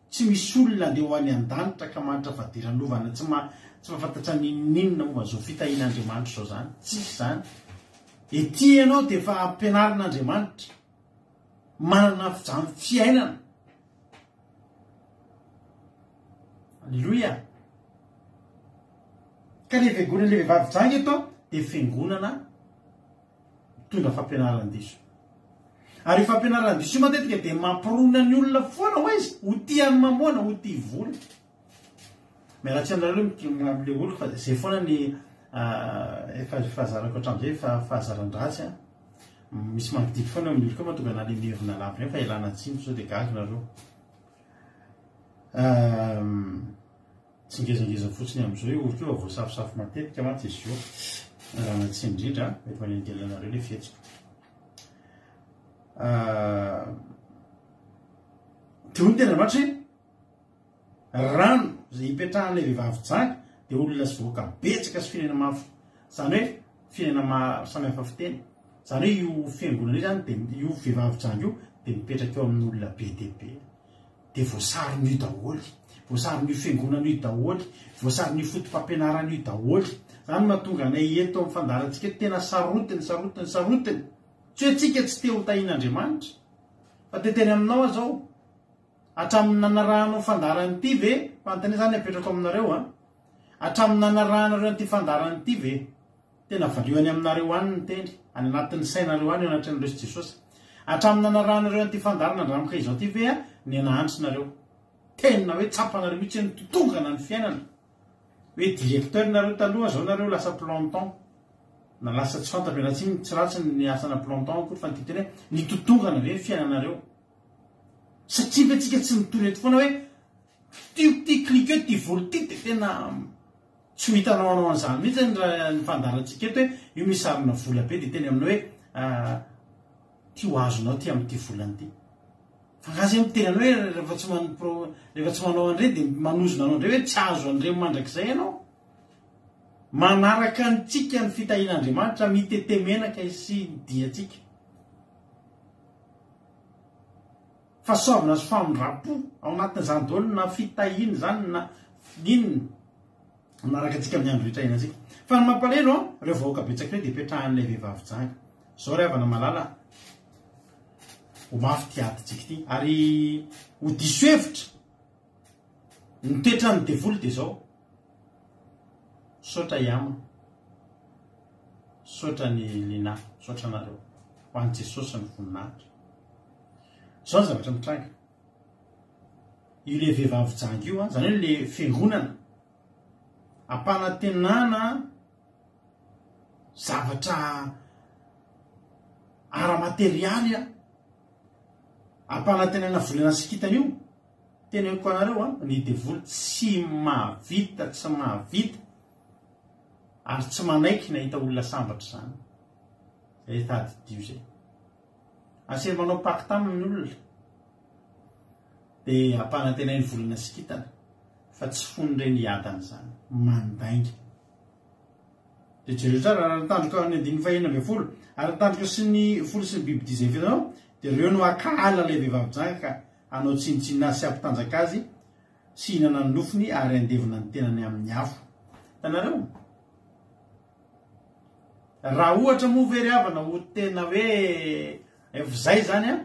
tsy misy olona andeha ho any an-danitra ka mahantra fadiranovana tsy maha tsy mahafantatra n'inon'inona momba an'izao fitahian'Andriamanitra izao izany, tsisy izany. Ety ianao dia efa ampianarin'Andriamanitra, manana izany fiainana. Aleloia! Ka le fiangonana le vehivavy janga eto dia fiangonana mitondra fampianaran-diso. Ary io fampianaran-diso io matetika dia mampirona ny olona foana ho aiza? Ho tia an'i Mamôna, ho tia vola. Miala tsiny aminareo aloha amin'ilay oloko fa izay foana ny efa fahazarako hatramin'izay, efa fahazaran-dratsy an. Misy mangididy foana eo amin'ny oloko eo mahatonga anah le mievina lava ireny fa ialana tsiny fa sao dia gaga nareo. Tsy ngezangeza fotsiny amin'izao io oroko io fa voasafosafo matetika mantsy izy io. Raha tsy indrindra, mety manelingelina anareo ilay fihetsiko. Dia hoy ny tenin'Andriamanitra hoe, rano izay ipetrahan'ilay vehivavy janga dia olona sy vahoaka betsaka sy firenena mafy. Izany hoe firenena maro samy hafa fiteny. Izany hoe io fiangonana io izany dia io vehivavy janga io dia mipetraka eo amin'olona be dia be. Dia voasaron'io daholo. Voasaron'io fiangonana io daholo. Voasaron'io foto-pampianarana io daholo. Izany no mahatonga anay eto amin'ny fandaharantsika eto tena sarotiny, sarotiny, sarotiny. Tsy hoe tsika tsy te ho tahian'Andriamanitra. Fa te teny aminao aho izao. Hatramin'ny nanarahanao fandaharana ity ve? Fanontaniana izany apetrako aminareo an. Hatramin'ny nanarahanareo an'ity fandaharana ity ve? Tena valio any aminareo any ny teny, any anatin'ny sainareo any eo anatrehanareo sy Jesosy. Hatramin'ny nanarahanareo an'ity fandaharana Andramoka izao ity ve ny nahantra nareo? Tena hoe tsapanareo mihitsy hoe nitotongana ny fiainana. Hoe directeur nareo taloha, zao nareo lasa planton. Na lasa tsy fantatra, miala tsiny, tsy ratsy ny asana planton akory fa ny tiako teny hoe nitotongana ve ny fiainanareo? Satria ve tsika tsy mitory eto foana hoe tiako ty cliquer ty volo ty dia tena Tsy ho hitanao hanao an'izany mihitsy ny raha ny fandaharantsika eto hoe io misy sarina vola be dia teny aminao hoe ty ho azonao ty amin'ity volana ity. Fa angaha zay miteny anao hoe rehefa tsy man rehefa tsy manao an'ireny dia manozona anao indray hoe tsy azo an'ireny mandrakizay ianao. Manaraka antsika ny fitahian'Andriamanitra mitete menaka sy ny diantsika. Fahasoavana sy famindram-po ao anatin'izany daholo na fitahiana izany na inona manaraka antsika amin'ny andro rehetra iainantsika. Fa ny mampalahelo an, ireo vahoaka betsaka ireo dia ipetrahan'ilay vehivavy janga. Izao ry havana malala, ho mafy ity adintsika ity ary ho diso hevitra. Ny toetran'ny devoly dia izao. Misaotra i Ama. Misaotra ny Lina. Misaotra anareo. Ho an'i Jesosy ny voninahitra. Izao ny zavatra mitranga. Io le vehivavy janga io, izany hoe le fiangonana, ampanantenana zavatra ara-materialy, ampanantenana volana sy kintana io, teneniko anareo, ny devoly tsy mahavita, tsy mahavita, ary tsy manaiky nahita olona sambatra izany. Izay tadidio izay. Asery manao pacte aminy ny olona dia ampanantenainy volana sy kintana fa tsy fony ireny hiadana izany. Mandainga. Dia jereo tsara raha ny tandroka ny andininy fahenina ambin'ny folo ary ny tandroka sy ny folo sy ny bibidia izay hitanao dia ireo no hankahala ilay vehivavy janga ka hanao tsinontsinona azy sy hampitanjaka azy sy hihinana ny nofony ary handevona ny tenany amin'ny afo. Hitanareo? Raha ohatra moa ve ry havana ho tena hoe efa izay izany an,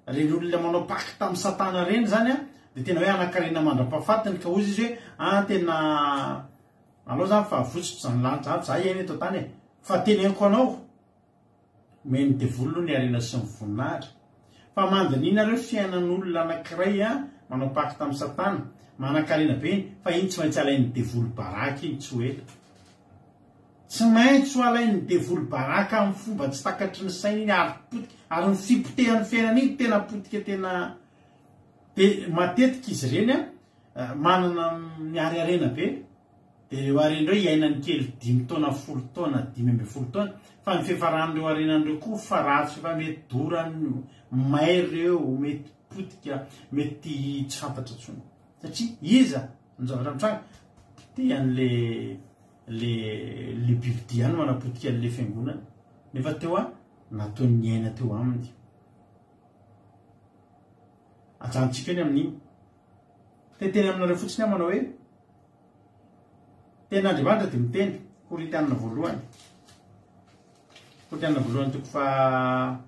ireny olona manao pacte amin'i satana ireny izany an, dia tena hoe hanan-karena mandra-pahafatiny ka hozy izy hoe ah tena alao izany fa votsotra izany lanitra izany, za hiaina eto an-tany e, fa teneniko anao, omen'ny devoly aloha ny harena sy ny voninahitra, fa mandiniana ireo fiainan'olona anankiray an, manao pacte amin'i satana, manan-karena be iny, fa iny tsy maintsy alain'ny devoly baraka iny tsy ho ela. Tsy maintsy ho alain'ny devoly baraka amin'ny fomba tsy takatry ny saina iny ary potika, ary ny fipotehan'ny fiainana iny tena potika tena dia matetika izy ireny an, manana miariarena be, dia ireo harena ireo iainany kely dimy taona, folo taona, 15 taona, fa ny fiafaran'ireo harenany ireo koa fa ratsy efa mety dorany, may ireo, mety potika, mety tsy fantatra intsony. Satria iza no zavatra mitranga? Potehan'le le le bibidia ihany manapotika an'le fiangonana nefa teo a nataony niaina teo aminy. Ajanontsika eny amin'iny. Te-teny aminareo fotsiny aho manao hoe Tenin'Andriamanitra dia miteny, Korintianina voalohany. Korintianina voalohany toko faha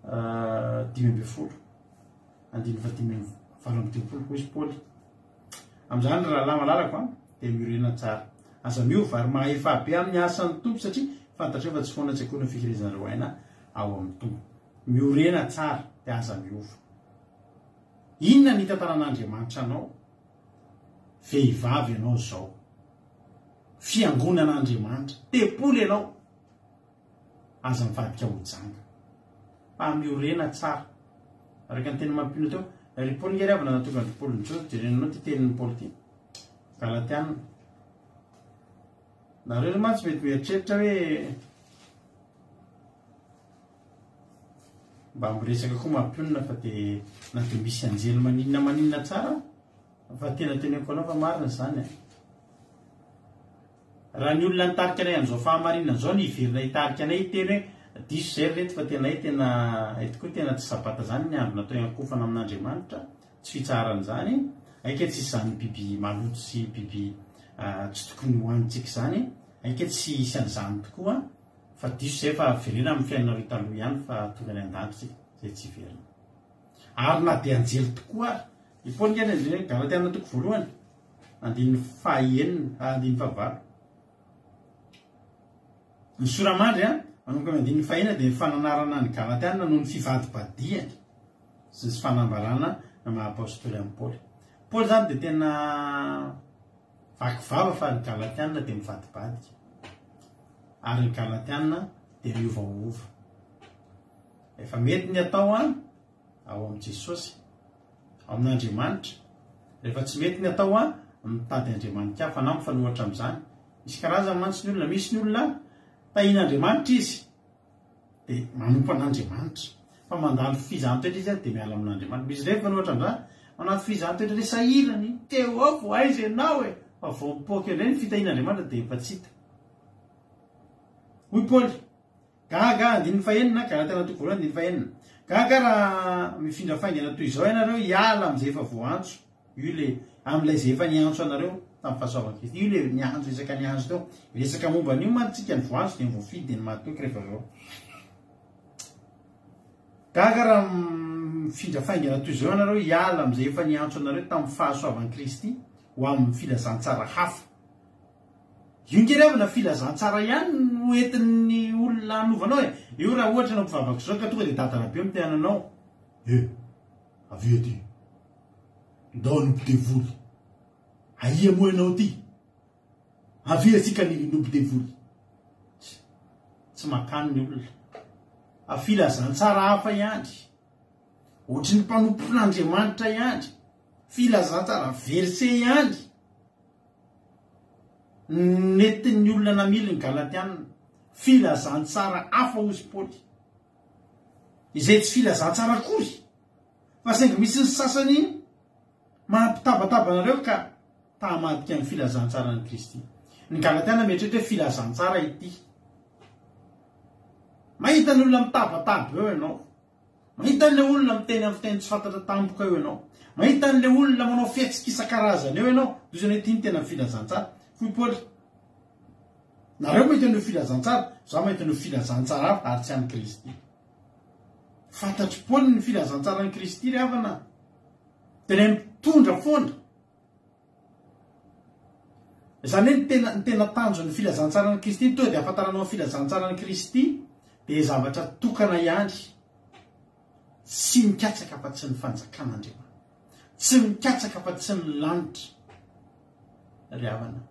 15. Andininy fahadimy 58, hoy izy Paoly. Amin'izany ry rahalahy malalako a, dia miorena tsara. Aza miova ary mahefa be amin'ny asan'ny Tompo satria fantatreo fa tsy foana tsy akory ny fikelezanareo aina ao amin'ny Tompo. Miorena tsara dia aza miova. Inona ny hitantaran'Andriamanitra anao? Vehivavy ianao izao. Fiangonan'Andriamanitra. Tempoly ianao. Aza mivadika ho janga. Fa miorena tsara. Araka ny teny mampino teo, ry Paoly nge ry havana nahatonga an-dry Paoly nijoro, jerenao ity tenin'i Paoly ity. Galatiana. Nareo ry mantsy mety mieritreritra hoe mba miresaka koa mampionona fa dia na dia misy anjely maninona maninona tsara fa tena teneniko anao fa marina izany e. Raha ny olona nitarika anay amin'izao fahamarinana izao no hiverina hitarika anay hiteny hoe diso izay ry reto fa tena hay tena eto koa tena tsy sabata izany ny andro natao hiankofana amin'Andriamanitra, tsy fitsaharana izany, hay kay tsisy izany biby maloto sy biby tsy tokony hohanintsika izany, hay kay tsy hisy an'izany tokoa fa diso izay fa avereno amin'ny fiainanareo taloha ihany fa tonga any an-danitra isika izay tsy hiverina. Ary na dia anjely tokoa ary, i Paoly nge ny Galatiana toko voalohany, Andininy fahaenina, andininy fahavalo. Ny sora-mandry manomboka amin'ny andininy fahenina dia ny fananarana ny Galatiana noho ny fivadibadihany sy ny fanambarana ny maha apostoly an'i Paoly. Paoly izany dia tena vaky vava fa ny Galatiana dia mivadibadika ary ny Galatiana dia miovaova. Efa mety ny atao an ao amin'i Jesosy, ao amin'Andriamanitra. Rehefa tsy mety ny atao an, mitady Andriamani-kafa na mifanohitra amin'izany. Misy karazany mantsy ny olona, misy ny olona tahian'Andriamanitra izy dia manompo an'Andriamanitra. Fa mandalo fizahan-toetra izy dia miala amin'Andriamanitra. Misy indray mifanohitra amin'izany, manao fizahan-toetra ilay sahirana iny, teo ao vao aiza ianao e! Fa vao mipoaka indray ny fitahian'Andriamanitra dia efa tsy hita. Hoy Paoly, Gaga, andininy fahenina, Galatiana toko voalohany andininy fahenina. Gaga raha mifindra faingana toy izao ianareo hiala amin'izay efa voaantso, io ilay, amin'ilay izay efa niantso anareo tamin'ny fahasoavan'i Kristy. Io ilay niantso, resaka niantso teo. Resaka momba an'io mantsy tsika, ny voantso dia ny voafidy dia ny mahatoky rehefa avy eo. Gaga raha mifindra faingana toy izao ianareo hiala amin'izay efa niantso anareo tamin'ny fahasoavan'i Kristy ho amin'ny filazantsara hafa. Io nge ry havana filazantsara ihany no entin'ny olona hanovanao e! Io raha ohatra ianao mpivavaka izao ka tonga dia dada Rabe no te hananao. Eh! Avia aty. Ndao hanompo devoly. Aia moa ianao ity? Avia tsika ny hanompo devoly. Tsy, tsy makany ny olona. Fa filazantsara hafa ihany. Ohatry ny mpanompon'Andriamanitra ihany. Filazantsara verse ihany. Nentin'ny olona namily ny Galatiana. Filazantsara hafa hozy Paoly. Izay tsy filazantsara akory. Fa saingy misy ny sasany mampitabataba anareo ka ta hamadika ny filazantsaran'i Kristy. Ny Galatiana mieritreritra hoe filazantsara ity. Mahita ny olona mitabataba eo ianao. Mahita an'ilay olona miteny amin'ny fiteny tsy fantatra tampoka eo ianao. Mahita an'ilay olona manao fihetsika isan-karazany eo ianao. Dozana ity ny tena filazantsara. Hoy Paoly, Nareo mahita an'io filazantsara, izaho mahita an'io filazantsara hafa ary tsy an'i Kristy. Fantatr'i Paoly ny filazantsaran'i Kristy ry havana. Dia ilay mitondra foana. Izany hoe ny tena ny tena tanjon'ny filazantsaran'i Kristy, ny tonga dia ahafantaranao ny filazantsaran'i Kristy dia zavatra tokana ihany, tsy mikatsaka afa-tsy ny fanjakan'Andriamanitra. Tsy mikatsaka afa-tsy ny lanitra. Ry havana.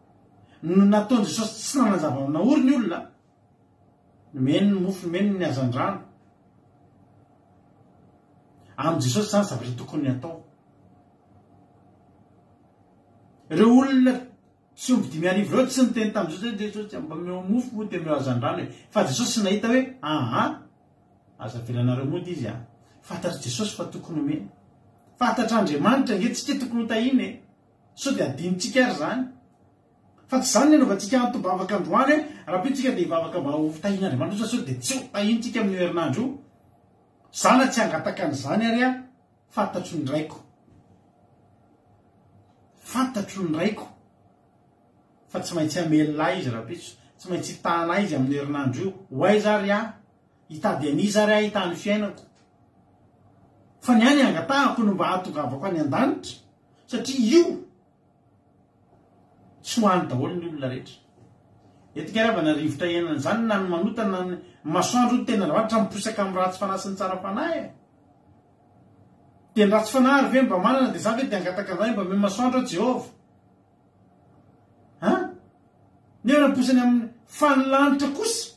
No nataon'i Jesosy tsy nanan-java-naory ny olona. Nomeny ny mofo, nomeny ny hazandrano. Amin'i Jesosy izany zavatra tokony hatao. Ireo olona tsy omby 5000 ireo tsy niteny tamin'i Jesosy hoe Jesosy mba omeo mofo moa dia omeo hazandrano e. Fa Jesosy nahita hoe aha, aza avelanareo mody izy a. Fantatr'i Jesosy fa tokony omena. Fantatr'Andriamanitra ange tsika tokony hotahiana e. Sao dia adinontsika ary izany. Fa tsy izany ny anaovantsika antom-bavaka androany hoe rahampitso tsika dia hivavaka mba ho tahian'Andriamanitra sao dia tsy ho tahiantsika amin'io herinandro io. Za na tsy hangataka an'izany ary aho, fantatro ny Raiko. Fantatro ny Raiko fa tsy maintsy hamelona ahy Izy rahampitso, tsy maintsy hitahana ahy Izy amin'io herinandro io. Ho aiza ary aho? Hitady an'iza ary aho hitaha ny fiainako? Fa ny ahy ny angatahako no mba hahatongavako any an-danitra, satria io Tsy ho any daholo ny olona rehetra. Eto kay ravana rivotra iainana izany na ny manota na ny masoandro ny tena Andriamanitra miposaka amin'ny ratsy fanahy sy ny tsara fanahy e. Dia ny ratsy fanahy ary ve mba manana dia za ve dia hangataka an'izany mba omeo masoandro aho Jehovah. Ha? Nefa namposany amin'ny fa ny lanitra kosa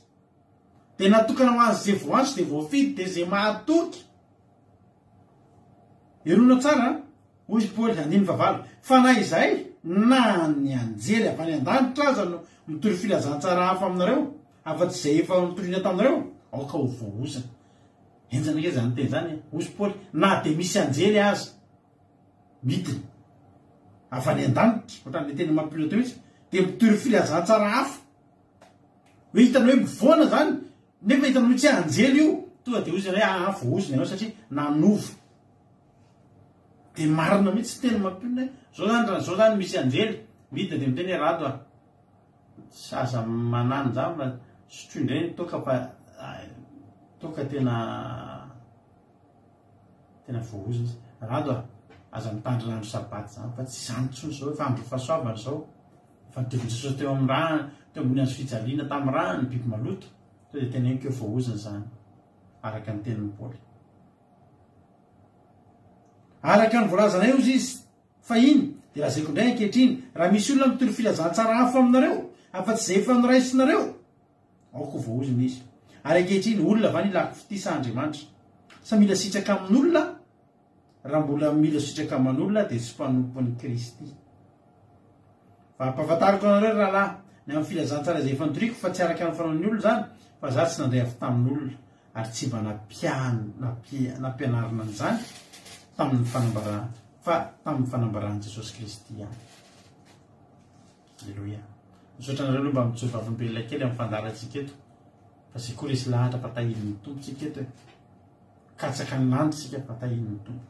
dia natokana ho an'izay voantso dia voafidy dia izay mahatoky. Henoina tsara an! Hoy i Paoly, andininy fahavalo, Fa na izahay na ny anjely avy any an-danitra aza no mitory filazantsara hafa aminareo, afa-tsy izay efa notorina taminareo, aoka ho voaozona. Henjana ange izany teny izany e! Hoy i Paoly, Na dia misy anjely aza midina avy any an-danitra, ohatran'ilay teny mampinono teo mihitsy, dia mitory filazantsara hafa. Hoe hitany hoe mivoana izany, nefa hitany mihitsy hoe anjely io, tonga dia hoy izy hoe, aa voaozona ianao satria nanova. Dia marina mihitsy teny mampionona hoe, zao zany raha zao zany misy anjely midina dia miteny hoe Rado a, aza manano zany fa sotroy indray ny toaka fa toaka tena tena voaozona. Rado a, aza mitandrina andro sabata zany fa tsy izany intsony zao, efa andro fahasoavana zao. Efa nodiovin'i Jesosy teo amin'ny rà, teo ambony hazo fijaliana tamin'ny rà ny biby maloto, to dia teneniko hoe voaozona izany, araka ny tenin'i Paoly. Araka ny voalazanay hozy izy fahiny, dia lazaiko indray ankehitriny, raha misy olona mitory filazantsara hafa aminareo, afa-tsy izay efa noraisinareo, aoka ho voaozona izy. Ary ankehitriny, olona va no ilako fitia sa Andriamanitra? Sa mila sitraka amin'olona? Raha mbola mila sitraka aman'olona dia tsy mpanompon'i Kristy. Fa ampahafantariko anareo, ry rahalahy, ny amin'ny filazantsara izay efa notoriko, fa tsy araka ny fanaon'ny olona izany, fa izaho tsy nandray avy tamin'olona, ary tsy mba nampianarina an'izany tamin'ny fanambarana, fa tamin'ny fanambaran'i Jesosy Kristy ihany. Aleloia. Misaotra anareo aloha mba mijoro vavolombelona kely amin'ny fandaharantsika eto. Fa zay koa resy lahatra fa tahian'ny Tompo tsika eto e. Katsaka ny lanitra tsika fa tahian'ny Tompo.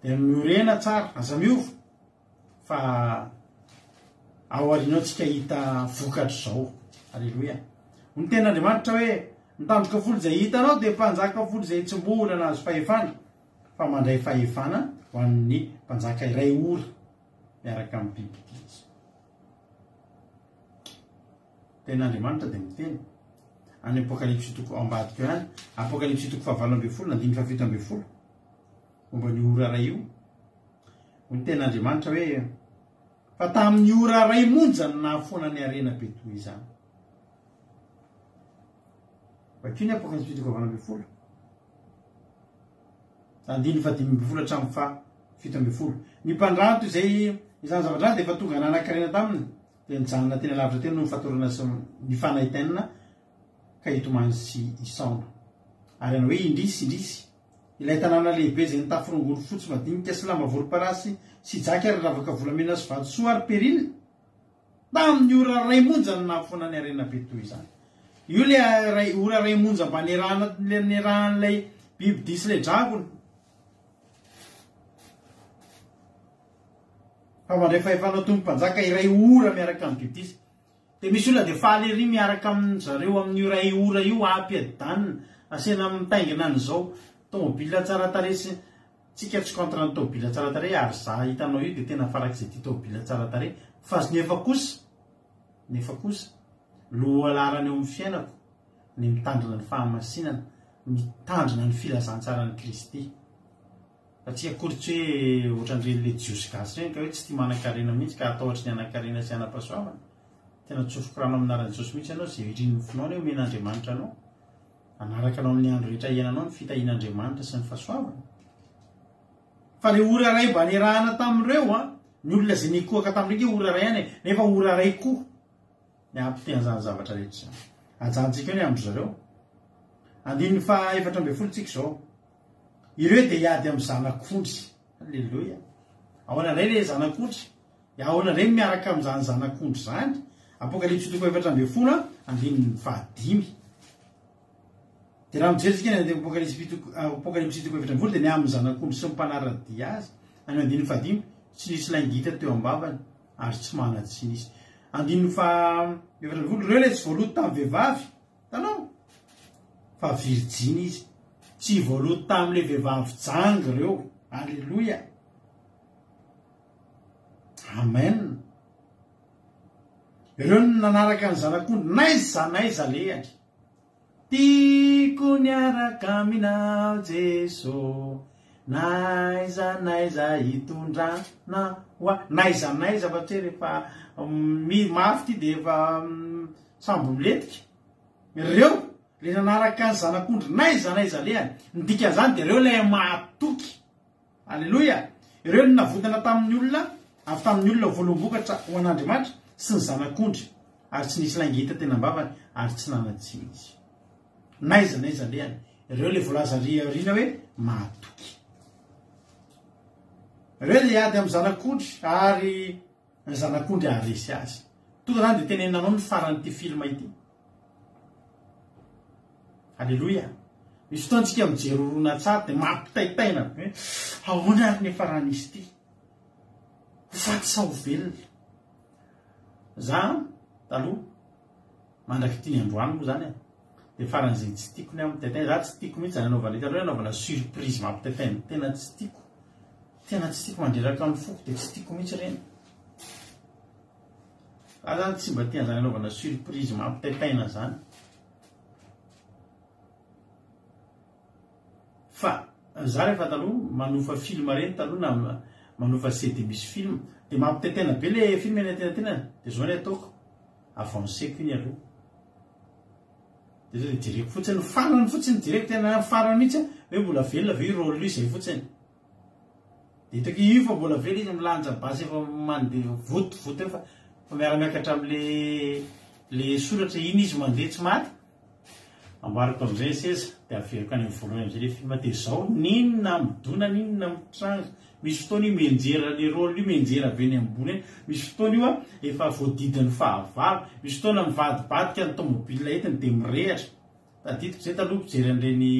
Dia miorena tsara, aza miova. Fa ao aoriana ao tsika hahita vokatr'izao. Aleloia. Ny tenin'Andriamanitra hoe, ny tandroka folo izay hitanao dia mpanjaka folo izay tsy mbola nahazo fahefana, fa mandray fahefana ho an'ny mpanjaka iray ora miaraka amin'ny bibidia izy. Tenin'Andriamanitra dia miteny. Any Apokalypsy toko ambadika eo ihany, Apokalypsy toko fahavalo ambin'ny folo, andininy fahafito ambin'ny folo. momba an'io ora iray io. Hoy ny tenin'Andriamanitra hoe, Fa tamin'ny ora iray monja no nahafoana ny harena be toy izany. Vakio ny Apokalypsy toko 18. Andininy faha-15 hatramin'ny faha-17. Ny mpandranto izay izany zavatra izany dia efa tonga nanan-karena taminy, dia nijanona teny alavitra teny noho ny fatorana sy ny fanaintainana ka hitomany sy hisaona. Ary hanao hoe, Indrisy, indrisy! Ilay tanàna lehibe izay nitafy rongony fotsy madinika sy lamba volomparasy sy jaky ary ravaka volamena sy vatosoa ary perila, tamin'ny ora iray monja no nahafoana ny harena be toy izany. Io ilay iray ora iray monja mba nirahana nirahan'ilay bibidia sy ilay dragona. Fa mandray fahefana ho toy ny mpanjaka iray ora miaraka amin'ny bibidia. Dia misy olona dia faly ery miaraka amin zareo amin'io iray ora io ampiadanina, asena mitaingina an'izao tomobile tsara tarehy sy tsika tsy contre ny tomobile tsara tarehy ary za hitanao io dia tena farak'izay tia tomobile tsara tarehy fa nefa kosa nefa kosa lohalarana eo amin'ny fiainako ny mitandrina ny fahamasinana mitandrina ny filazantsaran'i Kristy. Fa tsy akory tsy hoe ohatran'ireny le jiosy gasy ireny ka hoe tsy tia manankarena mihitsy ka hatahotra ny hanankarena sy hanam-pahasoavana. Tena tsofiko rano amin'ny anaran'i Jesosy mihitsy ianao, izay irin'ny fonao anie omen'Andriamanitra anao. Hanaraka anao amin'ny andro rehetra iainanao ny fitahian'Andriamanitra sy ny fahasoavany. Fa le ora iray mba niarahana tamin'ireo an, ny olona izay nikohaka tamin'ireo nge ora iray ihany e, nefa ora iray koa ny hahapoteha an'izany zavatra rehetra izany. Ajanontsika eo ny amin-dry zareo. Andininy faha 14 tsika izao. Ireo dia hiady amin'ny zanak'ondry. Aleloia. Ahoana indray ilay zanak'ondry? Ahoana indray ny miaraka amin'izany zanak'ondry izany? Apokalypsy toko 14, andininy fahadimy. Dia raha mijery isika ny Apokalypsy toko Apokalypsy toko 14 dia ny amin'ny zanak'ondry sy ny mpanara-dia azy. Any andininy fahadimy, tsy nisy lainga hita teo am-bavany ary tsy manan-tsiny izy. Andininy faha 14, ireo ilay tsy voaloto tamin'ny vehivavy. Hitanao? Fa virjiny izy. Tsy voaloto tamin'ilay vehivavy janga ireo. Aleloia. Amen. Ireo no nanaraka ny zanak'ondry n'aiza n'aiza alehany. Tiako niaraka aminao Jeso n'aiza n'aiza hitondrana ho ahy. N'aiza n'aiza fa tsy hoe rehefa mafy ity dia efa Sambo milentika. Ireo ilay nanaraka ny zanak'ondry n'aiza n'aiza alehany. Ny dikan'izany dia ireo ilay mahatoky. Aleloia! Ireo no navotana tamin'ny olona, avy tamin'ny olona ho voaloham-bokatra ho an'Andriamanitra sy ny zanak'ondry, ary tsy nisy lainga hita teny am-bavany, ary tsy nanan-tsiny izy. N'aiza n'aiza alehany. Ireo ilay voalaza ary aoriana hoe mahatoky. Ireo ilay hiady amin'ny zanak'ondry ary ny zanak'ondry haharesy azy. Tonga zany dia tenenina anao ny faran'ity film ity. Aleloia. Misy fotoana tsika mijery horonantsary dia mampitaitaina be hoe ahoana ary ny hiafaran'izy ity. Ho faty sa ho velona. Za taloha mandrak'ity ny androany moa zany e. Dia faran'izay tsy tiako ny mampitaitaina. Za tsy tiako mihitsy zany anaovana hitanareo anaovana surprise mampitaitaina. Tena tsy tiako. Tena tsy tiako mandreraka ny foko dia tsy tiako mihitsy ireny. Za zany tsy mba tia an'izany anaovana surprise mampitaitaina zany. Fa za rehefa taloha manofa film reny taloha na manofa CD misy film dia mampitaitaina be le film eny antenantenany dia zao ny ataoko avanceko iny aloha. Dia zao dia jereko fotsiny ny farany fotsiny jereko tena farany mihitsy hoe mbola velona ve io rôle io izay fotsiny. Dia hitako io fa mbola velona izy milanja basy efa mandeha votovoto eo fa fa miara-miakatra am'le le soratra iny izy mandeha tsy maty. Amboariko am'izay ny seza dia averiko any amin'ny voalohany am'izay le film dia izao n'inona midona n'inona mitranga. Misy fotoana io mianjera le rôle io mianjera avy eny ambony eny, misy fotoana io efa voadidin'ny fahavalo, misy fotoana mivadibadika ny tomobile entiny dia mirehatra. Tadidiko izay taloha mpijery an'ireny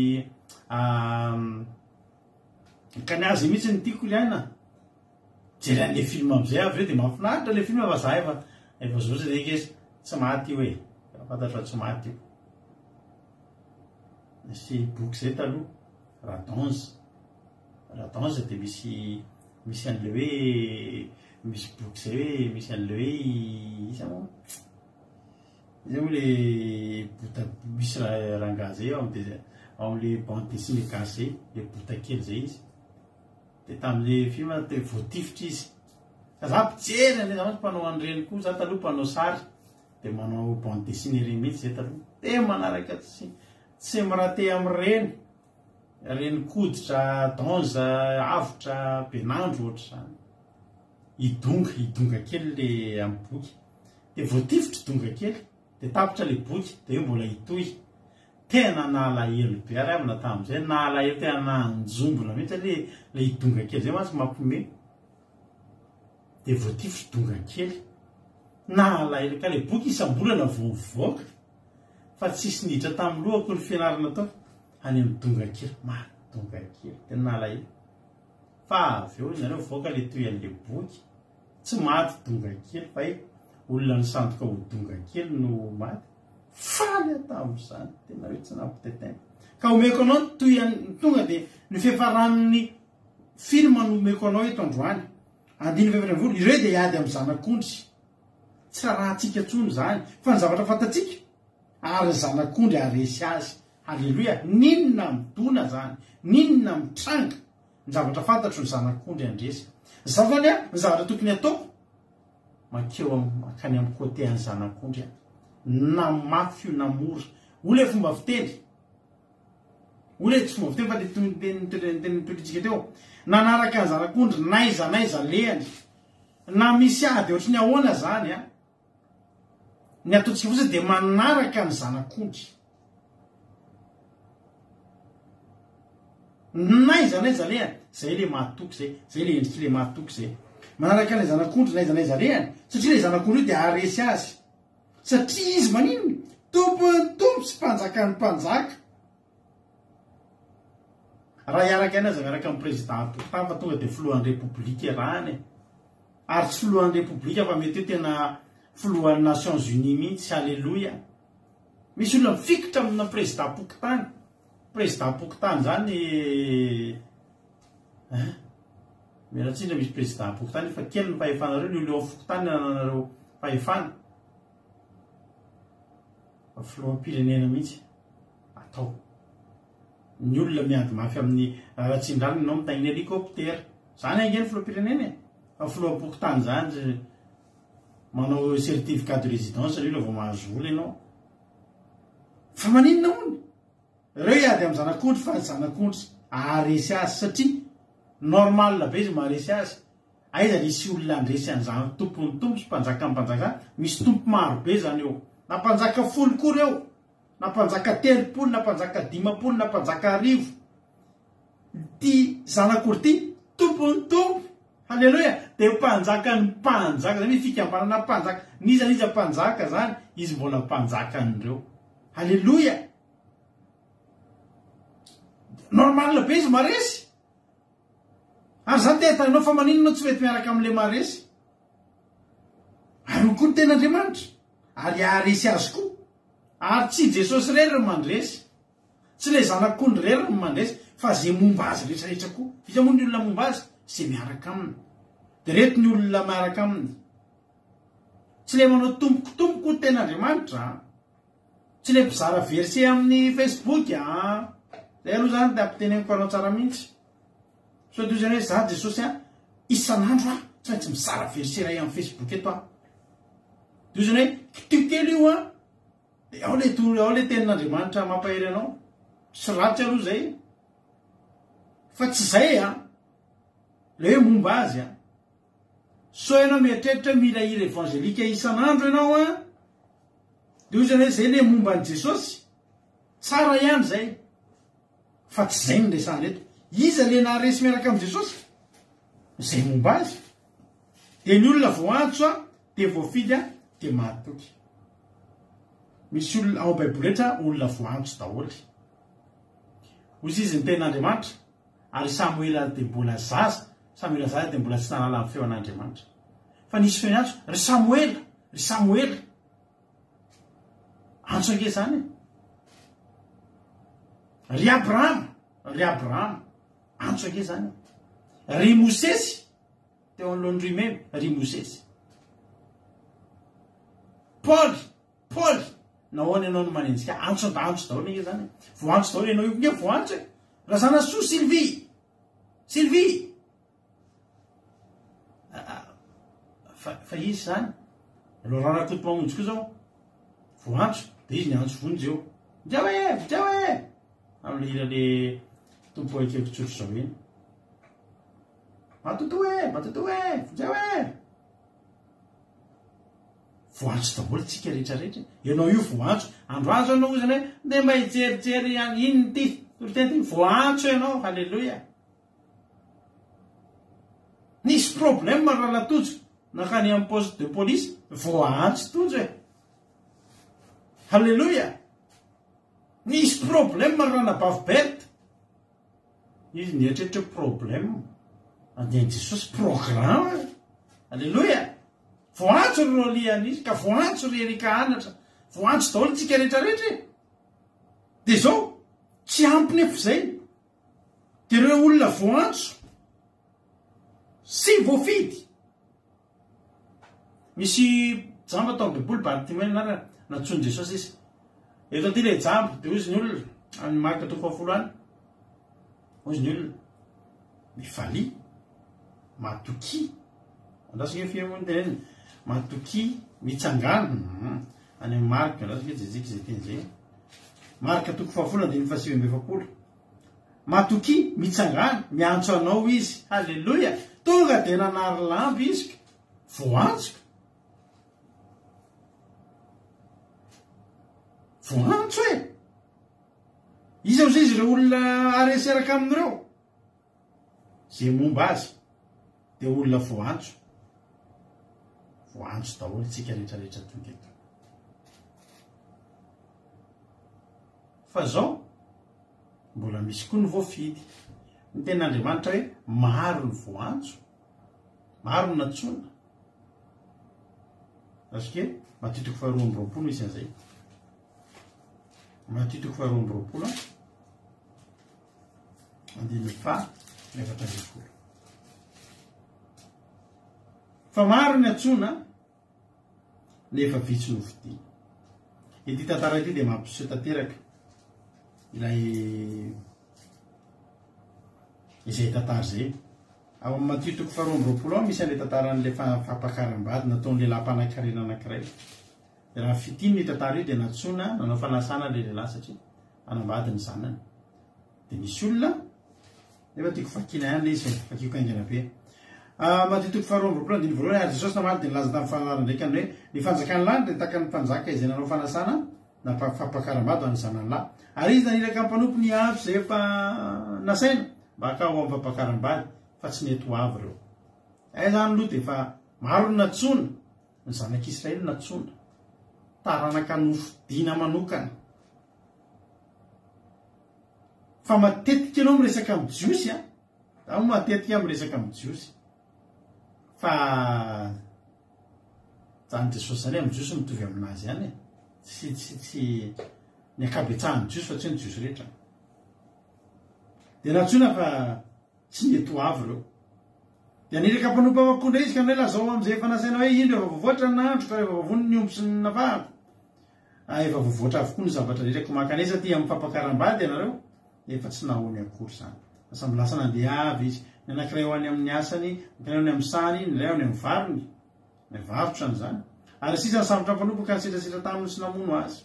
Ka ny azy mihitsy no tiako ry aina. Mijery an'le film amizay avy eo dia mahafinaritra le film fa za efa efa zotra zay ange tsy maty io e. Efa fantatro fa tsy maty io. Nisy boky zay taloha, Radonz. Radonz dia misy misy an'le hoe misy boky zay hoe misy an'le hoe iza moa? Izay moa le bota misy rangahy zay ao amin'ny ao amin'le bande dessinée gasy zay, le bota kely zay izy. Dia tamin'ilay film dia voatifitra izy. Fa za mpijery an'ilay, za mantsy mpanao an'ireny koa, za taloha mpanao sary, dia manao bande dessinée ireny mihitsy zay taloha. Dia manaraka tsy tsy mi-rater amin'ireny, ireny koditra, danza, avotra, benandro ohatr'izany. I Donga, i Donga kely le amin'ny boky. Dia voatifitra i Donga kely, dia tapitra ilay boky, dia eo mbola hitohy. Tena nalahelo be ary aho tamin'izay, nalahelo tena nanjombona mihitsy satria ilay Idonga kely izay mantsy mampiomehy. Dia voatifitry Donga kely. Nalahelo ka ilay boky isam-bolana vao mivoaka fa tsisy niditra tamin'ny lohako ny fianarana tao any amin'ny Donga kely. Maty Donga kely, tena nalahelo. Fa avy eo nareo voaka ilay tohin'ilay boky, tsy maty Donga kely fa hay olona nisandoka ho Donga kely no maty. Faly aho tamin'izany, tena hoe tsy nampitaitaina. Ka omeko anao ny tohiny, tonga dia ny fiafaran'ny film no omeko anao eto androany. Andininy faha-14, ireo dia hiady amin'ny zanak'ondry. Tsy raharahantsika intsony izany, fa ny zavatra fantatsika, ary ny zanak'ondry haharesy azy. Haleloia! N'inona midona izany, n'inona mitranga, ny zavatra fantatro, ny zanak'ondry handresy. Izao izany an, ny zavatra tokony hataoko, Mankeo am mankany am côté an'i zanak'ondry aho. Na mafy io na mora. Hoy ilay fomba fiteny. Hoy ilay tsy fomba fiteny fa ilay toy ny teny teny nitorintsika teo. Nanaraka ny zanak'ondry n'aiza n'aiza alehany. Na misy ady ohatry ny ahoana zany an. Ny ataontsika fotsiny dia manaraka ny zanak'ondry. N'aiza n'aiza alehany, zay le mahatoky zay, zay le endrik'le mahatoky zay. Manaraka an'ilay zanak'ondry n'aiza n'aiza alehany, satria ilay zanak'ondry io dia haharesy azy. Satria izy maninona? Tompon'ny tompo sy mpanjakan'ny mpanjaka. Raha hiaraka ihany aza miaraka amin'ny président Atotan fa tonga dia filohan'ny Repoblika iarahana e. Ary tsy filohan'ny Repoblika fa mety hoe tena filohan'ny Nations Unies mihitsy, Aleloia. Misy olona mifikitra amina président-pokontany. Président-pokontany zany hein? Miala tsiny raha misy président-pokontany fa kely ny fahefanareo, ny olona eo amin'ny fokontany no anananareo fahefana. Fa filoham-pirenena mihitsy atao. Ny olona miady mafy amin'ny ratsindranony ianao mitaingina hélicoptère. Zany ange ny filoham-pirenena e. Fa filoham-pokontany zany manao certificat de résidence aloha vao mahazo vola ianao. Fa maninona hono? Reo hiady amin'ny zanak'ondry fa ny zanak'ondry aharesy azy satria normal be izy maharesy azy. Aiza nisy olona handresy an'izany tompon'ny tompo sy mpanjakan'ny mpanjaka zany? Misy tompo maro be zany eo. Na mpanjaka folo koa reo, na mpanjaka 30, na mpanjaka 50, na mpanjaka arivo. Ity zanak'ondry ity tompon'ny tompo. Haleloia! Dia mpanjakan'ny mpanjaka, zany hoe fikambanana mpanjaka. N'iza n'iza mpanjaka zany, izy mbola mpanjakan'ireo. Haleloia! Normal be izy maresy. Ary zany te hahita anao fa maninona anao tsy mety miaraka amin'ilay maresy? Ary hoy koa ny tenin'Andriamanitra, ary haharesy azy koa. Ary tsy i Jesosy irery no mandresy. Tsy ilay zanak'ondry irery no mandresy fa ze momba azy rehetra rehetra koa. Iza moa ny olona momba azy? Ze miaraka aminy. Dia reto ny olona miaraka aminy. Tsy ilay manao tompoko tompoko ho tena Andriamanitra an. Tsy ilay mpizara verset amin'ny Facebook an. Zay aloha zany dia ampiteneniko anao tsara mihitsy. Sao dia hoy hoe za Jesosy an, isan'andro aho tsy maintsy mizara verset iray amin'ny Facebook eto aho. Dia hoy zany hoe kitiho kely io an. Dia ao ilay ao ilay tenin'Andriamanitra mampahery anao. Tsy ratsy aloha izay. Fa tsy izay an. Ilay hoe momba azy an. Sao ianao mieritreritra hoe mila hira evangelika isan'andro ianao an. Dia hoy izany hoe izay ilay momba an'i Jesosy. Tsara ihany izay. Fa tsy izay no resahana eto. Iza ilay naharesy miaraka amin'i Jesosy? Izay momba azy. Dia ny olona voaantso an, dia voafidy an, dia mahatoky. Misy olona ao baiboly rehetra olona voaantso daholo. Hoy izy ny tenin'Andriamanitra, ary Samoela dia mbola zaza, Samoela zaza dia mbola tsy nahalala ny feon'Andriamanitra. Fa nisy feo niantso, ry Samoela, ry Samoela. Antso ange izany e. Ry Abrahama, ry Abrahama. Antso ange izany e. Ry Mosesy, Teo anoloan'ny Rimena, ry Mosesy. Paoly, Paoly, nahoana ianao no manenjika ahy? Antso antso daholo ange izany e. Voantso daholo ianao io ange voantso e. Razanasoa Sylvie, Sylvie. Fa fa izy izany, Laurent Rakotomamonjy koa izao, voantso, dia izy niantso vonjy eo. Vonjeo e! Vonjeo e! Amin'ilay hira le Tompo ekeko tsotra izao iny. Matotoa e! Matotoa e! Vonjeo e! Voantso daholo tsika rehetra rehetra. Ianao io voantso. Androany zao ianao ozany hoe ndeha mba hijerijery an inona ity toriteny ity. Voantso ianao. Haleloia. Nisy problème rahalahy Tojo nankany amin'ny poste de police. Voantso Tojo e. Haleloia. Nisy problème ranabavy Berthe. Izy nieritreritra hoe problème. Andeha an'i Jesosy programme. Aleloia. Voantso ry Rolly an'izy ka voantso ry Erika anatra. Voantso daholo tsika rehetra rehetra e. Dia izao, tsy ampy nefa izay. Dia ireo olona voantso sy voafidy. Misy jamba tao amin'ny Baiboly, Bartimeo ny anarany, nantsoin'i Jesosy izy. Eto aty ilay jamba, dia hozy ny olona, any Marka toko fahafolo any, hozy ny olona, mifalia, matokia, andraso nge firy moa ny teneniny, matokia, mitsangàna, hmm, any amin'ny Marka, andraso nge jejika izay teny izay. Marka toko fahafolo, andininy fahasivy amby efapolo. Matokia, mitsangàna, miantso anao izy. Haleloia! Tonga dia nanary lamba izy ka. Voantso ka. Voantso e! Iza ozy izy ireo olona areseraka amin'ireo? Izay momba azy dia olona voantso. Voantso daholo tsika rehetra rehetra tonga eto. Fa zao, mbola misy koa ny voafidy. Ny tenin'Andriamanitra hoe maro ny voantso, maro ny nantsoina. Azoko Matio toko faharoa amby roapolo misy an'izay. Matio toko faharoa amby roapolo andininy faha 14. Fa maro ny antsoina nefa vitsy no fidina. Ity tantara ity dia mampiseho tanteraka ilay izay tantara izay. Ao amin'ny Matio toko faharoa amby roapolo ao misy an'ilay tantaran'ilay fampakaram-bady nataon'ny lehilahy mpanankarena anankiray. Raha fintinina io tantara io dia nantsoina nanao fanasana ilay lehilahy satria hanambady ny zanany. Dia nisy olona Nefa tiako vakiana ihany ilay izy e, vakiko haingana be. Ah, Matio toko faharoa amby roapolo andininy voalohany, ary Jesosy namaly dia nilaza tamin'ny fanaran-draikany hoe, Ny fanjakan'ny lanitra dia tahaka ny mpanjaka izay nanao fanasana na fampakaram-bady ho an'ny zanany lahy. Ary izy naniraka ny mpanompony hiantso izay efa nasaina mba hakao ao amin'ny fampakaram-bady, fa tsy nety ho avy ireo. Aiza izany aloha dia efa maro ny nantsoina, ny zanak'Israely nantsoina, taranaka nofidina manokana. Fa matetika ianao miresaka amin'ny jiosy a, za moa matetika miresaka amin'ny jiosy, fa zany Jesosy zany amin'ny jiosy mitovy aminazy ihany e, tsy tsy tsy ny ankabetsahan'ny jiosy fa tsy hoe ny jiosy rehetra. Dia nantsoina fa tsy nety ho avy ireo. Dia niraka mpanompo afa-po indray izy ka nanao hoe lazao amin'izay efa nasaina hoe indro efa voavoatra ny nahandro ka efa voavono ny omby sy ny nafahako. Ah efa voavoatra avokoa ny zavatra rehetra ko mankanesa aty amin'ny fampakaram-bady ianareo? Efa tsy nahoany akory izany. Fa samy lasa nandeha avy izy. Ny anankiray ho any amin'ny asany, ny anankiray ho any amin'ny sahany, ny iray ho any amin'ny varony. Ny varotra an'izany. Ary ny sisa nisambotra mpanompo ka nisetrasetra taminy sy namono azy.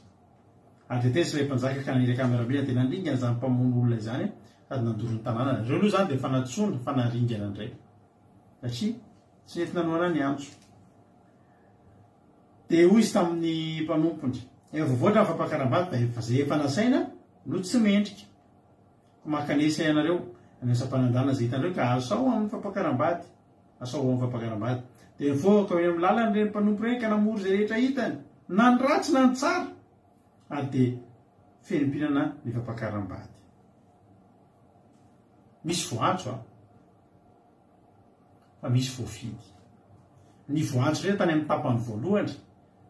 Ary dia tezitra ilay mpanjaka ka naniraka miaramila dia nandringana izany mpamono olona izany sady nandoro ny tanànany. Ireo aloha izany dia efa nantsoina fa naringana indray. Satria tsy nety nanohana ny antso. Dia hoy izy tamin'ny mpanompony, Efa voavoatra ny fampakaram-bady fa efa izay efa nasaina no tsy mendrika. Koa mankanesa ianareo any amin'ny sampanandalana izay hitanareo ka asao amin'ny fampakaram-bady. Asao ao amin'ny fampakaram-bady. Dia nivoaka ho eny amin'ny lalana ireny mpanompo ireny ka namory izay rehetra hitany, na ny ratsy na ny tsara, ary dia feno mpihinana ny fampakaram-bady. Misy voantso an! Fa misy voafidy. Ny voantso indray tany amin'ny tapany voalohany,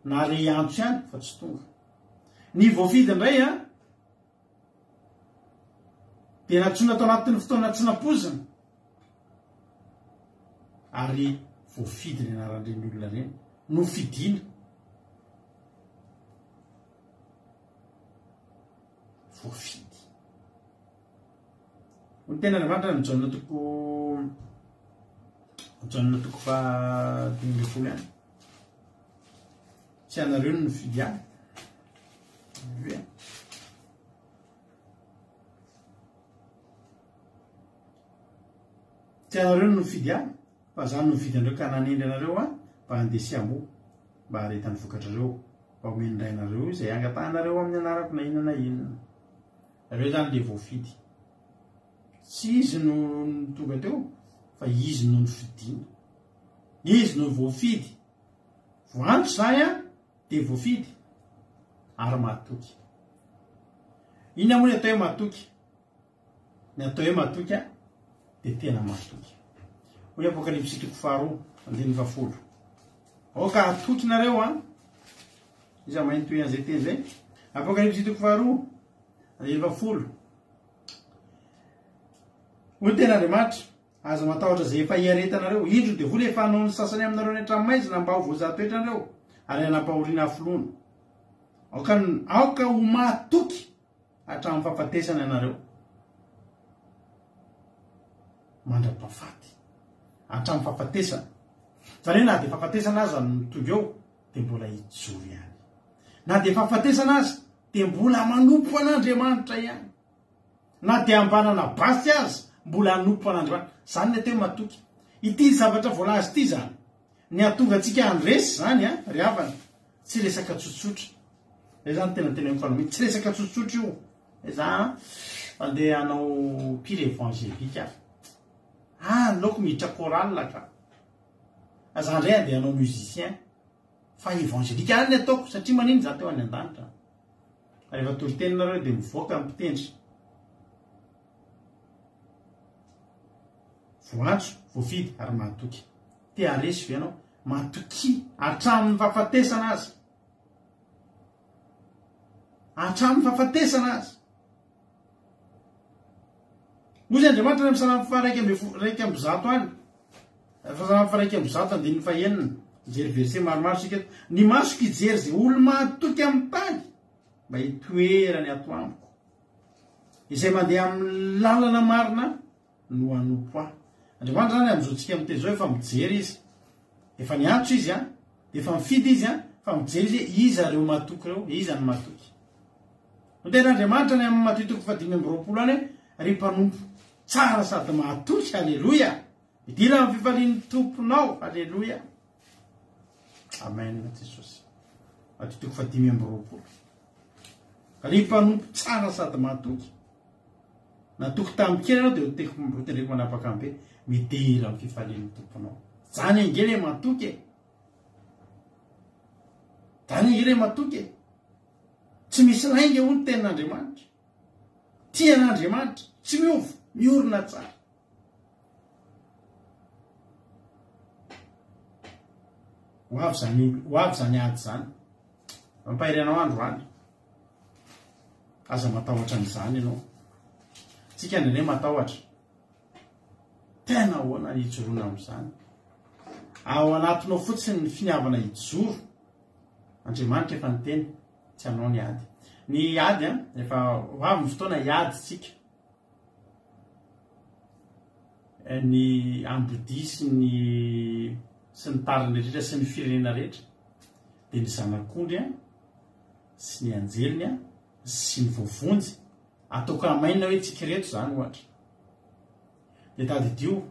nahare antso ihany fa tsy tonga. Ny voafidy indray an, dia nantsoina tao anatin'ny fotoana tsy nampoizina, ary voafidy ny anaran'ireny olona ireny, nofidina. Voafidy. Ny tenin'Andriamanitra any Jaona toko Jaona toko faha 15 ihany. Tsy ianareo no nifidy ahy. Aleloia. Tsy ianareo no nifidy ahy, fa izaho no nifidy anareo ka nanendry anareo aho mba handeha sy hamoa, mba haharetan'ny vokatrareo, mba homen'ny Rainareo izay angatahanareo amin'ny anarako na inona na inona. Nareo izany ilay voafidy. Tsy izy no tonga teo, fa izy no nofidina. Izy no voafidy. Voantso izany an, dia voafidy ary matoky. Inona moa ny atao hoe matoky? Ny atao hoe matoky an, dia tena matoky. Hoy ny Apokalypsy toko faharoa, andininy fahafolo. Aoka hatoky nareo an. Iza mahay nitohy an'izay teny izay? Apokalypsy toko faharoa, andininy fahafolo. Hoy ny tenin'Andriamanitra, Aza matahotra izay efa hiaretanareo. Indro ny devoly efa hanao ny sasany aminareo any an-tranomaizina mba ho voazaha toetra nareo, ary hanam-pahoriana hafoloana. Aoka, aoka ho mahatoky hatramin'ny fahafatesana ianareo. Mandra-pahafaty. Hatramin'ny fahafatesana. Izany hoe na dia fahafatesana aza no tonga eo, dia mbola hijoro ihany. Na dia fahafatesana aza, dia mbola manompo an'Andriamanitra ihany. Na dia ambanana basy aza mbola hanompo an'Andriamanitra. Izany ny atao hoe matoky. Ity zavatra voalaza ity izany, ny hahatonga antsika handresy izany an, ry havana, tsy resaka tsotsotra. Izay izany tena teneniko anao mihitsy, tsy resaka tsotsotra io. Za an, andeha hanao pire évangélique aho. Ah, aleoko miditra chorale ka. Za indray andeha hanao musicien. Fa évangélique ihany ny ataoko, satria manino za teo any an-danitra. Rehefa toriteny nareo dia mivoaka ny mpitendry. Voantso, voafidy ary mahatoky. Te haharesy ve ianao? Matokia hatramin'ny fahafatesana aza. Hatramin'ny fahafatesana aza. Hoy Andriamanitra any amin'ny salamo faha-111 any. Salamo faha-101 andininy fahenina. Mijery verset maromaro isika eto. Ny masoko hijery izay olo-mahatoky amin'ny tany mba hitoerany ato amiko. Izay mandeha amin'ny lalana marina no hanompo ahy. Andriamanitra izany amin'izao tsika miteny izao efa mijery izy. Efa niantso izy an, efa mifidy izy an, fa mijery izy hoe iza ireo matoky ireo, iza no matoky. Notenin'Andriamanitra any amin'ny Matio toko fahadimy amby 20 any hoe, ry mpanompo tsara sady mahatoky, aleloia! Midira amin'ny fifalian'ny Tomponao, aleloia! Amen, Jesosy. Matio toko fahadimy amby 20. Ry mpanompo tsara sady mahatoky, natoky tamin'ny kely ianao dia hotendreko manapaka be, midira amin'ny fifalian'ny Tomponao. Zany ange le matoky e. Zany ange le matoky e. Tsy misy lainga hoy ny tenin'Andriamanitra. Tia an'Andriamanitra, tsy miova, miorina tsara. Ho avy zany, ho avy zany ady zany. Mampahery anao androany. Aza matahotra an'izany ianao. Tsika indraindray matahotra. Tena ahoana ny hijoroana amin'izany? Ao anatinao fotsiny ny finiavana hijoro. Andriamanitra efa niteny, tsy anao ny ady. Ny ady an, efa ho avy ny fotoana hiady tsika. Ny ambodia sy ny sy ny tariny rehetra sy ny firenena rehetra dia ny zanak'ondry an sy ny anjeliny an sy ny voavonjy ataoko hamainina hoe tsika ireto izany ohatra. Dia tadidio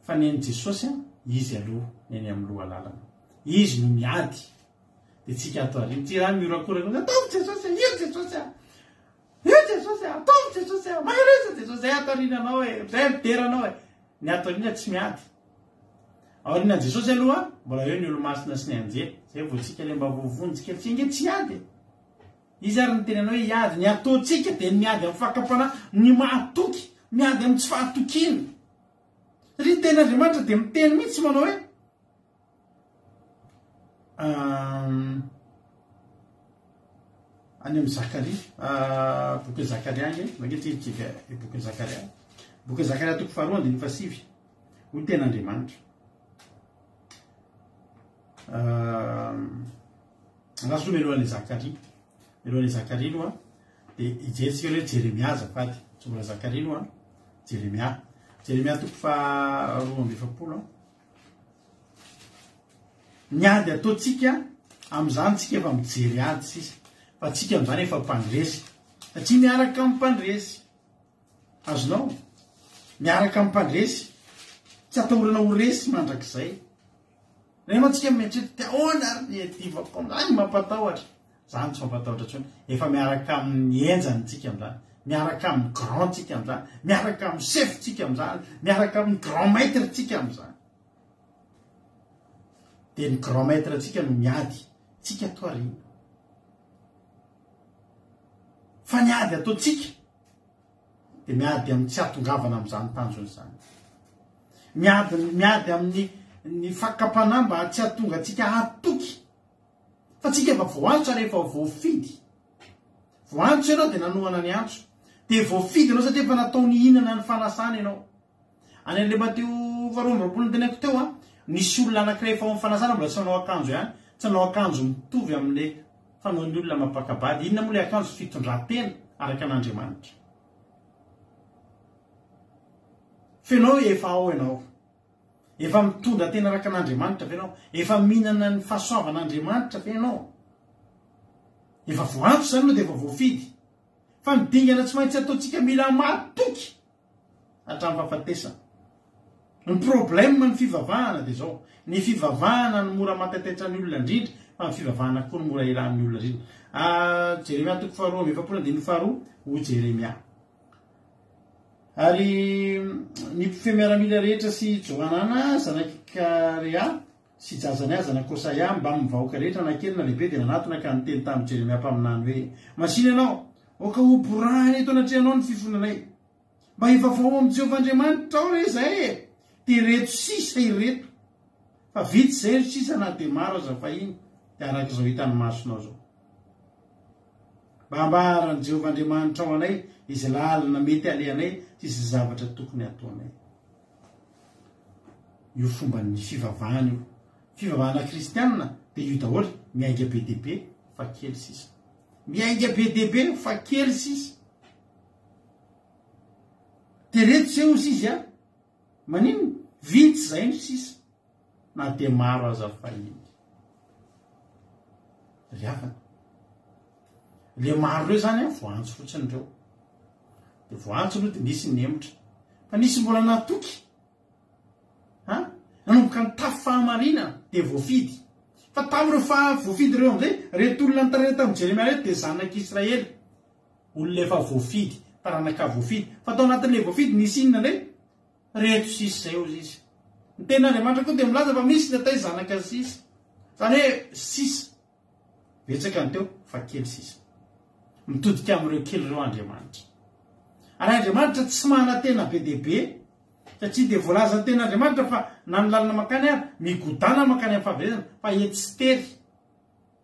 fa ny an'i Jesosy an, Izy aloha ny eny amin'ny loha lalana. Izy no miady. Dia tsika ato aoriana. Tsy raha mihorakoraka hoe ataovy Jesosy a, io Jesosy a. Io Jesosy a, ataovy Jesosy a, mahereza Jesosy, zay ato aoriana anao e, zay midera anao e. Ny ato aoriana tsy miady. Aorianan'i Jesosy aloha, mbola eo ny olo-masina sy ny anjely. Zay vao tsika le mba voavonjy kely. Tsy ange tsy hiady e. Izy ary niteny anao hoe hiady. Ny ataontsika dia ny miady amin'ny fakam-panahy, ny mahatoky, miady amin'ny tsy fahatokiana. Satria ny tenin'Andriamanitra dia miteny mihitsy manao hoe any amin'ny Zakaria, bokin'i Zakaria ange, ange tsy hijery bokin'i Zakaria. Bokin'i Zakaria toko faharoa andininy fahasivy. Hoy ny tenin'Andriamanitra. Andraso aloha mialohan'ilay Zakaria. Mialohan'ilay Zakaria aloha dia hijery tsika hoe Jeremia azafady. Tsy mbola Zakaria aloha, Jeremia. Jeremia toko faha 42 an. Ny ady ataontsika amin'izany tsika efa mijery ady sisa fa tsika amin'izany efa mpandresy satria miaraka amin'ny mpandresy. Azonao? Miaraka amin'ny mpandresy. Tsy atahorana ho resy mandrakizay. Rehefa tsika mieritreritra dia ahoana ary ny iadivako amin'izany mampatahotra. Zany tsy mampatahotra intsony. Efa miaraka amin'ny henjany tsika amin'izany. Miaraka amin'ny grand tsika amin'izany. Miaraka amin'ny chef tsika amin'izany. Miaraka amin'ny grand maître tsika amin'izany. Dia ny grand maître tsika no miady. Tsika ato aoriana. Fa ny ady ataontsika dia miady amin'ny tsy hahatongavana amin'izany tanjona izany. Miady miady amin'ny ny fakam-panahy mba tsy hahatonga antsika hatoky fa tsika efa voantso ary efa voafidy. Voantso ianao dia nanohana ny antso. Dia voafidy ianao satria efa natao nihinana ny fanasana ianao. Any amin'ilay Matio faharoa amby 20 noteneniko teo an, nisy olona anankiray efa ao amin'ny fanasana mbola tsy nanao akanjo ihany, tsy nanao akanjo mitovy amin'ilay fanaon'ny olona mampaka-bady. Inona moa ilay akanjo? Fitondran-tena araka an'Andriamanitra. F'enao efa ao ianao. Efa mitondra tena araka an'Andriamanitra ve ianao? Efa mihinana ny fahasoavan'Andriamanitra ve ianao? Efa voantso izany ianao dia efa voafidy. Fa ny dingana tsy maintsy ataontsika mila matoky hatramin'ny fahafatesana. Ny problème ny fivavahana dia izao, ny fivavahana no mora mampitaitaitra ny olona indrindra fa ny fivavahana koa no mora ilan'ny olona indrindra. Ah, Jeremia toko faharoa amby 40 andininy faharoa, hoy Jeremia. Ary ny mpifehy miaramila rehetra sy Johanana zanak'i Karea sy Jazania zanak'i Kosaia mbamin'ny vahoaka rehetra na kely na lehibe dia nanatona ka niteny tamin'i Jeremia mpaminany hoe, Masìna ianao, aoka hoborahina eto anatrehanao ny fifonanay. Mba hivavaho amin'i Jehovah Andriamanitrao re izahay e! Dia ireto sisa ireto. Fa vitsy izay ry sisa na dia maro aza fahiny, dia araka izao hitan'ny masonao izao. Mba hambaran'i Jehovah Andriamanitrao anay izay lalana mety halehanay sy izay zavatra tokony hataonay. Io fomban'ny fivavahana io. Fivavahana kristianina dia io daholo, miainga be dia be fa kely sisa. Miainga be dia be fa kely sisa. Dia reto izay hozy izy a! Maninona? Vitsy izay no sisa na dia maro aza fahiny. Ry havana, le maro ireo izany a, voantso fotsiny ireo. Dia voantso aloha dia nisy nihemotra. Fa nisy mbola natoky. Ha? Nanomboka nitafy fahamarinana dia voafidy. Fa tamin'ireo faha voafidy ireo amin'izay, ireto olona nitaraina tamin'i Jeremia ireto dia zanak'Israely. Olona efa voafidy, taranaka voafidy. Fa tao anatin'ilay voafidy nisy inona indray? Reto sisa izay hozy izy. Ny tenin'Andriamanitra koa dia milaza fa misy ny atao hoe zanaka sisa. Izany hoe sisa. Betsaka ny teo fa kely sisa. Mitodika amin'ireo kely ireo Andriamanitra. Ary Andriamanitra tsy manantena be dia be satria dia voalazan'ny tenin'Andriamanitra fa na ny lalana mankany ary migodàna mankany amin'ny fahaverezana fa etsy tery.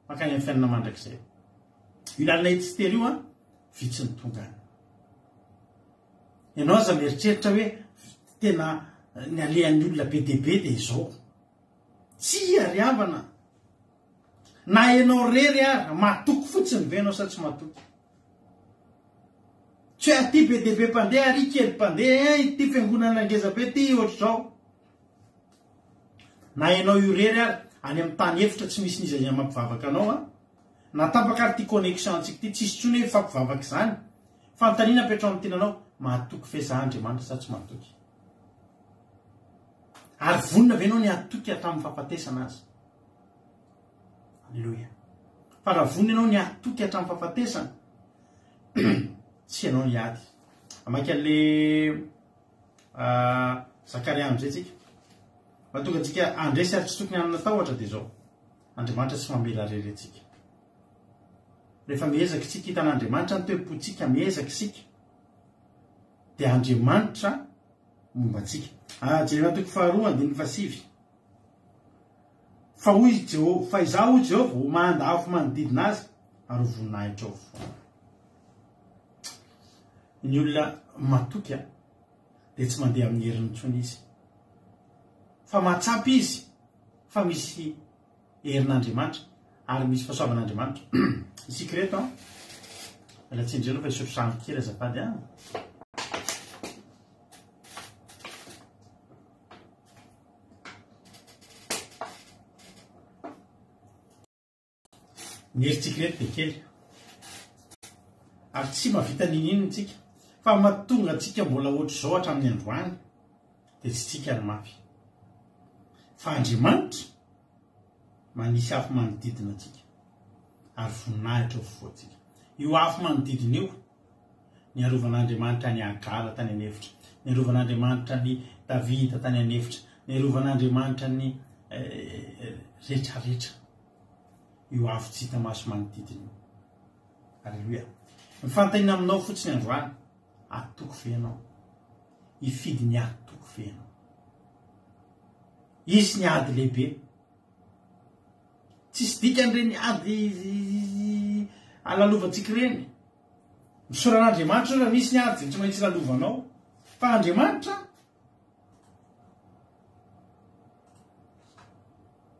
Mankany amin'ny fiainana mandrakizay. Io lalana etsy sy tery io an, vitsy ny tonga any. Ianao aza mieritreritra hoe tena ny alehan'ny olona be dia be dia izao. Tsia ry havana. Na ianao rery ary, matoky fotsiny ve ianao sa tsy matoky? Tsy hoe aty be dia be mpandeha ary kely mpandeha, eh, ity fiangonana ngeza be ity ohatr'izao. Na ianao io irery ary any amin'ny tany efitra tsy misy n'iza iza mampivavaka anao an! Na tapaka ary ity connexion antsika ity tsisy intsony hoe mifampivavaka izany. Fanontaniana apetraho amin'ny tenanao, mahatoky ve za Andriamanitra sa tsy mahatoky? Ary vonona ve ianao ny hatoky hatramin'ny fahafatesana aza? Aleloia. Fa raha vonona ianao ny hatoky hatramin'ny fahafatesana, tsy ianao ny hiady. Hamaky an'le Zakaria amin'izay tsika. Mahatonga antsika handresy ary tsy tokony hanana tahotra dia izao, Andriamanitra tsy mamela irery antsika. Rehefa miezaka isika hitan'Andriamanitra ny toe-pontsika, miezaka isika, dia Andriamanitra momba antsika. Ah, Jeremia toko faharoa andininy fahasivy. Fa hoy Jehovah, fa izaho hoy Jehovah, ho manda afo manodidina azy ary ho voninahitra ao foana. Ny olona matoky a, dia tsy mandeha amin'ny heriny intsony izy. Fa mahatsapa izy fa misy herin'Andriamanitra ary misy fahasoavan'Andriamanitra. Isika ireto an, miala tsiny indrindra fa hisotro rano kely azafady an. Ny herintsika ireto dia kely. Ary tsy mahavita n'inon'inona isika. Fa mahatonga antsika mbola ohatr'izao hatramin'ny androany dia tsy tsika ny mafy. Fa Andriamanitra manisy afo manodidina antsika ary voninahitra eo afovoantsika. Io afo manodidina io, niarovan'Andriamanitra an'i Hagara tany an'efitra, niarovan'Andriamanitra an'i Davida tany an'efitra, niarovan'Andriamanitra ny rehetrarehetra. Io afo tsy hita maso manodidina io. Aleloia. Ny fanontaniana aminao fotsiny androany, atoko ve ianao? Hifidy ny atoko ve ianao? Hisy ny ady lehibe. Tsisy dikany ireny ady alalovantsika ireny. Misaora an'Andriamanitra raha misy ny ady tsy maintsy lalovanao. Fa Andriamanitra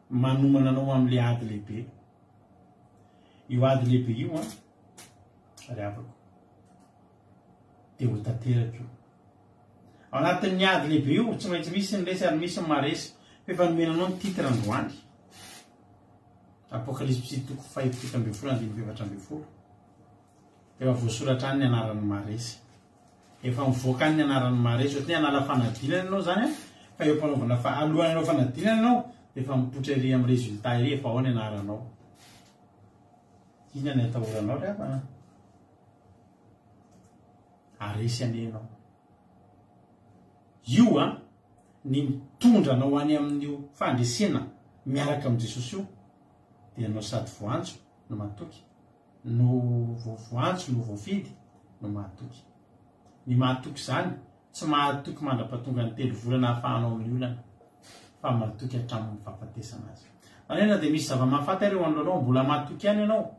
manomana anao amin'ilay ady lehibe. Io ady lehibe io an, ry havako, dia ho tanteraka io. Ao anatin'ny ady lehibe io, tsy maintsy misy ny resy ary misy ny maharesy. Fa efa nomena anao ny titre androany. Apokalypsy toko faha-17 andininy faha-14. Efa voasoratra any ny anaran'ny maharesy. Efa mivoaka any ny anaran'ny maharesy. Ohatran'ny hoe hanala fanadinana ianao izany an, fa eo am-panaovana fa alohan'ny hanao fanadinana ianao dia efa mipoitra ery amin'ny résultat ery efa ao ny anaranao. Inona ny atahoranao ry havana? Haharesy anie ianao. Io an, ny mitondra anao any amin'io fandresena miaraka amin'i Jesosy io dia ianao sady voantso no matoky, no voantso no voafidy no mahatoky. Ny mahatoky izany tsy mahatoky mandra-pahatonga ny telo volana ahafahanao amin'ny olana fa matoky hatramin'ny fahafatesana aza. Izany hoe na dia misy zava-mahafaty ary eo anoloanao mbola matoky ihany ianao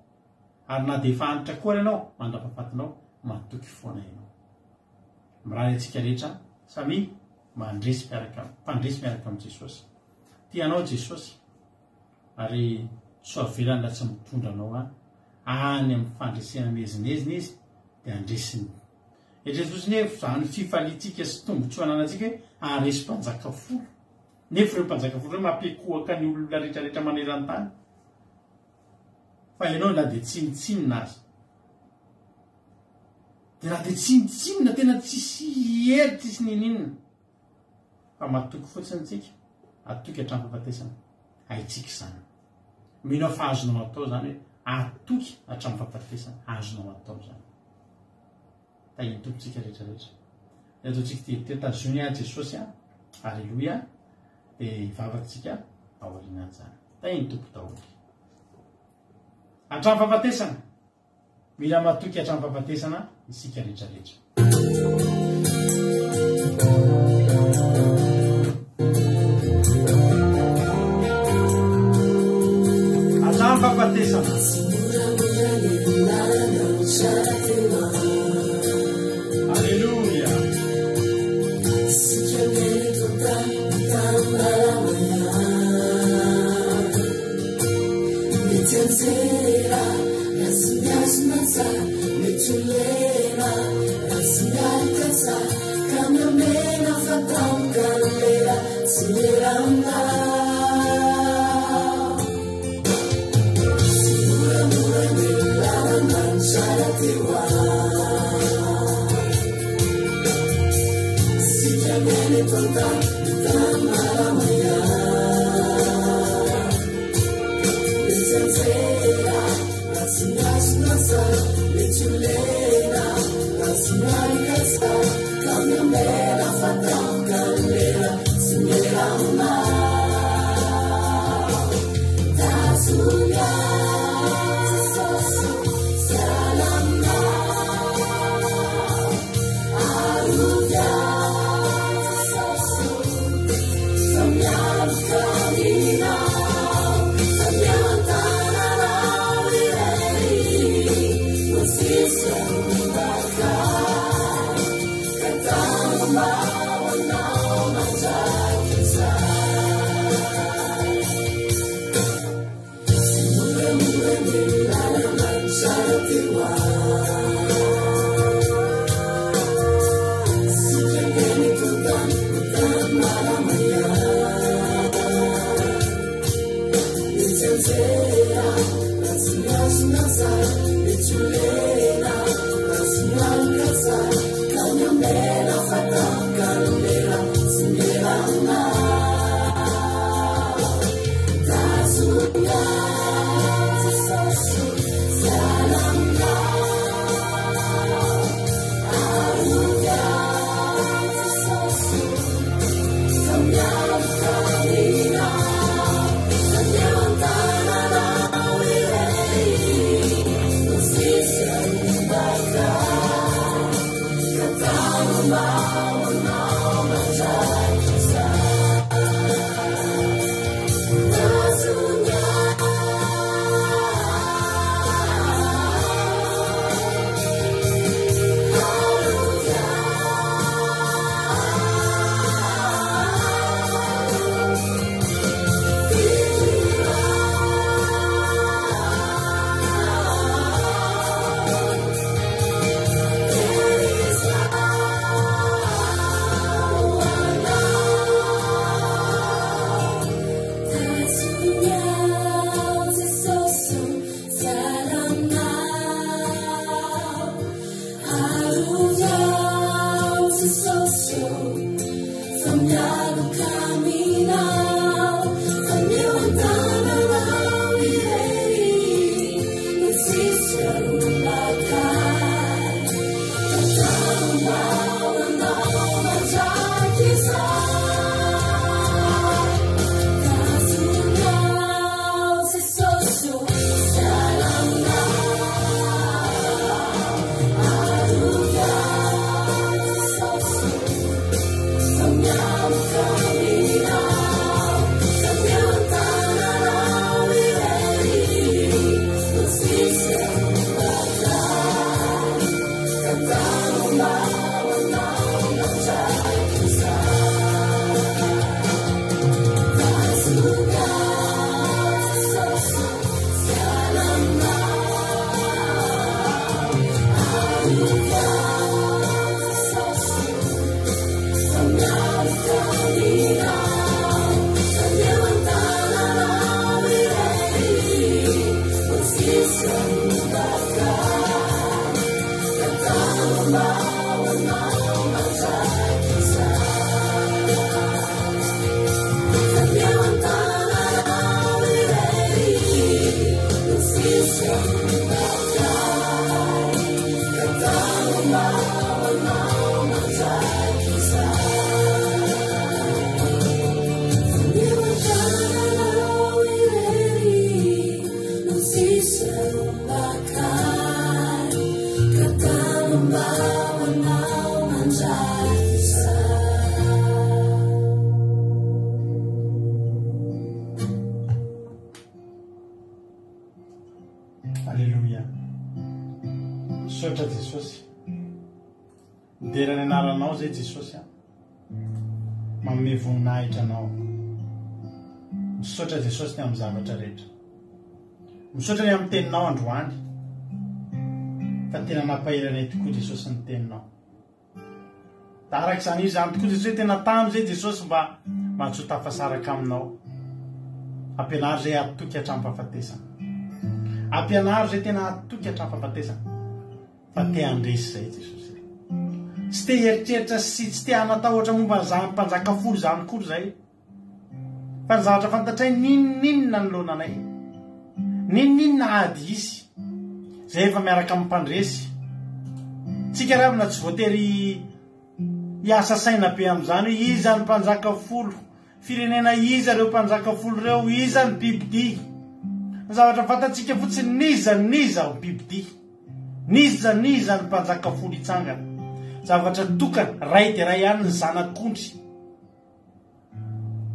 ary na dia efa antitra koa ary ianao mandra-pahafatinao matoky foana ianao. Mirary antsika rehetra samia mandresy miaraka mpandresy miaraka amin'i Jesosy. Tia anao Jesosy ary tsy ho avelany raha tsy mitondra anao any amin'ny fandresena miezinezina izy dia handresy ny Eritrereto fotsiny hoe izany fifaliantsika sy tombontsoa ananantsika hoe haharesy mpanjaka folo. Nefa ireo mpanjaka folo ireo mampiankohoka ny olona rehetrarehetra maneran-tany. Fa ianao na dia tsinontsinona aza. Dia na dia tsinontsinona tena tsisy hery tsisy ninininona. Fa matoky fotsiny tsika, atoky hatramin'ny fahafatesana. Haintsika izany. Mino aho fa azonao atao izany hoe atoky hatramin'ny fahafatesana. Azonao atao izany. Tahin'ny Tompo tsika rehetra rehetra. Dia ataontsika ity teo tazony aho Jesosy a. Aleloia. Dia hivavaka tsika aorianan'izany. Tahin'ny Tompo daholo. Hatramin'ny fahafatesana. Mila matoky hatramin'ny fahafatesana isika rehetra rehetra. Hatramin'ny fahafatesana. Alléluia. mialoka aminao, fa ny eo an-tananao irery no tsisy arombaka ahy. Ka tano mba ho anao mandrakizay. Tazony aho Jesosy ô, tsy hiala aminao. Arovy aho Jesosy ô, fa mialoka aminao. Fa ny eo an-tananao irery no tsisy arombaka ahy. Ka tano mba ho anao mandrakizay. Tazony aho Jesosy ô, tsy hiala aminao. Arovy aho Jesosy ô, fa mialoka aminao. Fa ny eo an-tananao irery no tsisy arombaka ahy. Ka tano mba ho anao mandrakizay. Fa ny eo an-tananao irery no tsisy arombaka ahy. Ka tano mba ho anao mandrakizay. Fa ny eo an-tananao irery no tsisy arombaka ahy. Ka tano mba ho anao mandrakizay. Aleloia. Misaotra Jesosy. Midera ny anaranao zay Jesosy a. Manome voninahitra anao. Misaotra Jesosy ny amin'ny zavatra rehetra. Misaotra ny amin'ny teninao androany. Fa tena nampahery anay tokoa Jesosy ny teninao. Da araka izany izy izany tokoa Jesosy hoe tena tano izay Jesosy mba mba tsy ho tafasaraka aminao. Ampianaro izay hatoky hatramin'ny-pahafatesana. Ampianaro izay tena hatoky hatramin'ny-pahafatesana. Fa te handresy izay Jesosy. Tsy te hieritreritra sy tsy te hanatahotra momba an'izany mpanjaka folo izany akory izay. Fa ny zavatra fantatray n'inon'inona anoloana anay, n'inon'inona ady hisy, izay efa miaraka amin'ny mpandresy. Tsika ravina tsy voatery hiasa saina be amin'izany hoe iza ny mpanjaka folo, firenena iza ireo mpanjaka folo ireo, iza ny bibidia. Ny zavatra fantatsika fotsiny n'iza n'iza ho bibidia, n'iza n'iza ny mpanjaka folo hitsangana. Zavatra tokana, ray dia ray ihany ny zanak'ondry.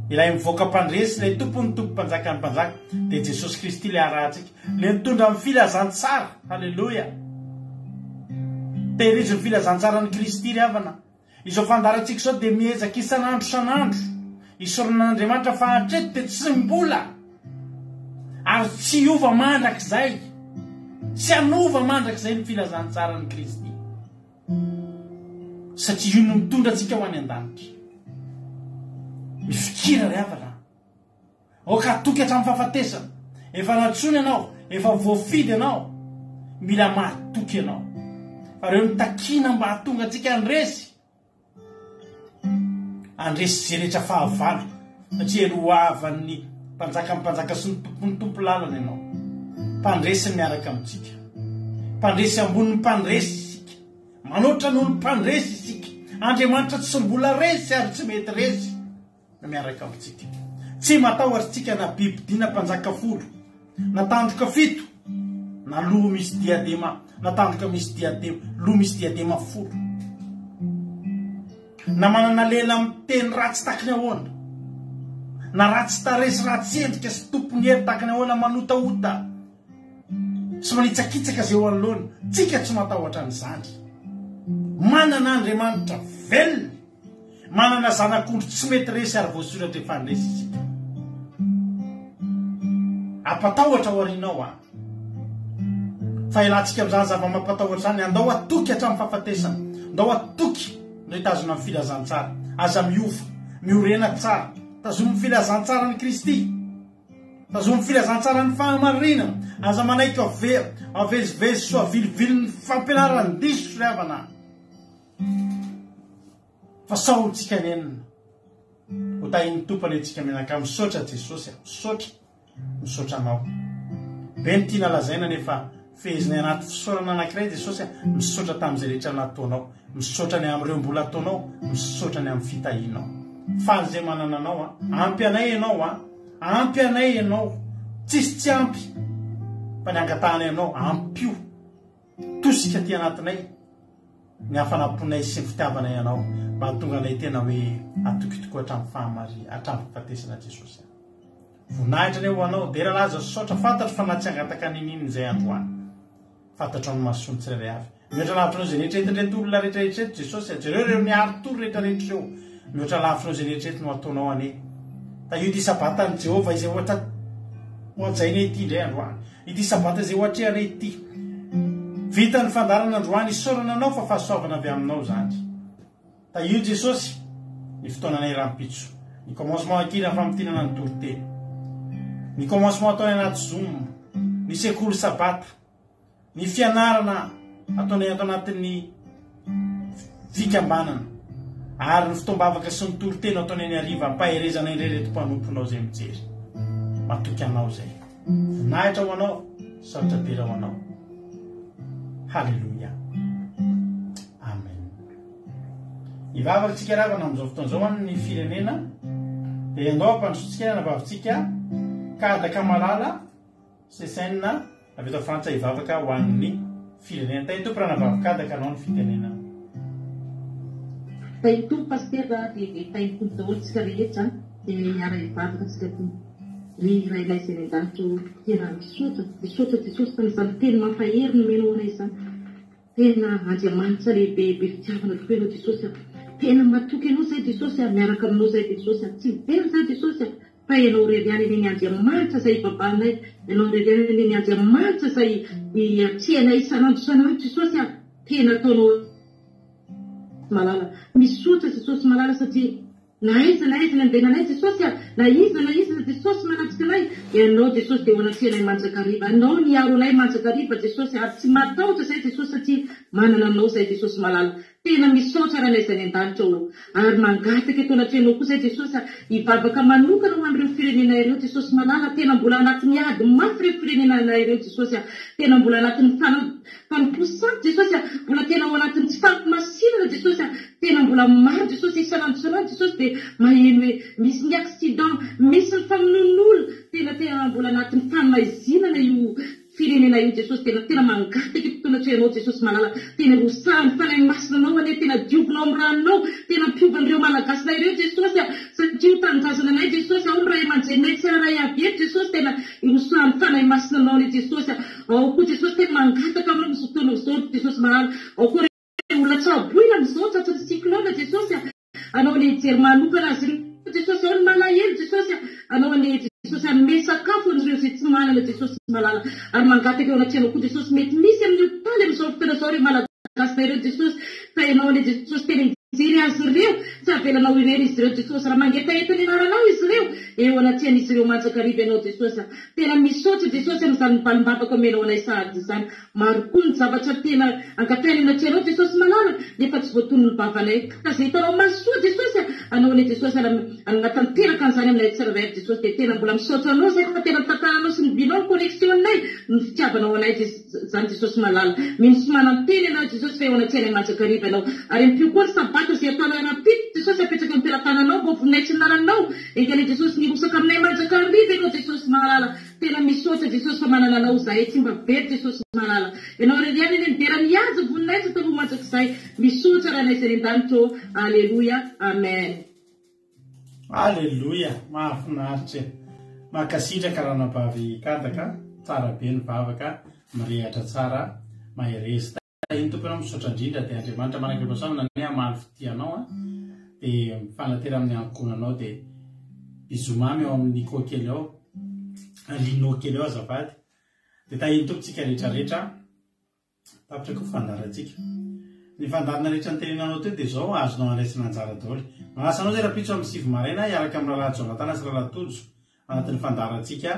Ilay mivoaka mpandresy, ilay Tompon'ny tompo, Mpanjakan'ny mpanjaka, dia Jesosy Kristy ilay arahantsika, ilay nitondra ny filazantsara. Haleloia! Tehirizo ny filazantsaran'i Kristy ry havana. Izao fandaharantsika izao dia miezaka isan'andro isan'andro hisorona an'Andriamanitra fa hatreto dia tsy mbola ary tsy hiova mandrakizay, tsy hanova mandrakizay ny filazantsaran'i Kristy. Satria io no mitondra antsika ho any an-danitra. Mifikira ry havana. Aoka hatoky hatramin'ny fahafatesana. Efa nantsoina ianao, efa voafidy ianao. Mila mahatoky ianao. Fa ireo no takiana mba hahatonga antsika handresy. Handresy izay rehetra fahavalo, satria elohavan'ny Mpanjakan'ny mpanjaka sy ny Tompon'ny tompo lalana ianao. Mpandresy miaraka amintsika. Mpandresy ambonin'ny mpandresy isika. Manoatra noho ny mpandresy isika. Andriamanitra tsy mbola resy ary tsy mety resy. no miaraka amintsika. Tsy matahotra isika na bibidia na mpanjaka folo, na tandroka fito, na loha misy diadema, na tandroka misy diadema, loha misy diadema folo. Na manana lela miteny ratsy taky ny ahoana, na ratsy tarehy sy ratsy endrika sy tompon'ny hery taky ny ahoana manotaota sy manitsakitsaka izay eo anoloana, tsika tsy matahotra an'izany. Manana Andriamanitra velona. Manana zanak'ondry tsy mety resy ary voasoratra efa handresy isika. Ampatahotra ao aorianao aho. Fa ilantsika amin'izany zava-mampatahotra izany, andao hatoky hatramin'ny fahafatesana. Andao hatoky no hitazona ny filazantsara. Aza miova. Miorena tsara. Tazomy ny filazantsaran'i Kristy. Tazomy ny filazantsaran'ny fahamarinana. Aza manaiky avezivezy sy avilivilin'ny fampianaran-diso ry havana. Fa sao tsika nenina. Ho tahin'ny Tompo anie tsika mianakavy. Misaotra Jesosy a. Misaotra. Misaotra anao. Be ny tiana lazaina nefa fehezinay anaty fisaorana anankiray Jesosy a. Misaotra tamin'izay rehetra nataonao. Misaotra ny amin'ireo mbola ataonao. Misaotra ny amin'ny fitahianao. Faly izay manana anao a. Ampy anay ianao a. Ampy anay ianao. Tsisy tsy ampy. Fa ny angatahanay aminao, ampio. Tosika aty anatinay ny hafanam-ponay sy ny fitiavanay Anao mba hahatonga anay tena hoe hatoky tokoa hatramin'ny fahamari, hatramin'ny fahafatesana Jesosy a. Voninahitra anie ho Anao, dera laza sy saotra, fantatro fa na tsy hangataka n'inon'inona izay androany. Fantatrao ny mahasoa ny tsirairay avy. Mihoatra lavitra noho izay neritreretin'ireto olona rehetra rehetra ireto Jesosy a. Jereo ireo niari-tory rehetra rehetra ireo. Mihoatra lavitra noho izay neritreretiny ho ataonao anie. Tahio ity Sabatan'i Jehovah izay ho hajainay ity indray androany. Ity Sabata izay ho atrehanay ity. Vita ny fandaharana androany, isaorana Anao fa fahasoavana avy Aminao izany. Tahio Jesosy ny fotoananay rahampitso. Ny commencement ankila ny famintinana ny toriteny. Ny commencement ataonay anaty Zoom. Ny sekoly Sabata. Ny fianarana ataonay ato anatin'ny fikambanana ary ny fotoam-bavaka sy ny toriteny ataonay ny hariva ampaherezana indray ireto mpanomponao izay mijery. Matoky anao izay. Voninahitra ho anao, saotra dera ho anao. Haleloia. Amen. Hivavaka tsika ravana amin'izao fotoana izao any ny firenena dia andao ampandrosotsika ny anabavintsika Kadaka Malala Sesaina avy eto Frantsa hivavaka ho an'ny firenena. Tahin'ny Tompo Ranabavy Kadaka anao ny fitenenana. Tahin'ny Tompo Pasitera a, dia dia tahin'ny Tompo daholo tsika rehetra a, dia hiara hivavaka tsika Tompo. Ry Rainay izay any an-danitra ô, tena misaotra, misaotra Jesosy tamin'izany teny mampahery nomenao anay izany. Tena Andriamanitra lehibe be fitiavana tokoa ianao Jesosy a! Tena matoky anao zahay Jesosy a! Miaraka aminao zahay Jesosy a! Tsy very zahay Jesosy a! Fa ianao irery ihany anie ny Andriamanitra izay ivavahanay, ianao irery ihany anie ny Andriamanitra izay iatrehanay isan'andro isan'andro Jesosy a! Tena ataonao malala. Misaotra Jesosy malala satria Na aiza na aiza nandehananay Jesosy a, na iza na iza Jesosy manatrika anay, Ianao Jesosy dia ho anatrehanay mandrakariva, Anao ny hiaro anay mandrakariva Jesosy ary tsy matahotra izay Jesosy satria manana Anao izay Jesosy malala. Tena misaotra Rainay izay any an-danitra ô, ary mangataka eto anatrehanao koa izay Jesosy a, hivavaka manokana ho an'ireo firenena ireo Jesosy malala, tena mbola anatin'ny ady mafy ireo firenena ireo Jesosy a, tena mbola anatin'ny Mpanompo sampy Jesosy a, mbola tena ao anatin'ny tsy fahamasinana Jesosy a, tena mbola maro Jesosy isan'andro isan'andro Jesosy dia maheno hoe misy ny accident, misy ny famonoan'olona, tena tena mbola anatin'ny fahamaizinana io firenena io Jesosy, tena tena mangataka eto tonatrehanao Jesosy malala, tena rosahan'ny Fanahy Masina anao anie, tena diovinao amin'ny ranonao, tena ampiova an'ireo Malagasinay ireo Jesosy a, satria io tanindrazana anay Jesosy a, ao ny ray aman-dreninay tsirairay avy eto Jesosy, tena rosahan'ny Fanahy Masina anao anie Jesosy a. Ao koa Jesosy tena mangataka aminao amin'izao fotoana izao ry Jesosy malala. Ao koa ireo olona tsaboina amin'izao tratry ny cyclone Jesosy a. Anao anie hijery manokana azy ireo Jesosy. Ao ny malahelo Jesosy a. Anao anie Jesosy hanome sakafo an'ireo izay tsy manana Jesosy malala. Ary mangataka eo anatrehanao koa Jesosy mety misy amin'ny hopitaly amin'izao fotoana izao ireo Malagasy ireo Jesosy fa Ianao anie Jesosy tena hijery azy ireo. Tsy avelanao irery izy ireo Jesosy. Raha mangetaheta ny anaranao izy ireo eo anatrehan'izy ireo mandrakariva Ianao Jesosy a. Tena misaotra Jesosy amin'izany valim-bavaka omenao anay sahady izany. Maro koa ny zavatra tena angatahina eo anatrehanao Jesosy malala nefa tsy voatonon'ny vavanay. Ka izay hitanao mahasoa Jesosy a! Anao anie Jesosy hanatanteraka an'izany aminay tsirairay avy Jesosy dia tena mbola misaotra anao izay fa tena tantaranao sy ny binao ny connexion-nay ny fitiavanao anay izany Jesosy malala. Mino sy manantena ianao Jesosy fa eo anatrehanay mandrakariva ianao. Ary ampio koa ny sabata izay ataonay rahampitso Jesosy apetraka eo am-pelatananao mba ho voninahitry ny anaranao. Enga anie Jesosy nirotsaka aminay mandrakariva ianao Jesosy malala tena misaotra Jesosy fa manana anao zahay tsy mba very Jesosy malala ianao irery ihany anie midera mihaja voninahitra taloha mandrakizay misaotra Rainay izay any an-danitra ô Aleloia Amen. Aleloia! Mahafinaritra e! Mankasitraka Ranabavy Kadaka, tsara be ny vavaka, mirehatra tsara, mahereza. Tahin'ny Tompo ianao misaotra indrindra dia Andriamanitra manak'Impahasoavana anie hamaly fitia anao an dia mifanatera amin'ny ankohonanao dia bisous mamy ao amin'ny Nico kely ao Lino kely ao azafady dia tahin'ny Tompo tsika rehetra rehetra tapitra koa fandaharantsika ny fandaharana rehetra nitenenanao teo dia izao azonao andraisana anjara daholo manasa anao izay rahampitso amin'ny 9 maraina hiaraka amin'ny rahalahy Jonathan sy rahalahy Tojo Anatin'ny fandaharantsika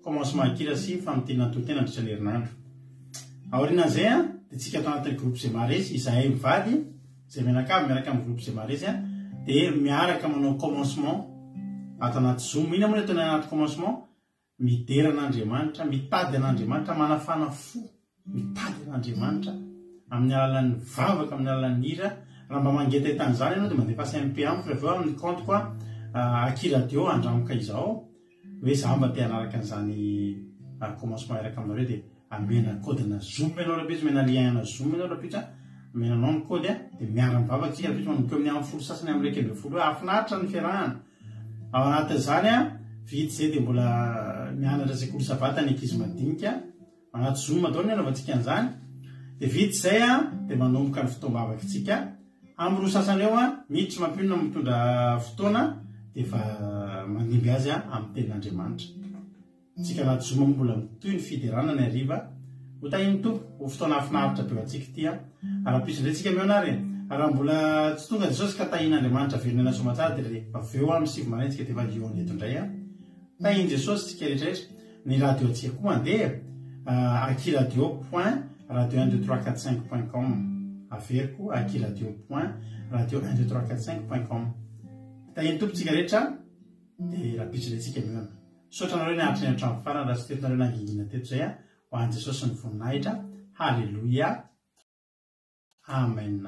Commencement Akira sy famintinana toriteny nandritra ny herinandro. Aorianan'izay dia tsika ato anatin'ny groupe Zemaresy, izahay mivady izay mianakavy miaraka amin'ny groupe Zemaresy. dia miaraka manao commencement ato anaty zoom. Inona moa ny ataonay anaty commencement? Midera an'Andriamanitra, mitady an'Andriamanitra, manafana fo mitady an'Andriamanitra amin'ny alalan'ny vavaka, amin'ny alalan'ny hira. Raha mba mangetaheta an'izany ianao dia mandefasa MP amiko rehefa avy eo amin'ny compte-ko Aky Radio andramoka izao hoe za mba te hanaraka an'izany commencement hiaraka aminareo dia amena code-na zoom ianao rahampitso, omena lien-na zoom ianao rahampitso, omena anao ny code dia miara-mivavaka isika rahampitso manomboka eo amin'ny amin'ny folo sasany amin'ny 11 eo. Hahafinaritra ny fiarahana. Ao anatin'izany, vita izay dia mbola mianatra sekoly sabata ny ankizy madinika. Anaty zoom daholo ny anaovantsika an'izany. Dia vita izay dia manomboka ny fotoam-bavakitsika. Amin'ny roa sasany eo, miditra mampionona mitondra fotoana dia efa mandimby azy amin'ny tenin'Andriamanitra. Tsika anaty zoma moa mbola mitohy ny fiderana ny hariva. Ho tahin'ny Tompo, ho fotoana hahafinaritra be ho antsika ity an. Rahampitso indray tsika mihaona ary e. Raha mbola tsy tonga Jesosy ka tahin'Andriamanitra velona aina soamatsara dia rehefa avy eo amin'ny 9 maraina tsika dia efa hihaona eto indray an. Tahin'i Jesosy tsika rehetra rehetra. Ny radio antsika koa mandeha e. Akiradio point radio un deux trois quatre cinq point com. Averiko akiradio point radio un deux trois quatre cinq point com. Tahin'ny Tompo tsika rehetra dia rahampitso indray tsika mihaona. Misaotra anareo niaritra ny hatramin'ny farany raha tsy teto nareo nangingina teto zay a, ho an'i Jesosy ny voninahitra, Haleloia, Amen.